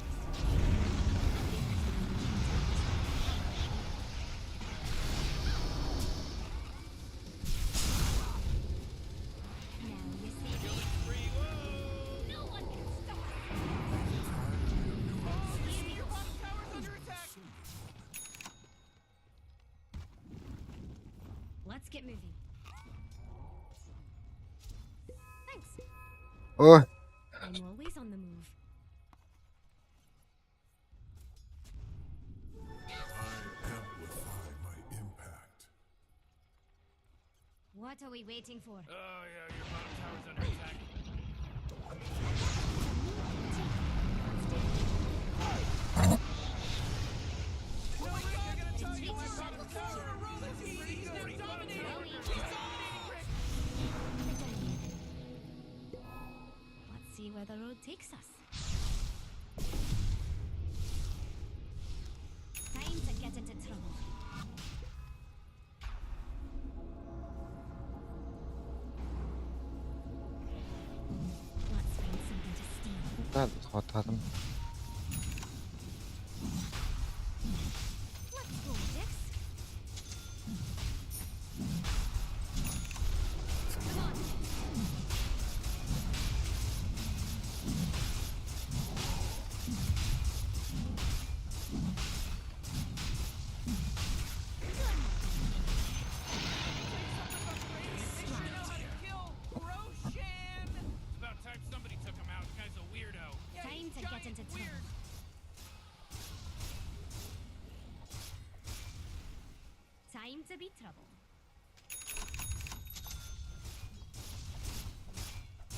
Let's get moving. Thanks. Ой, I'm always on the move. I amplify my impact. What are we waiting for? Oh yeah, your bottom tower's under attack. Let's see where the road takes us. Time to get into trouble. Let's find something to steal. Да, хватадым. Let's go, Dex. Come on. Kill Roshan! It's about time somebody took him out. Guy's a weirdo. Yeah, Time he's to get giant into weird. trouble. Time to be trouble.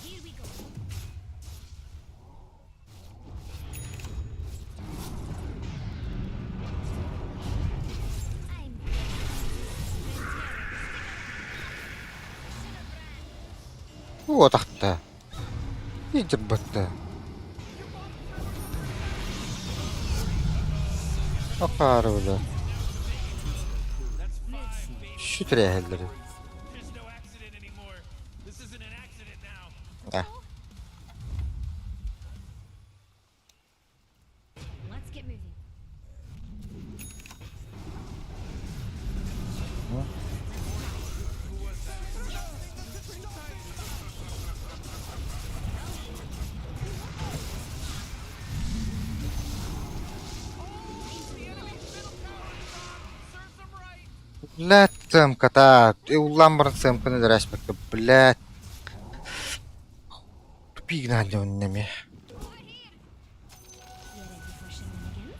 Here we go. I'm Оо тахта. Идэр батта. Акаары бля. Шүтүрээһэллэр. There's no accident anymore. This isn't an accident now. Ah. Let's get moving. Serves them right. Блядь, цемката. Улан баран цемканы дәрәспәккә, блядь. Тупик надо неме. You ready for shenanigans?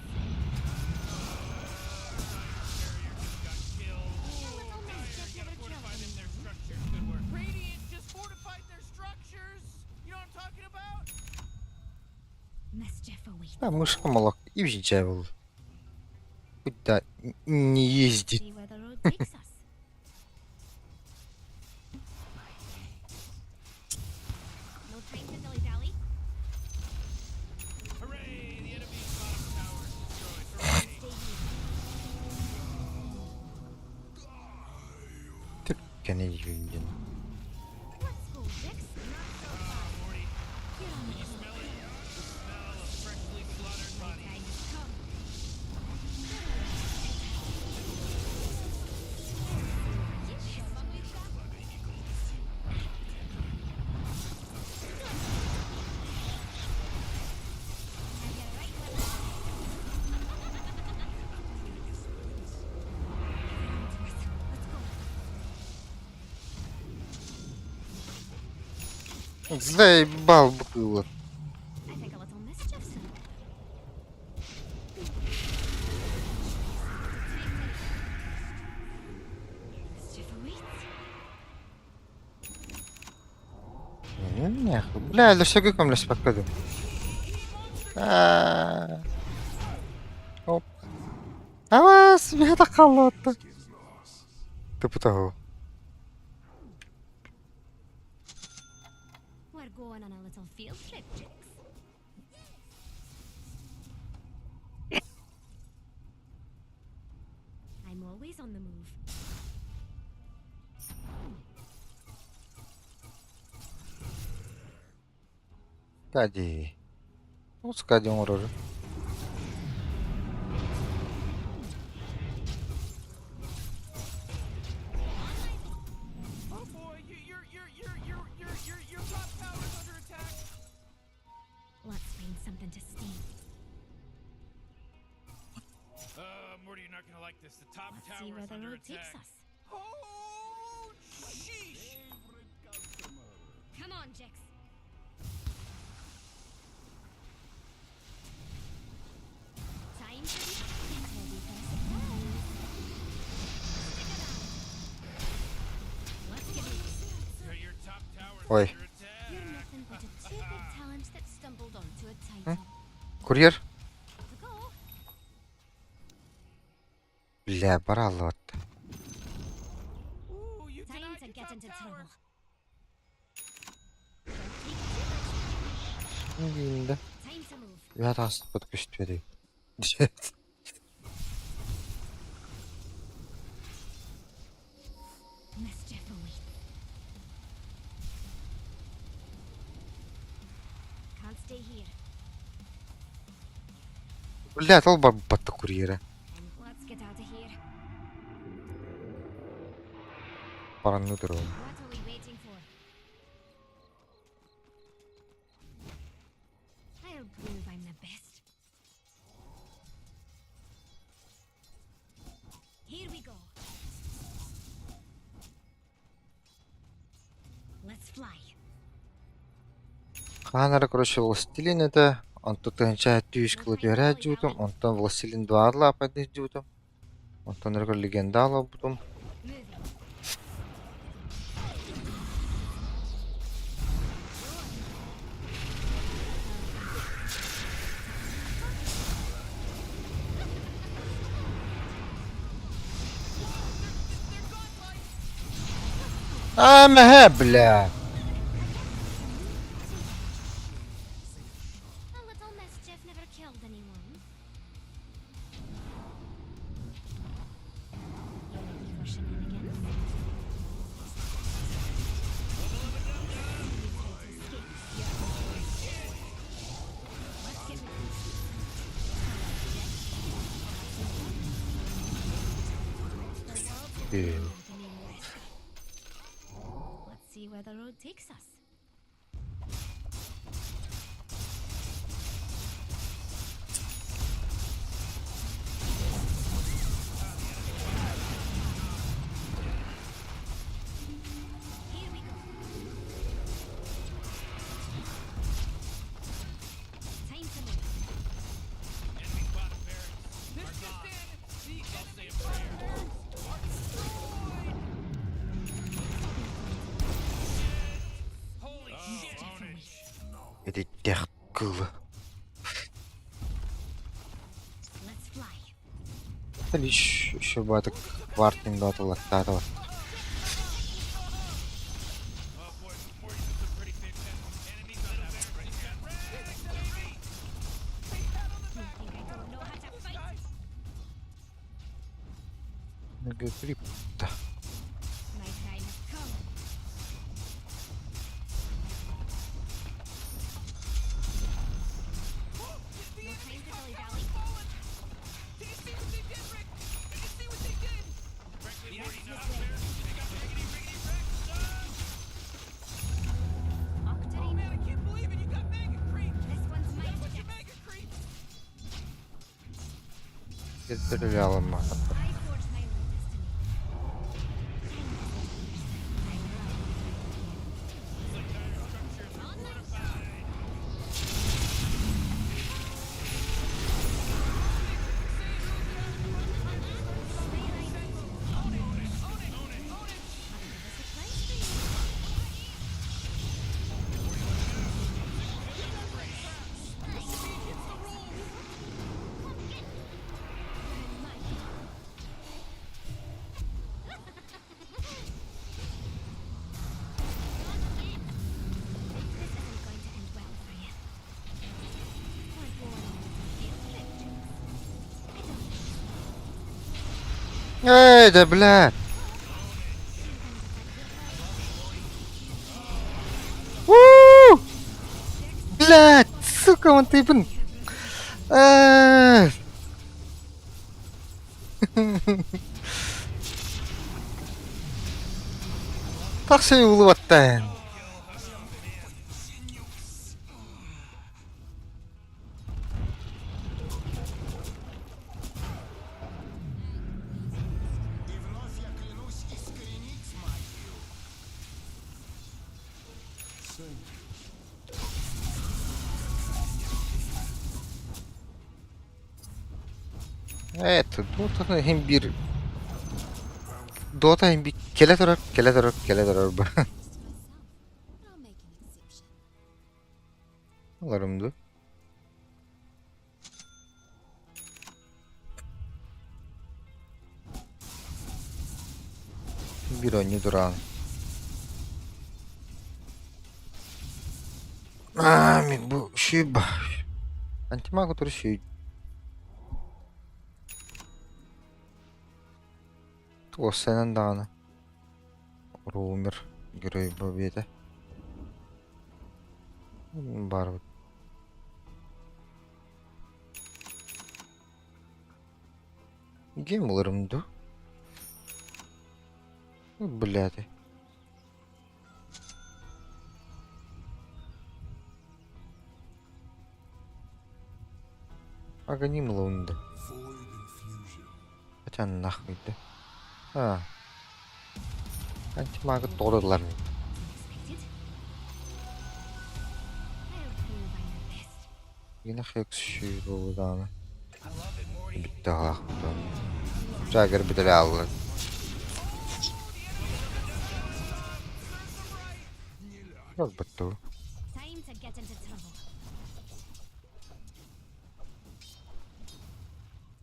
A little mischief never killed Fortified anyone. their structures. Good work. Radiant just fortified their structures. You know what I'm talking about? Mischief awaits. А мышка молок и въезжай. Куда не ездит. See where the road takes us. No time to dilly-dally. Hooray! The enemy's bottom tower is destroyed. Hooray! Stay here. Түрккәне юнген. Let's go, Dex. Not so fast. You're on the You smell it? The smell of freshly slaughtered My bodies. time has come. Have you right with Let's go. Заебал было. I think a little mischief's in order. Mischief awaits. Нахуй. Бля, лөсөгө көмлөспөккө. Аа. Оп. Авас, бихата қаллатты. Типу того. We're going on a little field trip, Jix. I'm always on the move. Скади. Ну, Скади оҥорору. Oh boy, you, your your your your your your your top tower's under attack. Let's find something to steal. Uh, Morty, you're not gonna like this. The top Let's see where the road takes us. Oh, sheesh! Come on, Jax. Time to be get ready for a surprise. Stick around. Let's get moving. Your top tower's Ой. under attack. You're nothing but a two-bit talent that stumbled onto a title. Курьер? To go. Бля, бараллыбат. Ooh, you Time denied to your get top into tower. trouble. Don't take too much. Диинде. Time to move. Үһэ тааспыт көстүөдүй. Mischief awaits. Can't stay here. Бля, ол барбатта курьера. Let's get out of here. Баранны туру. What are we waiting for? I'll prove I'm the best. Here we go. Let's fly. Хаанара короче Властелин это онтон тыһынча түүс кылы түһэрэ дьуутум, онтон Властелин дваадла аппадыс дьуутум, онтон эрэ легенда бутум. Moving. А, мэ, бля. A little mischief never killed anyone. You ready for shenanigans? You try to escape. Let's get moving. The world's Э. the name Wesker. Let's see where the road takes us. Here we go. Time to move. Enemy bottom barracks. This just in. The enemy bottom barracks are destroyed. Holy shit! Эдиттээх кылы. Let's fly. Лишь еще батык вартын датылаттааты бар. Oh boy, Morty, this is pretty fantastic. Enemy middle barracks. He's got wrecked, baby. Take that on the You back. think I don't know how to fight? Крипта. My time has come. Whoa, the No enemy's time to top dilly-dally. tower's fallen. Did you see what they did, Rick? Did you see what they did? Frankly, Morty, This top way. barracks. They got riggedy, riggedy wrecked, son. Oh Octarine. man, I can't believe it. You got mega creep. This one's You got mine a to bunch of get. mega creeps. Кеттерилялыма. I forge my own destiny. Time to set I'm Looks like dire structures are fortified. Own it, own it, own it, own it. a surprise for you. It's the rules. Come get. I'm mine. Not yet. This isn't going to end well for you. We're going on a field trip, Jinx. I don't Эй, да бля. У! Блядь, сука, он тыпын. Тахса улубаттан. Это Dota иһин биир Dota иһин биир кэлэ турар, кэлэ турар, кэлэ турар бу. Ыларым дуу. Биир оонньуу тураҕын. Аа, мин бу шиба. Антимаг утары шүй. Туоссанан даҕаны. Румер герой победа. Барбыт. Гем ыларым дуу? Блядь. Аганим ылынды. Хотя нахуй да. А. Антимагы тоҕо Гина хекс даҕаны бүттэ Жагер бүтэрэ аалла. Барбыт Time to get into trouble.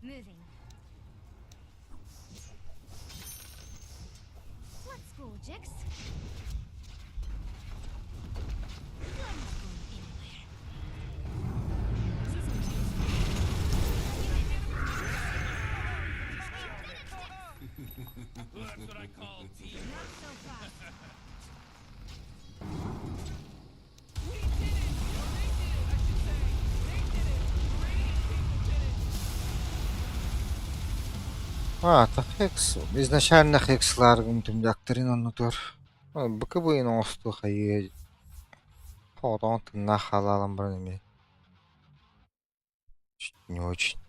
Moving. Let's go, Jix. You're not going anywhere. That's what I call teamwork. Not so fast. We did it! Or they did it, I should say. They did it. The Radiant people did it. А, так Хекс. Изначально Хексларгым түмдактарын оннутугар. БКБ-ын оҥостуу хайыы Хотон тыыннаах хаалаалан баран эмиэ не очень.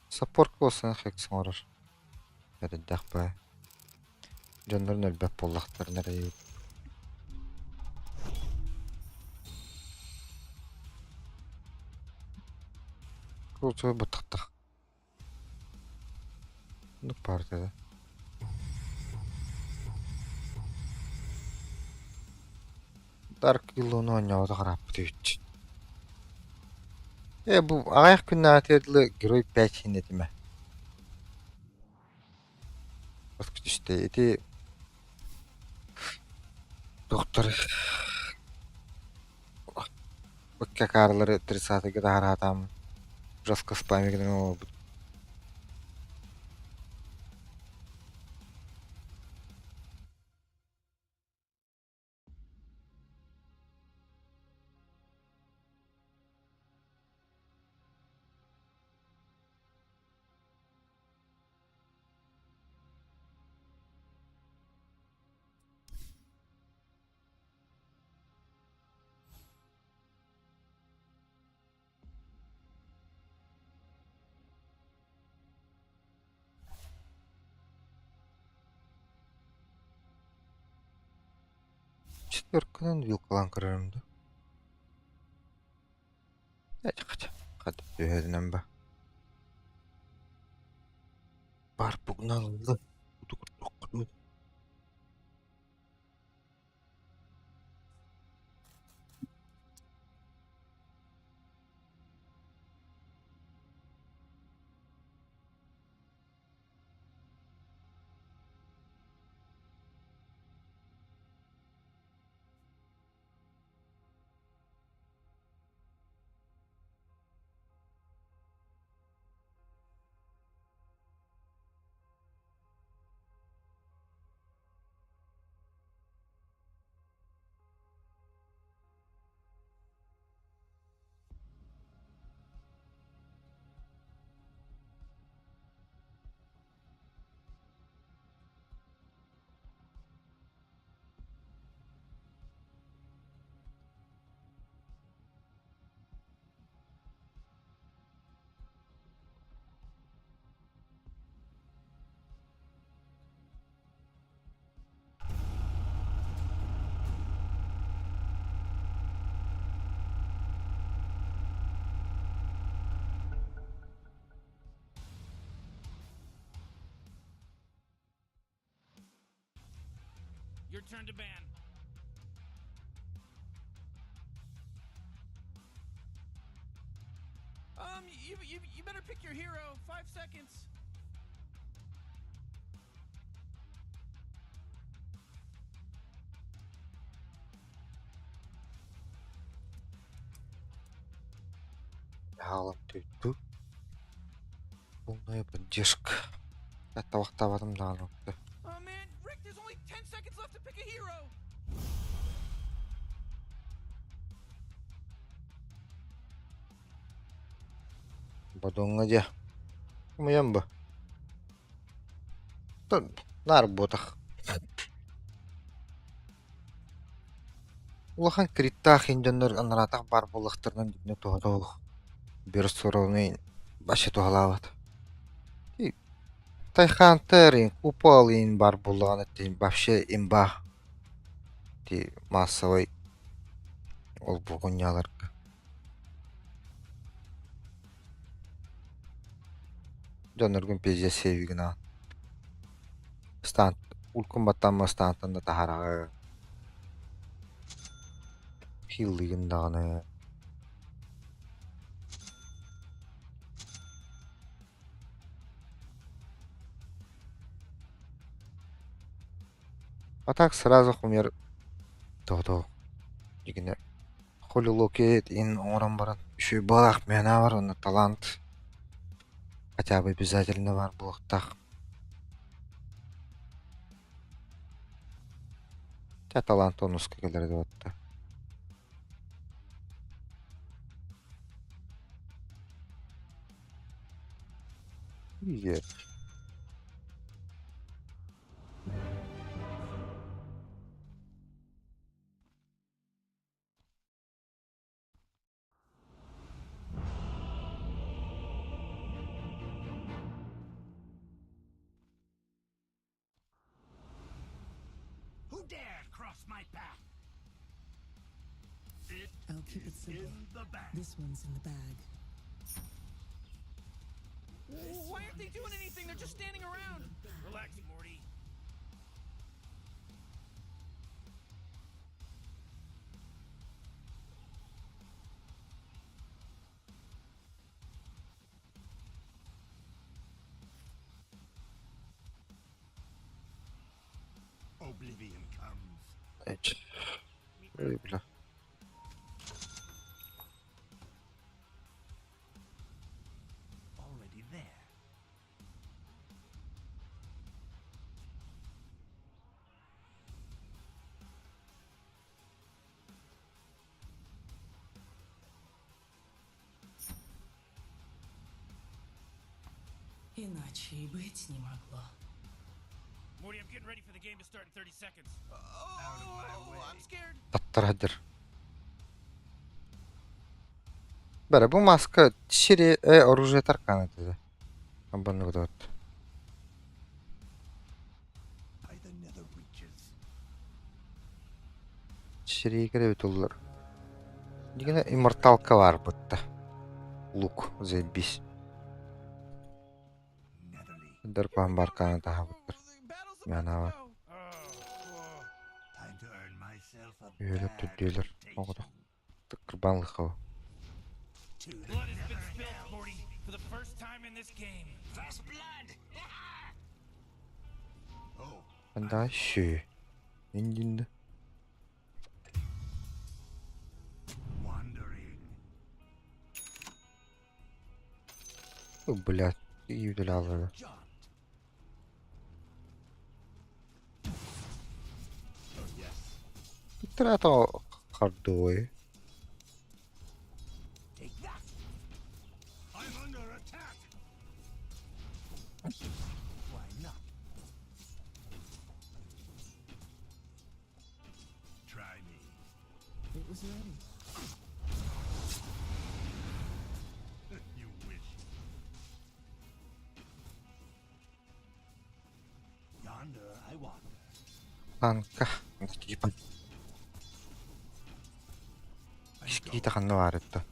Саппорт буолсан Хекс оҥорор. Эрэйдээх баа. Дьоннорун өлбөт буоллахтарына эрэйбит. Култуура бытахтах. Оннук баар этэ. Dark Willow-ну оонньообото харааппыт үһүччү. Ээ бу аҕыйах күннээҕитигэр дылы Герой 5 иһин этимэ. Түстэ ити доктор Ыкка каарлары 30-га таһараатаам жестко спамигынан олорбут. Четверканан вилкалаан көрөрүм дуу? Хата түһэринэн ба. Бар пугналлы. Your turn to ban. Um, you, you, you better pick your hero. 5 seconds. Хаалам түйту. Полная поддержка. Табахтаабатым даҕаны. Oh man, Rick, there's only 10 seconds left to pick a hero. Бодуҥҥа дьэ. Умуйан бу. Наар буотах. Улахан криттаах индионнар анараатах баар буоллахтарынан дьиҥэ туһата олох. Биир суровный вообще туһалаабат. Тайхантер, купол иин баар буоллаҕына вообще имба. Ти массовай ол бугунньаларга. Дьонноргун пиздец сиэбигин Стан улкун баттамма стантан да таһараҕы. Хиллыгын даҕаны. А так сразу хумер тоҕо дигинэ холилокет ин оҥорон баран үчүгэй баҕалаах мээнэ бар уонна талант хотя бы обязательно баар буолуохтаах. Чэ талант онуска кэлэр дуотта. Ийэ. Who dared cross my path? It I'll keep it is simple. in the bag. This one's in the bag. Why aren't they doing anything? They're just standing around. Relax, Morty. Oblivion comes. Эч. Ой, бля. Already there. Иначе и быть не могло. Morty, I'm getting ready for the game to start in 30 seconds. Out of my Oh, way. I'm scared. Таттарадыр. Бәрі бу маска сири оружие таркан этэ. Абаннык вот. By the nether reaches. Сири кире туллар. Дигene имморталка бар бытта. Лук заебись. Netherly. Дырпан барканы таһабыттар. The battle's about to Мяна go. Oh, Time to earn myself a Үөлөп bad түрдүөлөр. Оҕото. reputation. Тыккырбанлыхау. To the Blood has been nether spilled, hells. Morty, for the first time in this game. First blood! Oh, Анда шү. Индинде. wandering. Блядь, юдалалары. Jaunt. Oh, yes. Трато хардой. Take that! I'm under attack! Why not? Try me. It was ready. You wish. Yonder I wander. Танка. Типа. Кита ханна бар этте.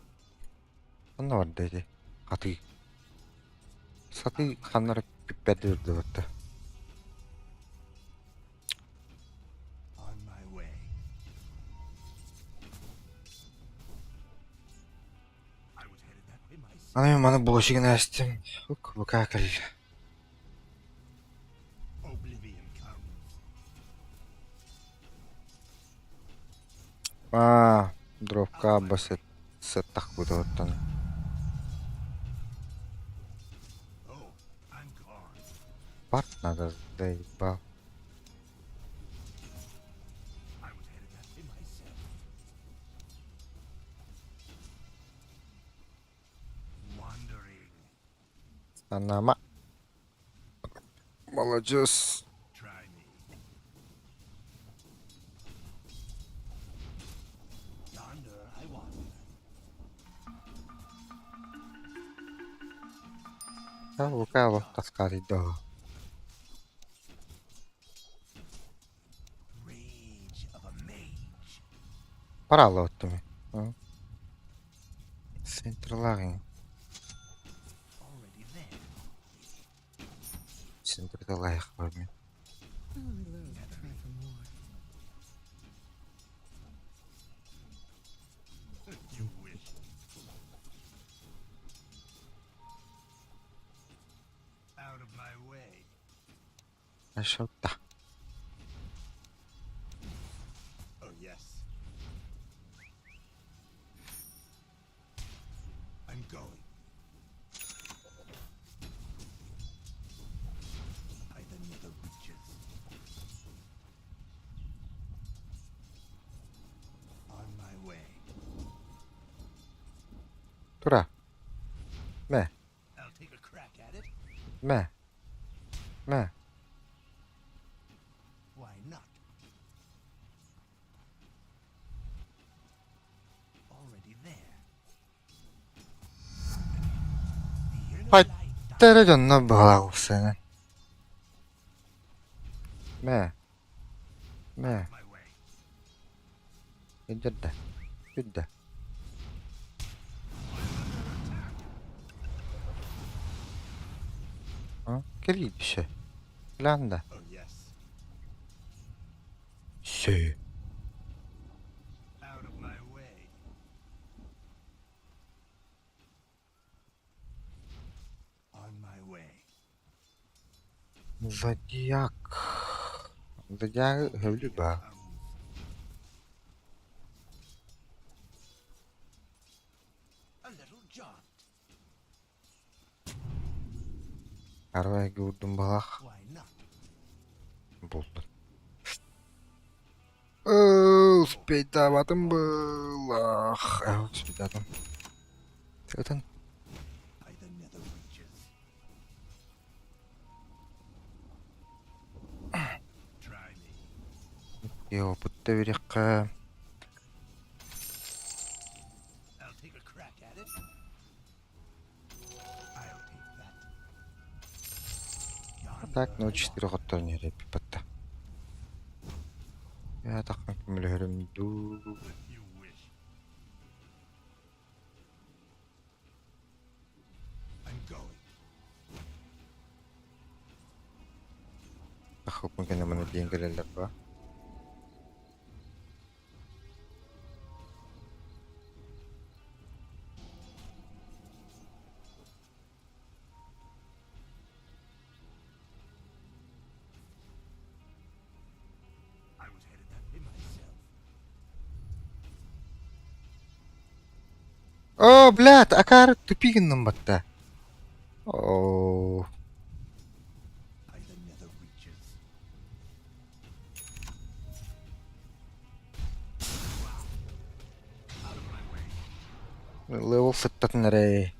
Ханна бар деди. Хаты. Саты ханнар пиппәдүрдү бытта. Аны мин маны булочигын ээстим. Ук, букаа кэллэ. Аа, дропка абба сыт сыттах бутуоттан. Парт надо заебал. Санаама. Маладьыас. Лукаво таскарыйда. Параллаоттум. Центрлагын. Центрда лайық бар мен. Ашотта. Тура. Мэ. Мэ. Мэ. Хайта эрэ дьонно быһалаах уопсайынан. Мэ. Мэ. Өйдөрдө. Сүрдэ. Кэлиий түсө. Ланда. Сөө. Зодиак. Зодиагы өһөбүлүр баа. Арай уурдум баҕах буллун. Успейдаабатым быылах. Успейдаатым. Ытын. Опытта бириэххэ. Так, ну 4 хотторон иһэр Я таххан көмөлөһөрүм дуу. Таххыппын кэннэ маны диэн кэлэллэр ба. О, блядь, акаары тупи гынным батта. Оо. Level сыттатын эрэ.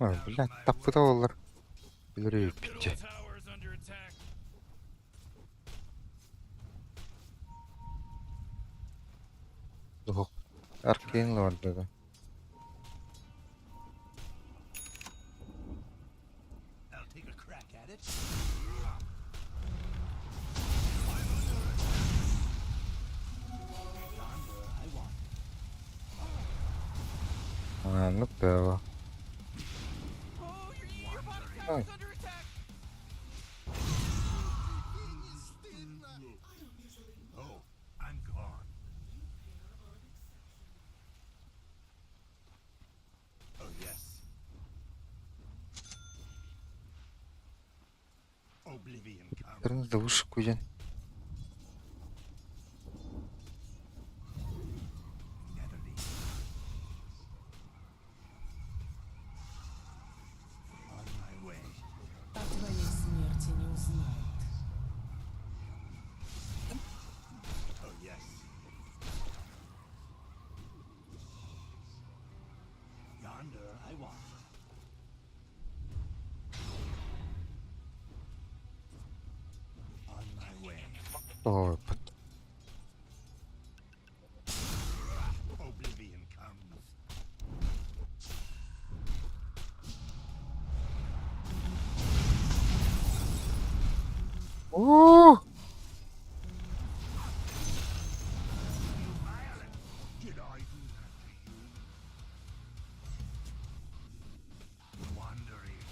Ой, блядь, таппыта буоллар. Билэр бүппүччэ. Дуһук. Аркейн лорда да. Оннук да. Oh, your bottom Ой. tower's under attack. Oh, I'm gone. Oh yes. Oblivion comes. Вернуть выше куян. Netherly. On my way. О твоей смерти не узнают. Oh yes. Yonder I wander. On my way. Ой, пот- Oblivion comes. Уу! Did I do that to you? Wandering.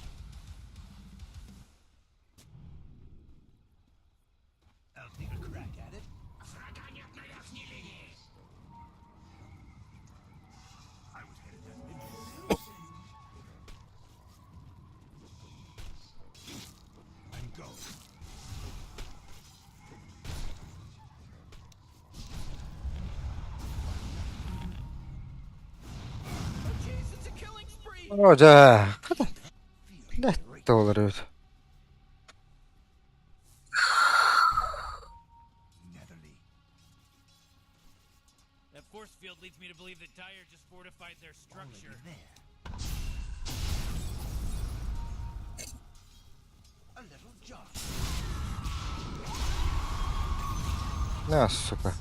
I'll take a crack at it. I was headed that way myself. I'm going. Oh jeez, it's a killing spree. Оо, дьэ. Хата. Лэт олор эбит. Netherly. That force field leads me to believe that Dire just fortified their structure. Already there. A little jaunt. На, сука.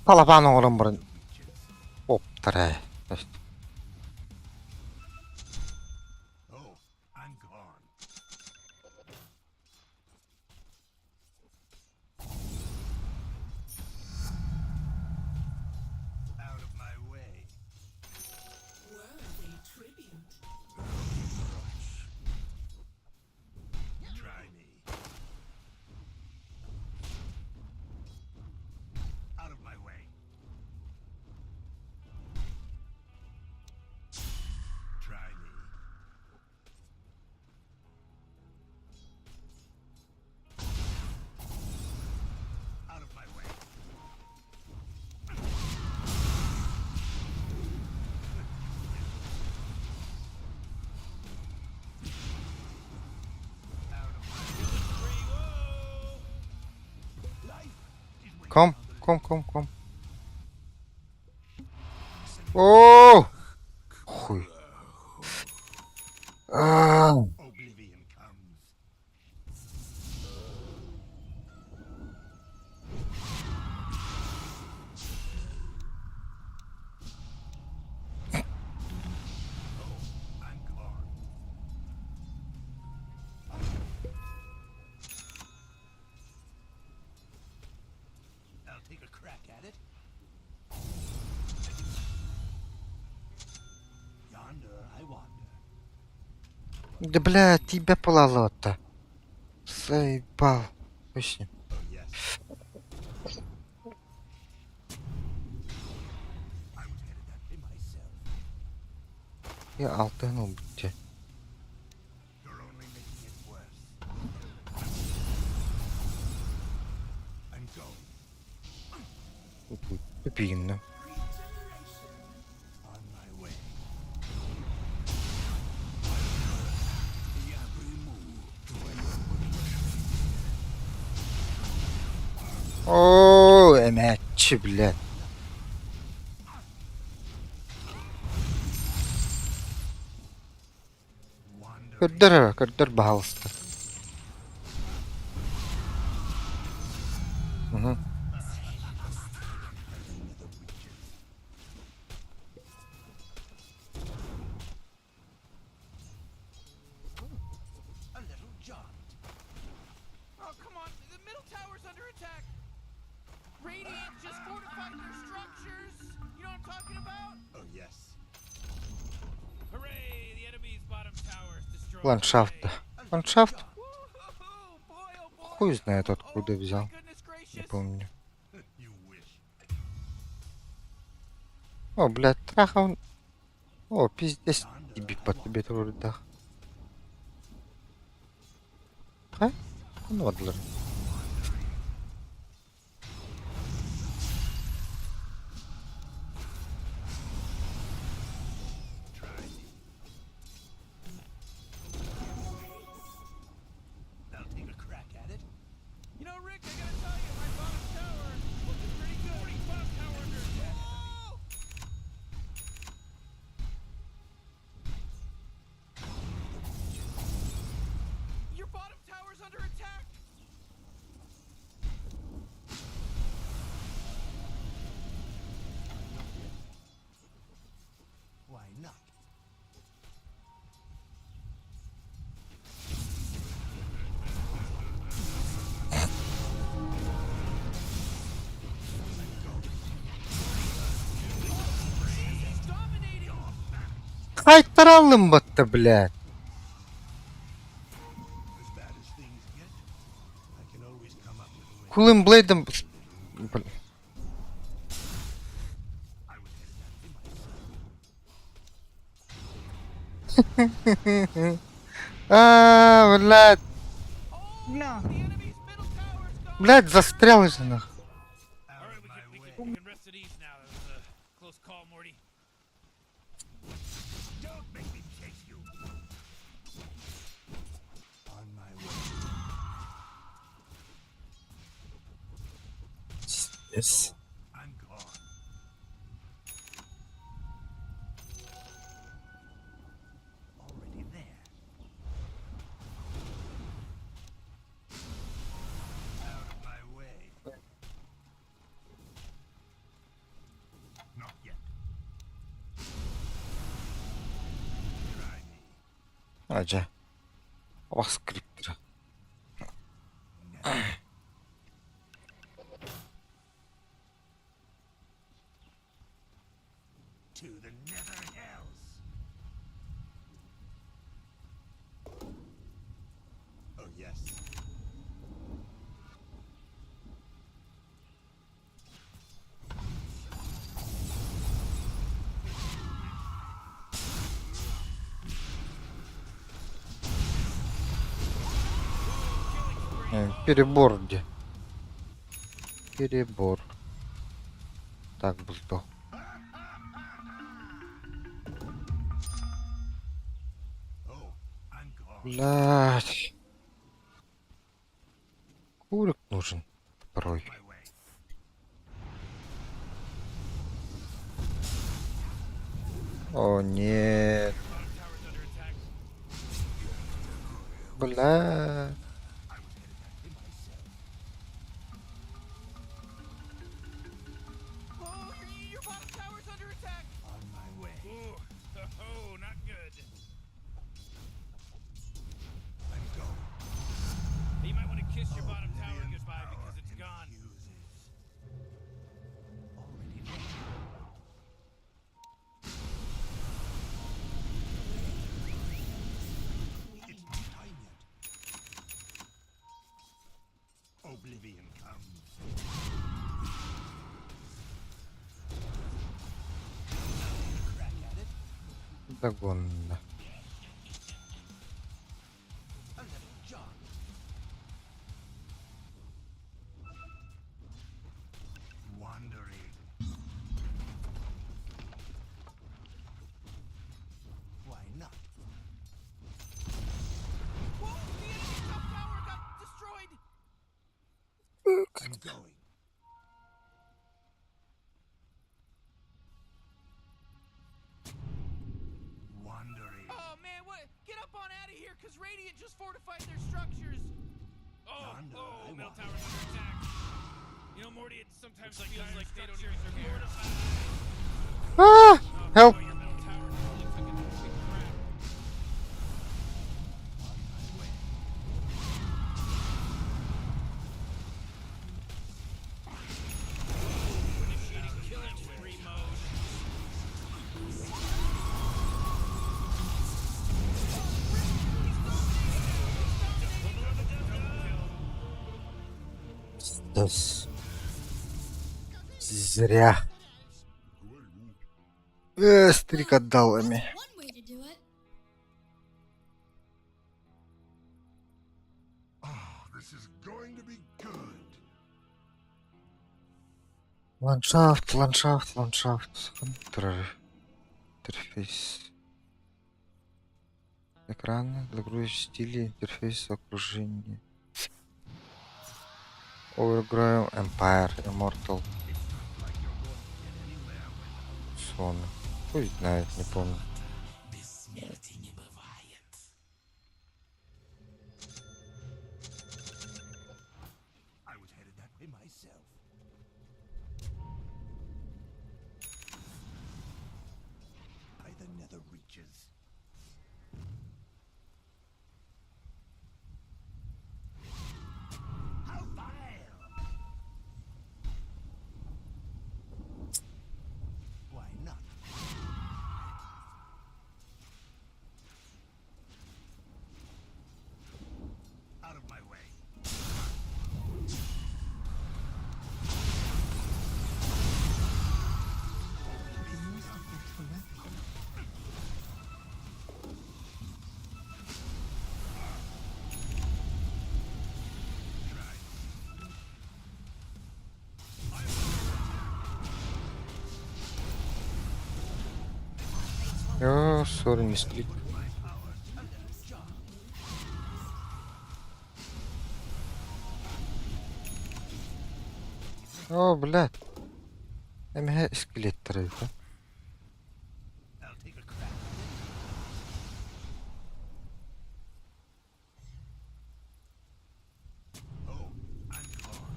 Балабан оҥорон баран оптара. Oh, I'm gone. Out of my way. Worthy tribute. Try me. Out of my way. Try me. Out of my way. Ком, ком, ком, ком. Оо! Хуй. Аа. Oblivion comes. Oh, I'm gone. I'll take a crack at it. Yonder I wander. Да бля, тебя пололото. Заебал. Хуй с ним. Oh yes. I was headed that way myself. Я алтын убьте. You're only making it worse. I'm going. Пигинно. On my way. Я приму твое Оо, эмээччи, блядь. Көрдөр эрэ, көрдөр баһалыста. Мгм. A little jaunt. Oh come on, the middle tower's under attack. Radiant just fortified their structures. You know what I'm talking about? Oh yes. Hooray! The enemy's bottom tower is destroyed. Ландшафт. Ландшафт? Хуй знает откуда взял. Не помню. О, блядь, трахал. О, пиздец. Тебе по тебе турдах. Хай? Ну, адлар. I'll take a crack at it. You know, Rick, I gotta tell you, my bottom tower is looking pretty good. Bottom tower under attack. Oh! Your bottom tower's under attack. Why not? Хай таралым батта, блядь. As bad as things get, I can always come up with a way. Кулым блейдом... Блин. А, блядь. Бля. Блядь, застрял же нахуй. All right, we can rest at ease now. That was a close call, Morty. Don't make me chase you. On my way. Yes. I'm gone. Already there. Out of my way. Not yet. Try me. Ажа. Ох, скриптер. To the nether hells. Oh yes. Перебор где? Перебор. Так, был. Oh, I'm gone. Блядь. Курик нужен. Второй. My way. О, нет. Бля. Oh, your bottom tower's under attack. On my way. Ooh, oh, not good. I'm going. You might want to kiss your bottom tower goodbye because it's gone. Infuses. Already there. It's not time yet. Oblivion comes. Crack at it. Догонно. A little jog. Wandering. Why not? Whoa, the enemy's top tower got destroyed. I'm going. Wandering. Oh man, what? Get up on out of here, cause Radiant just fortified their structures. Oh, Yonder oh, I middle wander. tower's under attack. You know, Morty, it sometimes feels like they don't even care. А, help. Oh, your middle tower totally took a big crap. Initiating killing spree mode. Это зря. Стрик отдал Эми. One way to do it. Oh, this is going to be good. Ландшафт, ландшафт, ландшафт. Контр. Интерфейс. Экраны, загрузить стили, интерфейс окружения. Overgrown Empire, Immortal. Сон. Хуй знает, не помню. Без смерти не бывает. I was headed that way myself. By the nether reaches. How vile! Why not? Out of my way. The most effectful weapon. О, сори, не стрик. О, блядь. МГ скелеттер это. I'll take a crack at it. Oh, I'm gone.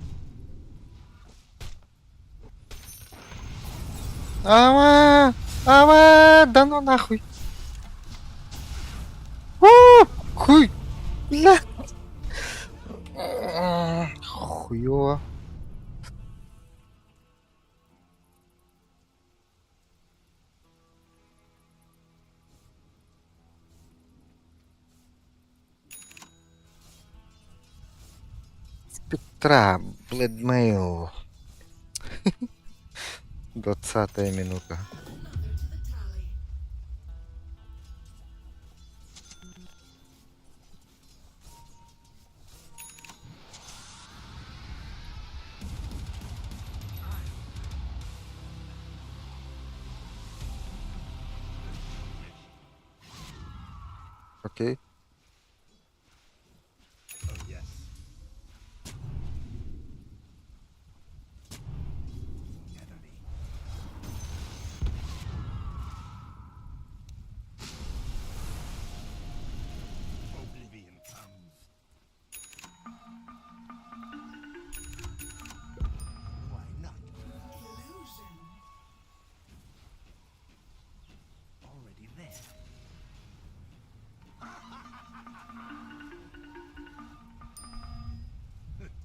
Ама! Ама! Да ну нахуй! У, Хуй! Бля! Хуёво. Петра, Блэдмейл. 20 минута. Another to the tally. Окей. Oh, yes. Netherly. Oblivion comes. Why not? Illusion. Already there.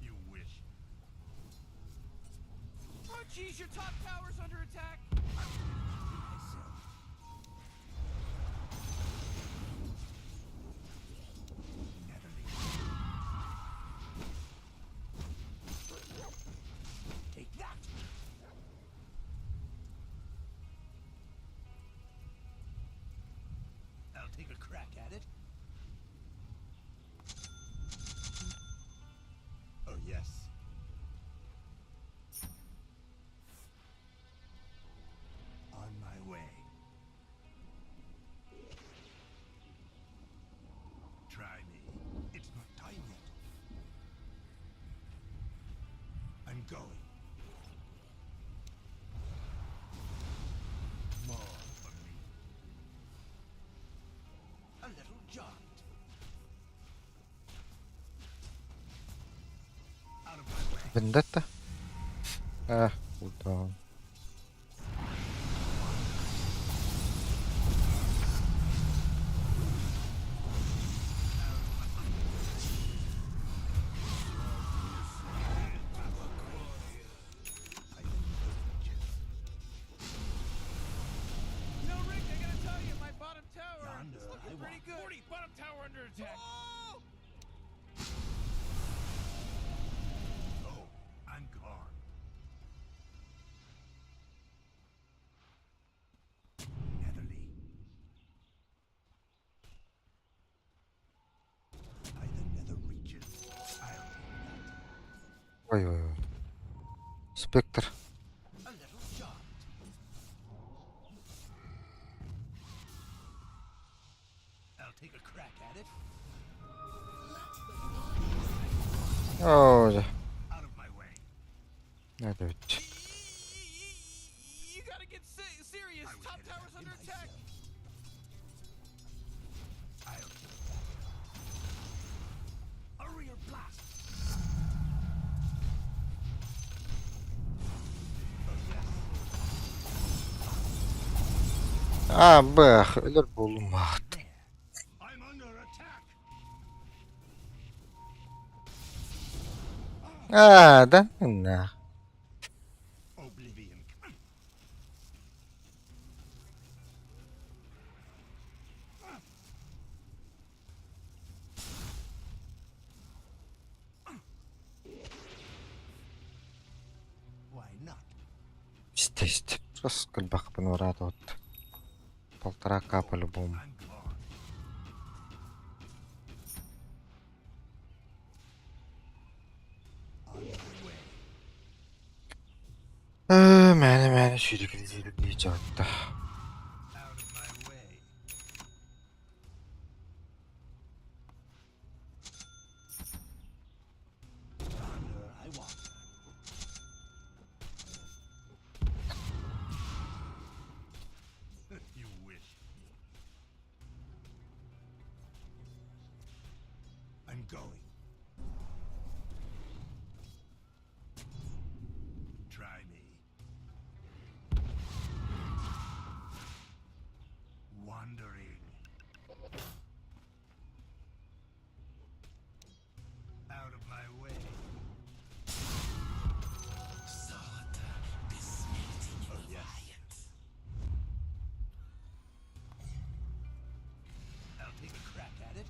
You wish. Oh jeez, your top tower's under attack. Myself. Netherly. Take that! I'll take a crack at it. Oh, yes. On my way. Try me. It's not time yet. I'm going. More for me. A little jaunt. Out of my way. Вендетта? А, куда? You know, Rick, I gotta tell you, my bottom tower Yonder is looking I pretty good. 40, bottom tower under attack. Oh! Oh, Ой ой ой. Спектр. Оо дьэ. Это ведь. А, бэх, өлөр буолумаат. А, да, на. Истэ истэ. Сос кэлбэхпин ураатыбыт. Полтора к по-любому. Ээ, мээнэ мээнэ сүүрүкүн сүүрүк дии дьаҕытта. I'm going. Try me. Wandering. Out of my way. Золото без смерти не бывает. I'll take a crack at it.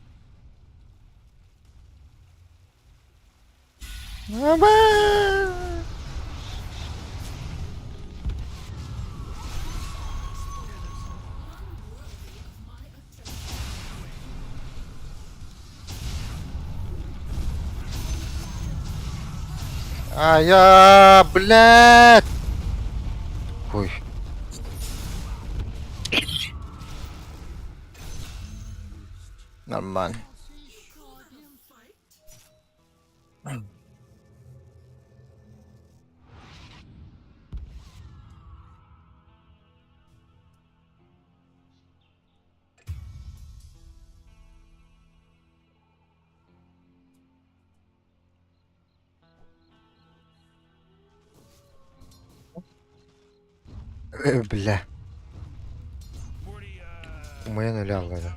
А я, блядь! Ой. Нормально. Бля. Умайан өлө аллара.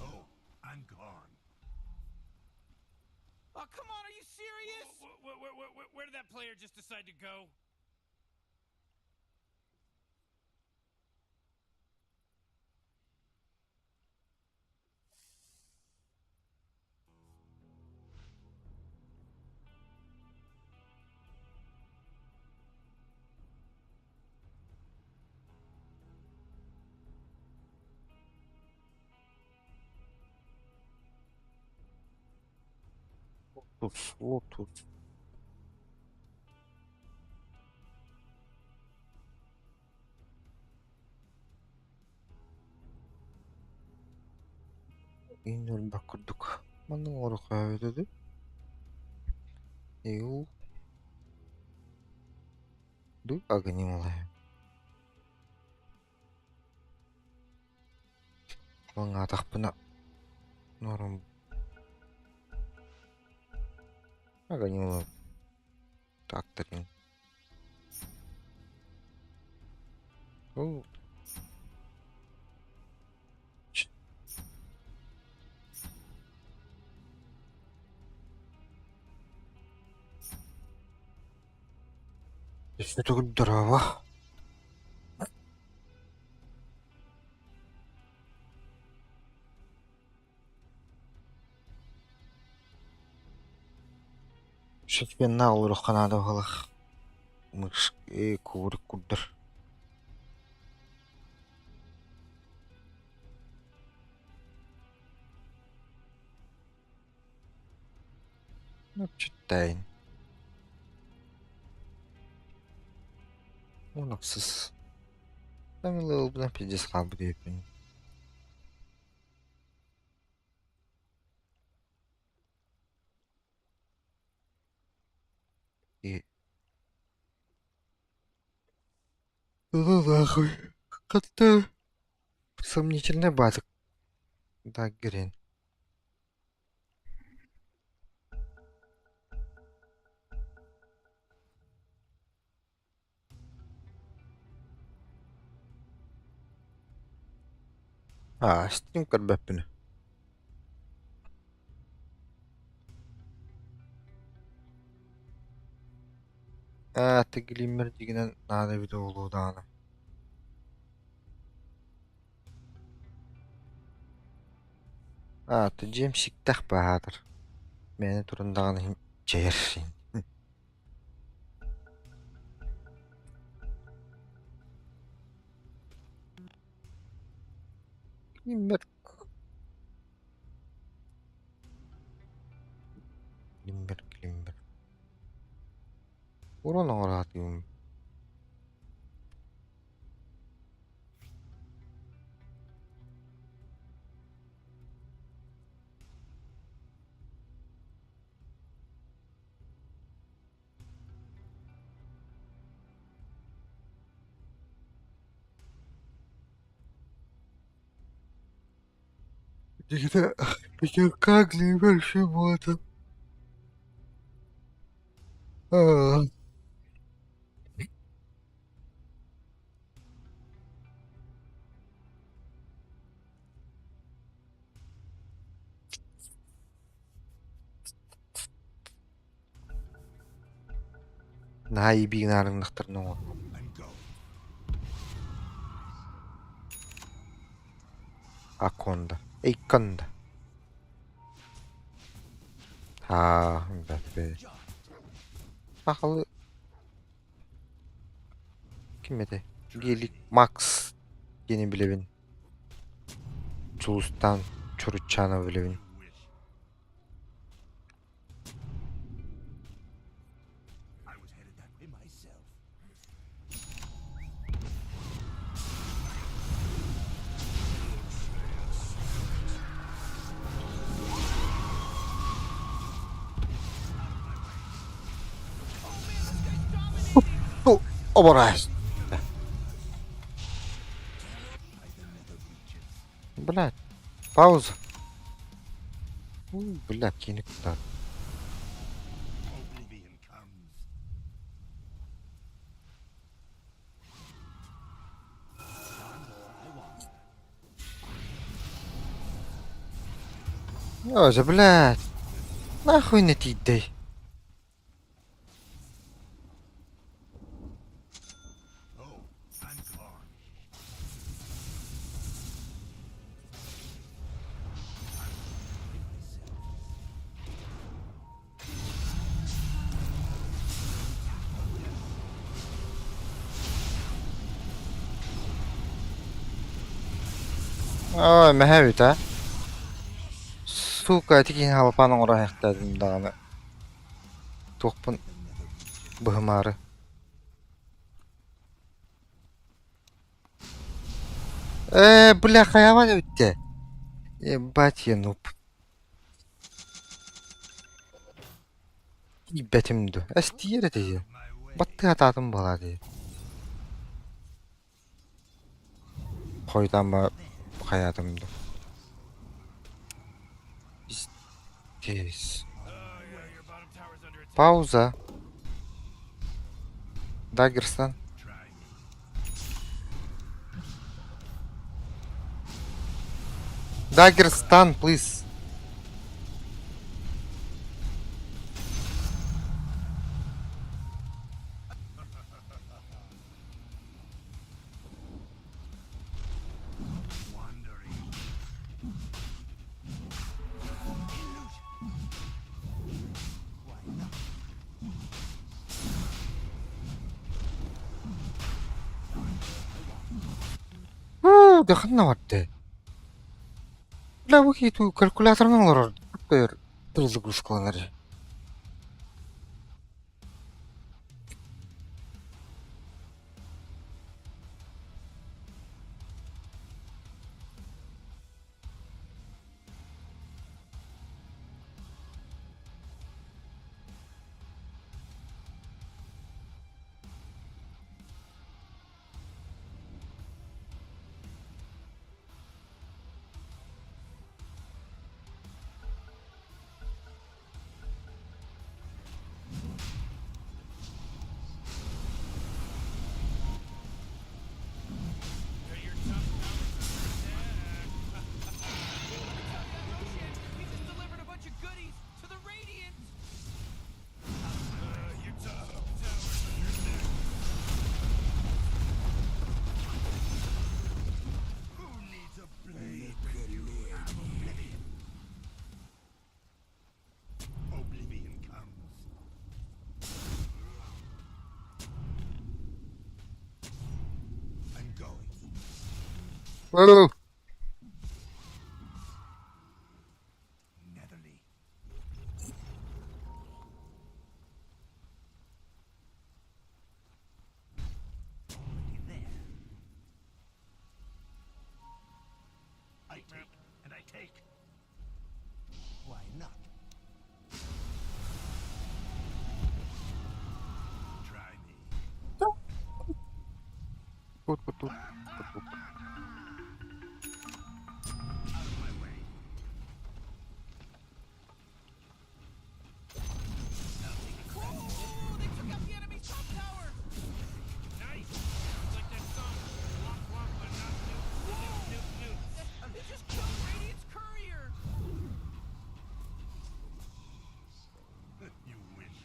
Oh, I'm gone. Oh, come on, are you serious? Where, where, where, where did that player just decide to go? Лотус, лотус. Иин өлбөх курдук. Маннык оҥоруохха эбитэ дуу? Ил дуу огнемолай. Халыҥаатахпына норум огнемолай так Ол Өссө төгүл дорообо. Шефпеннаах олоруохха наада быһыылаах. Мышь кубрик курдар. Читтайын. Унахсыз. Там пиздец хаалбыт эбиппин. И Ну нахуй. Как-то сомнительный база. Да, Грин. Аа, Steam көрбөппүн. Аа, тигилиммэр дьигинэн наада эбитэ буолуо даҕаны. Аа, дьиэм сиктэх баһаатар. Мээнэ туран даҕаны иһин чэйэр Киммэр Киммэр киммэр Уран оҥораатыым. Как завершим это? Наһаа ибиин аарыҥнахтарын оҥорбут. Аконда. Эйконда. Аа, бэппэ. Сахалы ким этэй? Гелик Макс диэни билэбин. Дьулустаан Чуруччанов билэбин. Оборас. Блядь. Пауза. Бля, кини куда? Боже, блядь. Нахуй не тиийдэй. Ой, мэһэ эбит аа. Сука, ити киһини халапаан оҥоро иһэхтээдим даҕаны. Туохпун быһымаары. Ээ, бля, хайаабат эбит Ебать я нуб. Тиийбэтим дуо? Эс тиийэр этэ дии. Баттыы сатаатым буолаа дии. Хойутаан хайаатым дуо? Пиздец. Пауза. Дагерстан. Dagger stun, please. Уу, да ханна барда? Бля, бу киһи калькуляторынан олорор перезагрузкаланар. Oblivion comes. I'm going. Netherly. Already there. I take and I take. Why not? Try me. Тут, тут, тут, тут. Out of my way. Oh, they took out the enemy's top tower. Nice. It's like that song. Womp womp, but not nuke, nuke, nuke, nuke. They just killed Radiant's courier. You wish.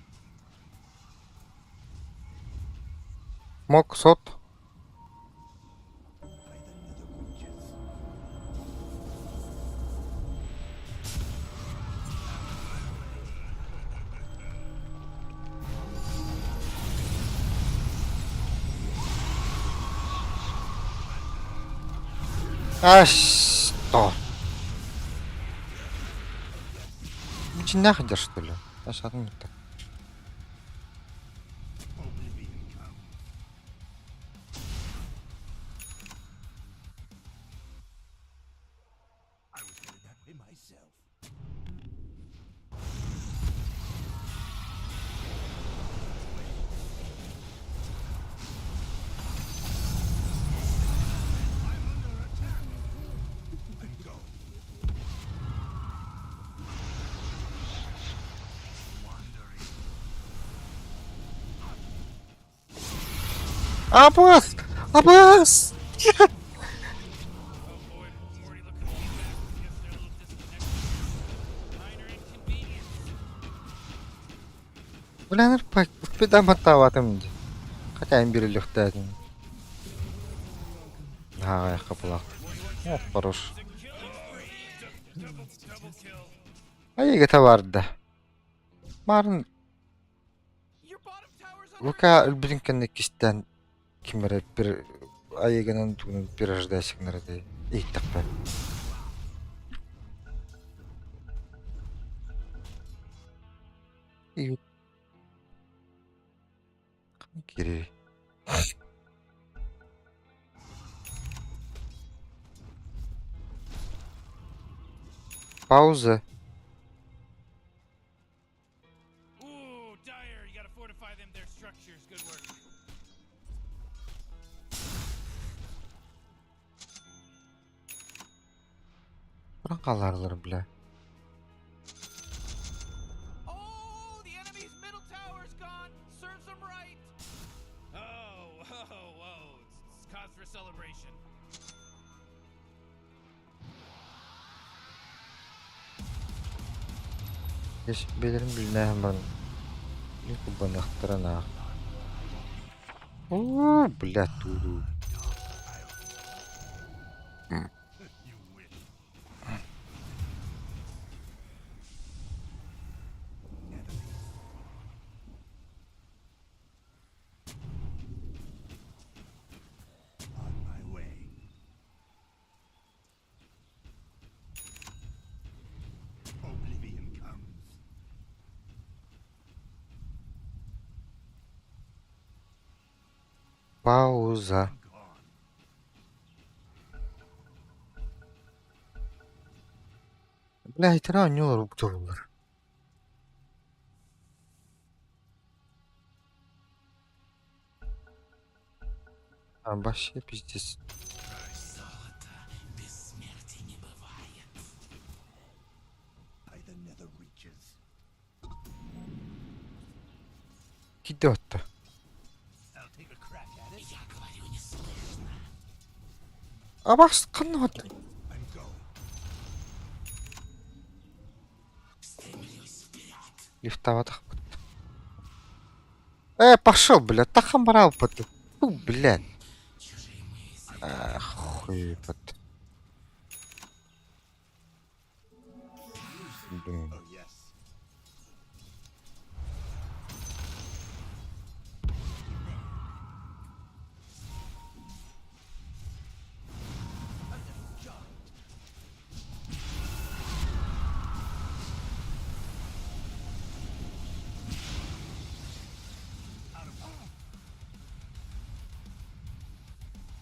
Мок, сот. By the nether witches. А что? Дьиҥнээх дьар что ли? Атын так. Oblivion comes. I was headed that way myself. I'm under attack. I'm going. Wandering. Абас! Абас! Oh boy, Morty looking to be back. Guess they're a little disconnected. Minor inconvenience. Бля, нырпак, успеда матаватым. Хотя им бери легтать. Ага, я была. О, хорош. Double, double kill. А это варда. Марын Your bottom tower's under Лука өлбүтүн кэннэ кистээн ким эрэ бир айыгынан тугунан перерождайсыңнар дии иһиттэхпэ. И кири. Пауза. Ooh, Dire, you gotta fortify them their structures. Good work. Хаалларылар бля. Oh, the enemy's middle tower's gone. Serves them right. Oh, whoa, whoa. It's cause for celebration. Бэйэлэрин билинээһин баран кубаныахтара наах. Оо, блядь, тууруу. On my way. Oblivion comes. Пауза. Бля, итини оонньуулар уктууллар. А вообще пиздец. Золото без смерти не бывает. By the nether reaches. Кидет-то. I'll take a crack at it. Я говорю, не слышно. Абас ханна I'm going. Стремлюсь вперед. Лифтоватах. Э, пошел, блядь, тахам брал под. Ну, блядь. Ах, хуй под. Блин. Oh yes.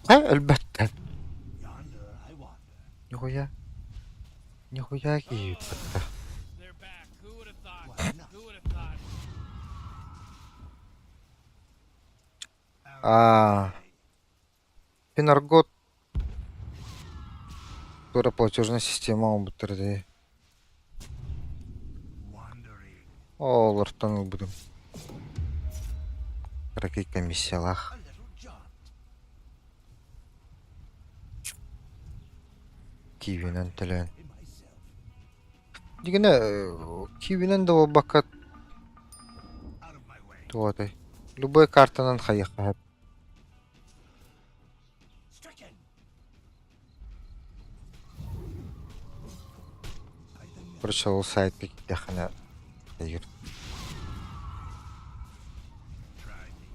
Э, элбэттэ. Yonder I wander. Нихуя. Нихуя кииппэтэ. They're back. Who would have thought? Why not? Who would have thought? А, Пинаргот тура платежная система оҥорбуттар дии. Wandering. Олортон ылбытым. Кыракый комиссиялаах. A little jaunt. Киевинэн төлөөн. In myself. Дьиҥинэ киевинэн да буолбакка Out of my way. туох Любой картанан хайыахха сөп. Stricken. By the nether Короче, ол сайтка киирдэххинэ хайыыр. Try me.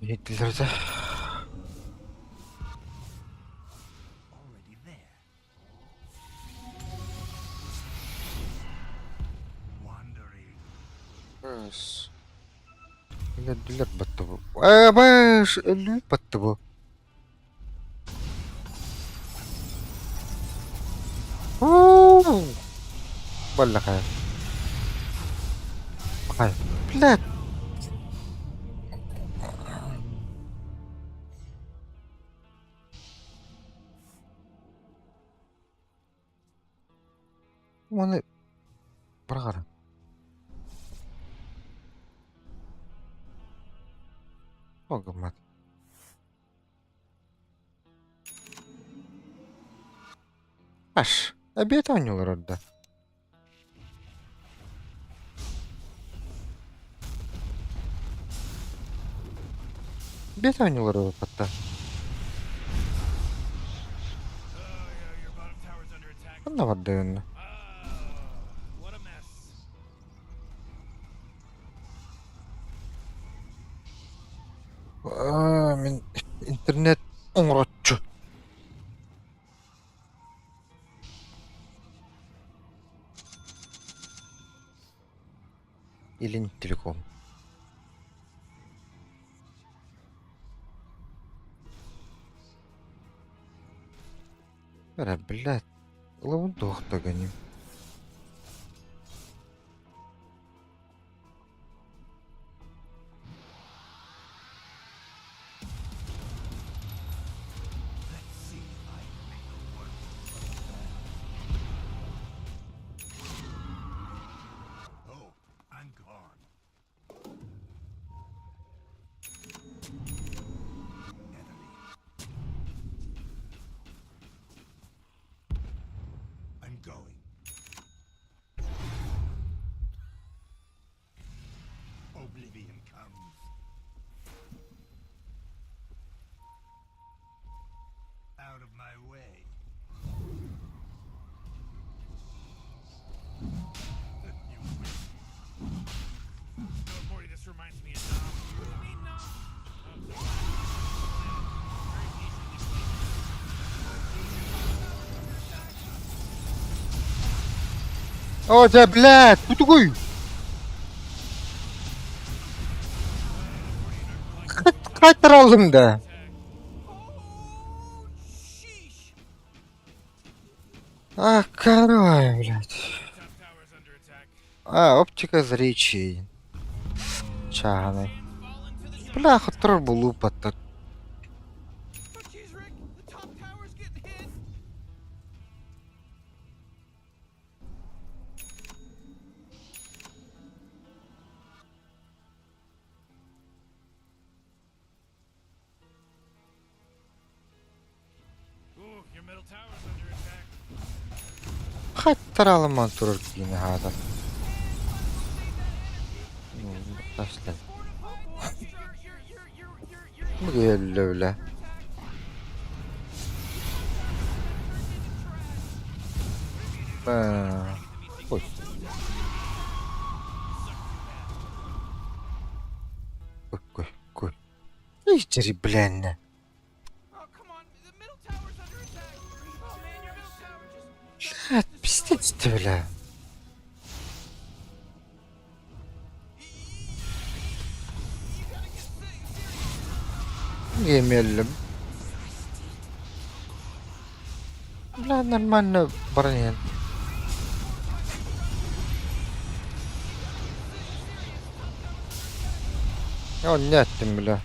Иһиттилэр да. Already there. Wandering. Эс. Өлөрдүлэр батта бу. Ээ, баш, өлүү батта бу. Уу! Баллахай. Бахай. Блядь. Оны быраҕара. Ол гыммат. Аш, эбиэт оонньуулар ордо. Эбиэт оонньуулар ылбатта. Oh, yeah, your bottom tower's under attack. Ханна барда гынна? Oh, what a mess. Аа, мин интернет оҥороччу. Илин телеком. Бара, блядь, ылабын туох да гынным. Let's see if I can make a work of that. Oh, I'm gone. Netherly. I'm going. О, да, блядь, бу тугуй? Хайтараллым да. А, корова, блядь. А, оптика зречи. Чааһынай. Бля, хотторор булуу баттар. Хаттаралыман турар киини хаата. Ташлай. Бу өллө бля. Ой. Ой, ой. Ичери, блин. Блядь, пиздец ты, бля. Емеллим. Бля, нормально баран иһэн. Онньо эттим, бля.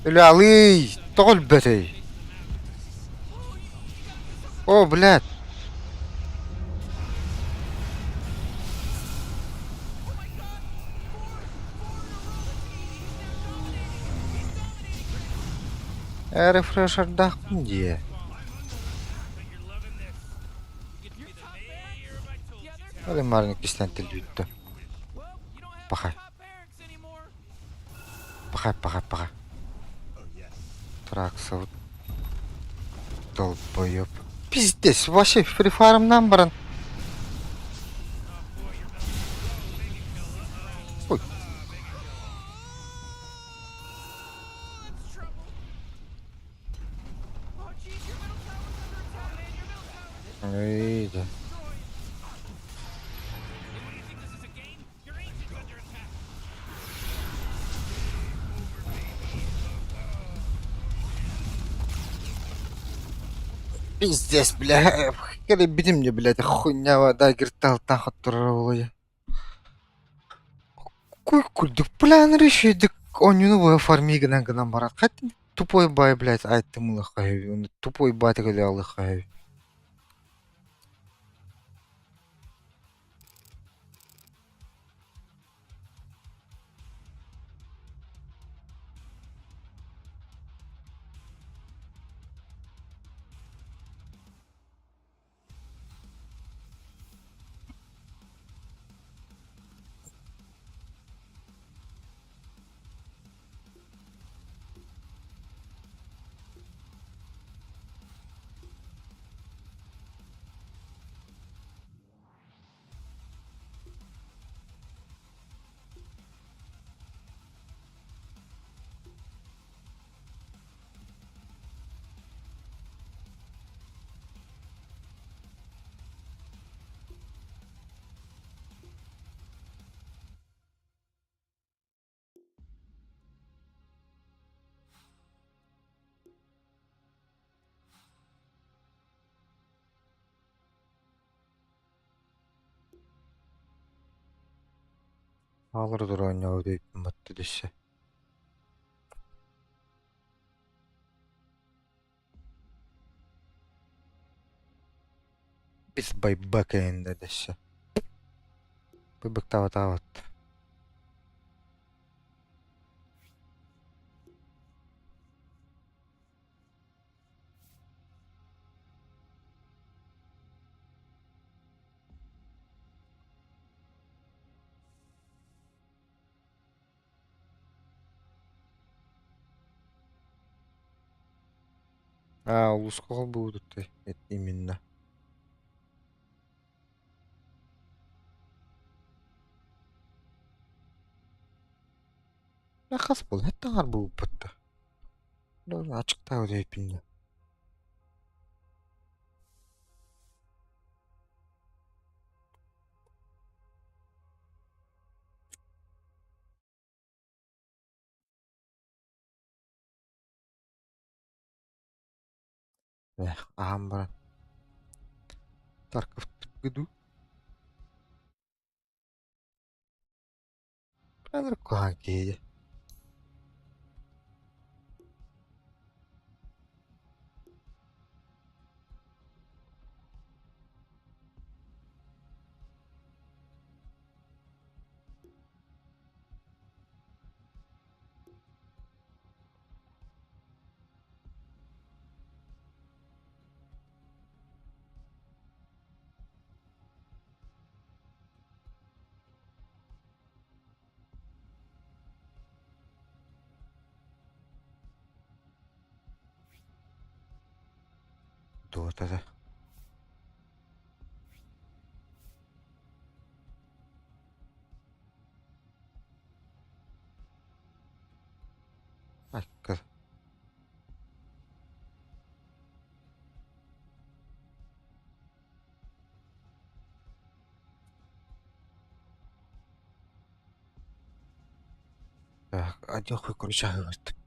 Үлэ-алый, тоҕо өлбөтүй? О, блядь. Ээ, рефрешердаахпын дии. Ол маленький кистэн тиллүүттэ. Пахай. Пахай, пахай, пахай. Траксовут. Долбоеб. Пиздец, вообще фрифармнан баран. Ой. Эй, да. Пиздец, бля. Кэлэйбитим дьэ, блядь, хуйня вода гирталтан хотторор буолуо. Куй курдук, бля, решидик онньуну быһа фарми гынан гынан баран хат тупой бай, блядь, айттым ылыахха үһү, тупой баай ылыахха үһү. Хаалар оонньообут эбиппин батта дэсэ. Без байбака энда дэсэ. Быбыктаабатаабат. Аа, улууска холбуубут именно. Хас буолла? Эт таҥар буолбут да. Ачыктаабыт эбиппин да. Эх, аһаан баран Тарковтарга дуу Куһаҕан киһи Дуотата. Айкыр. Так, одёху короче, аһыыбыт.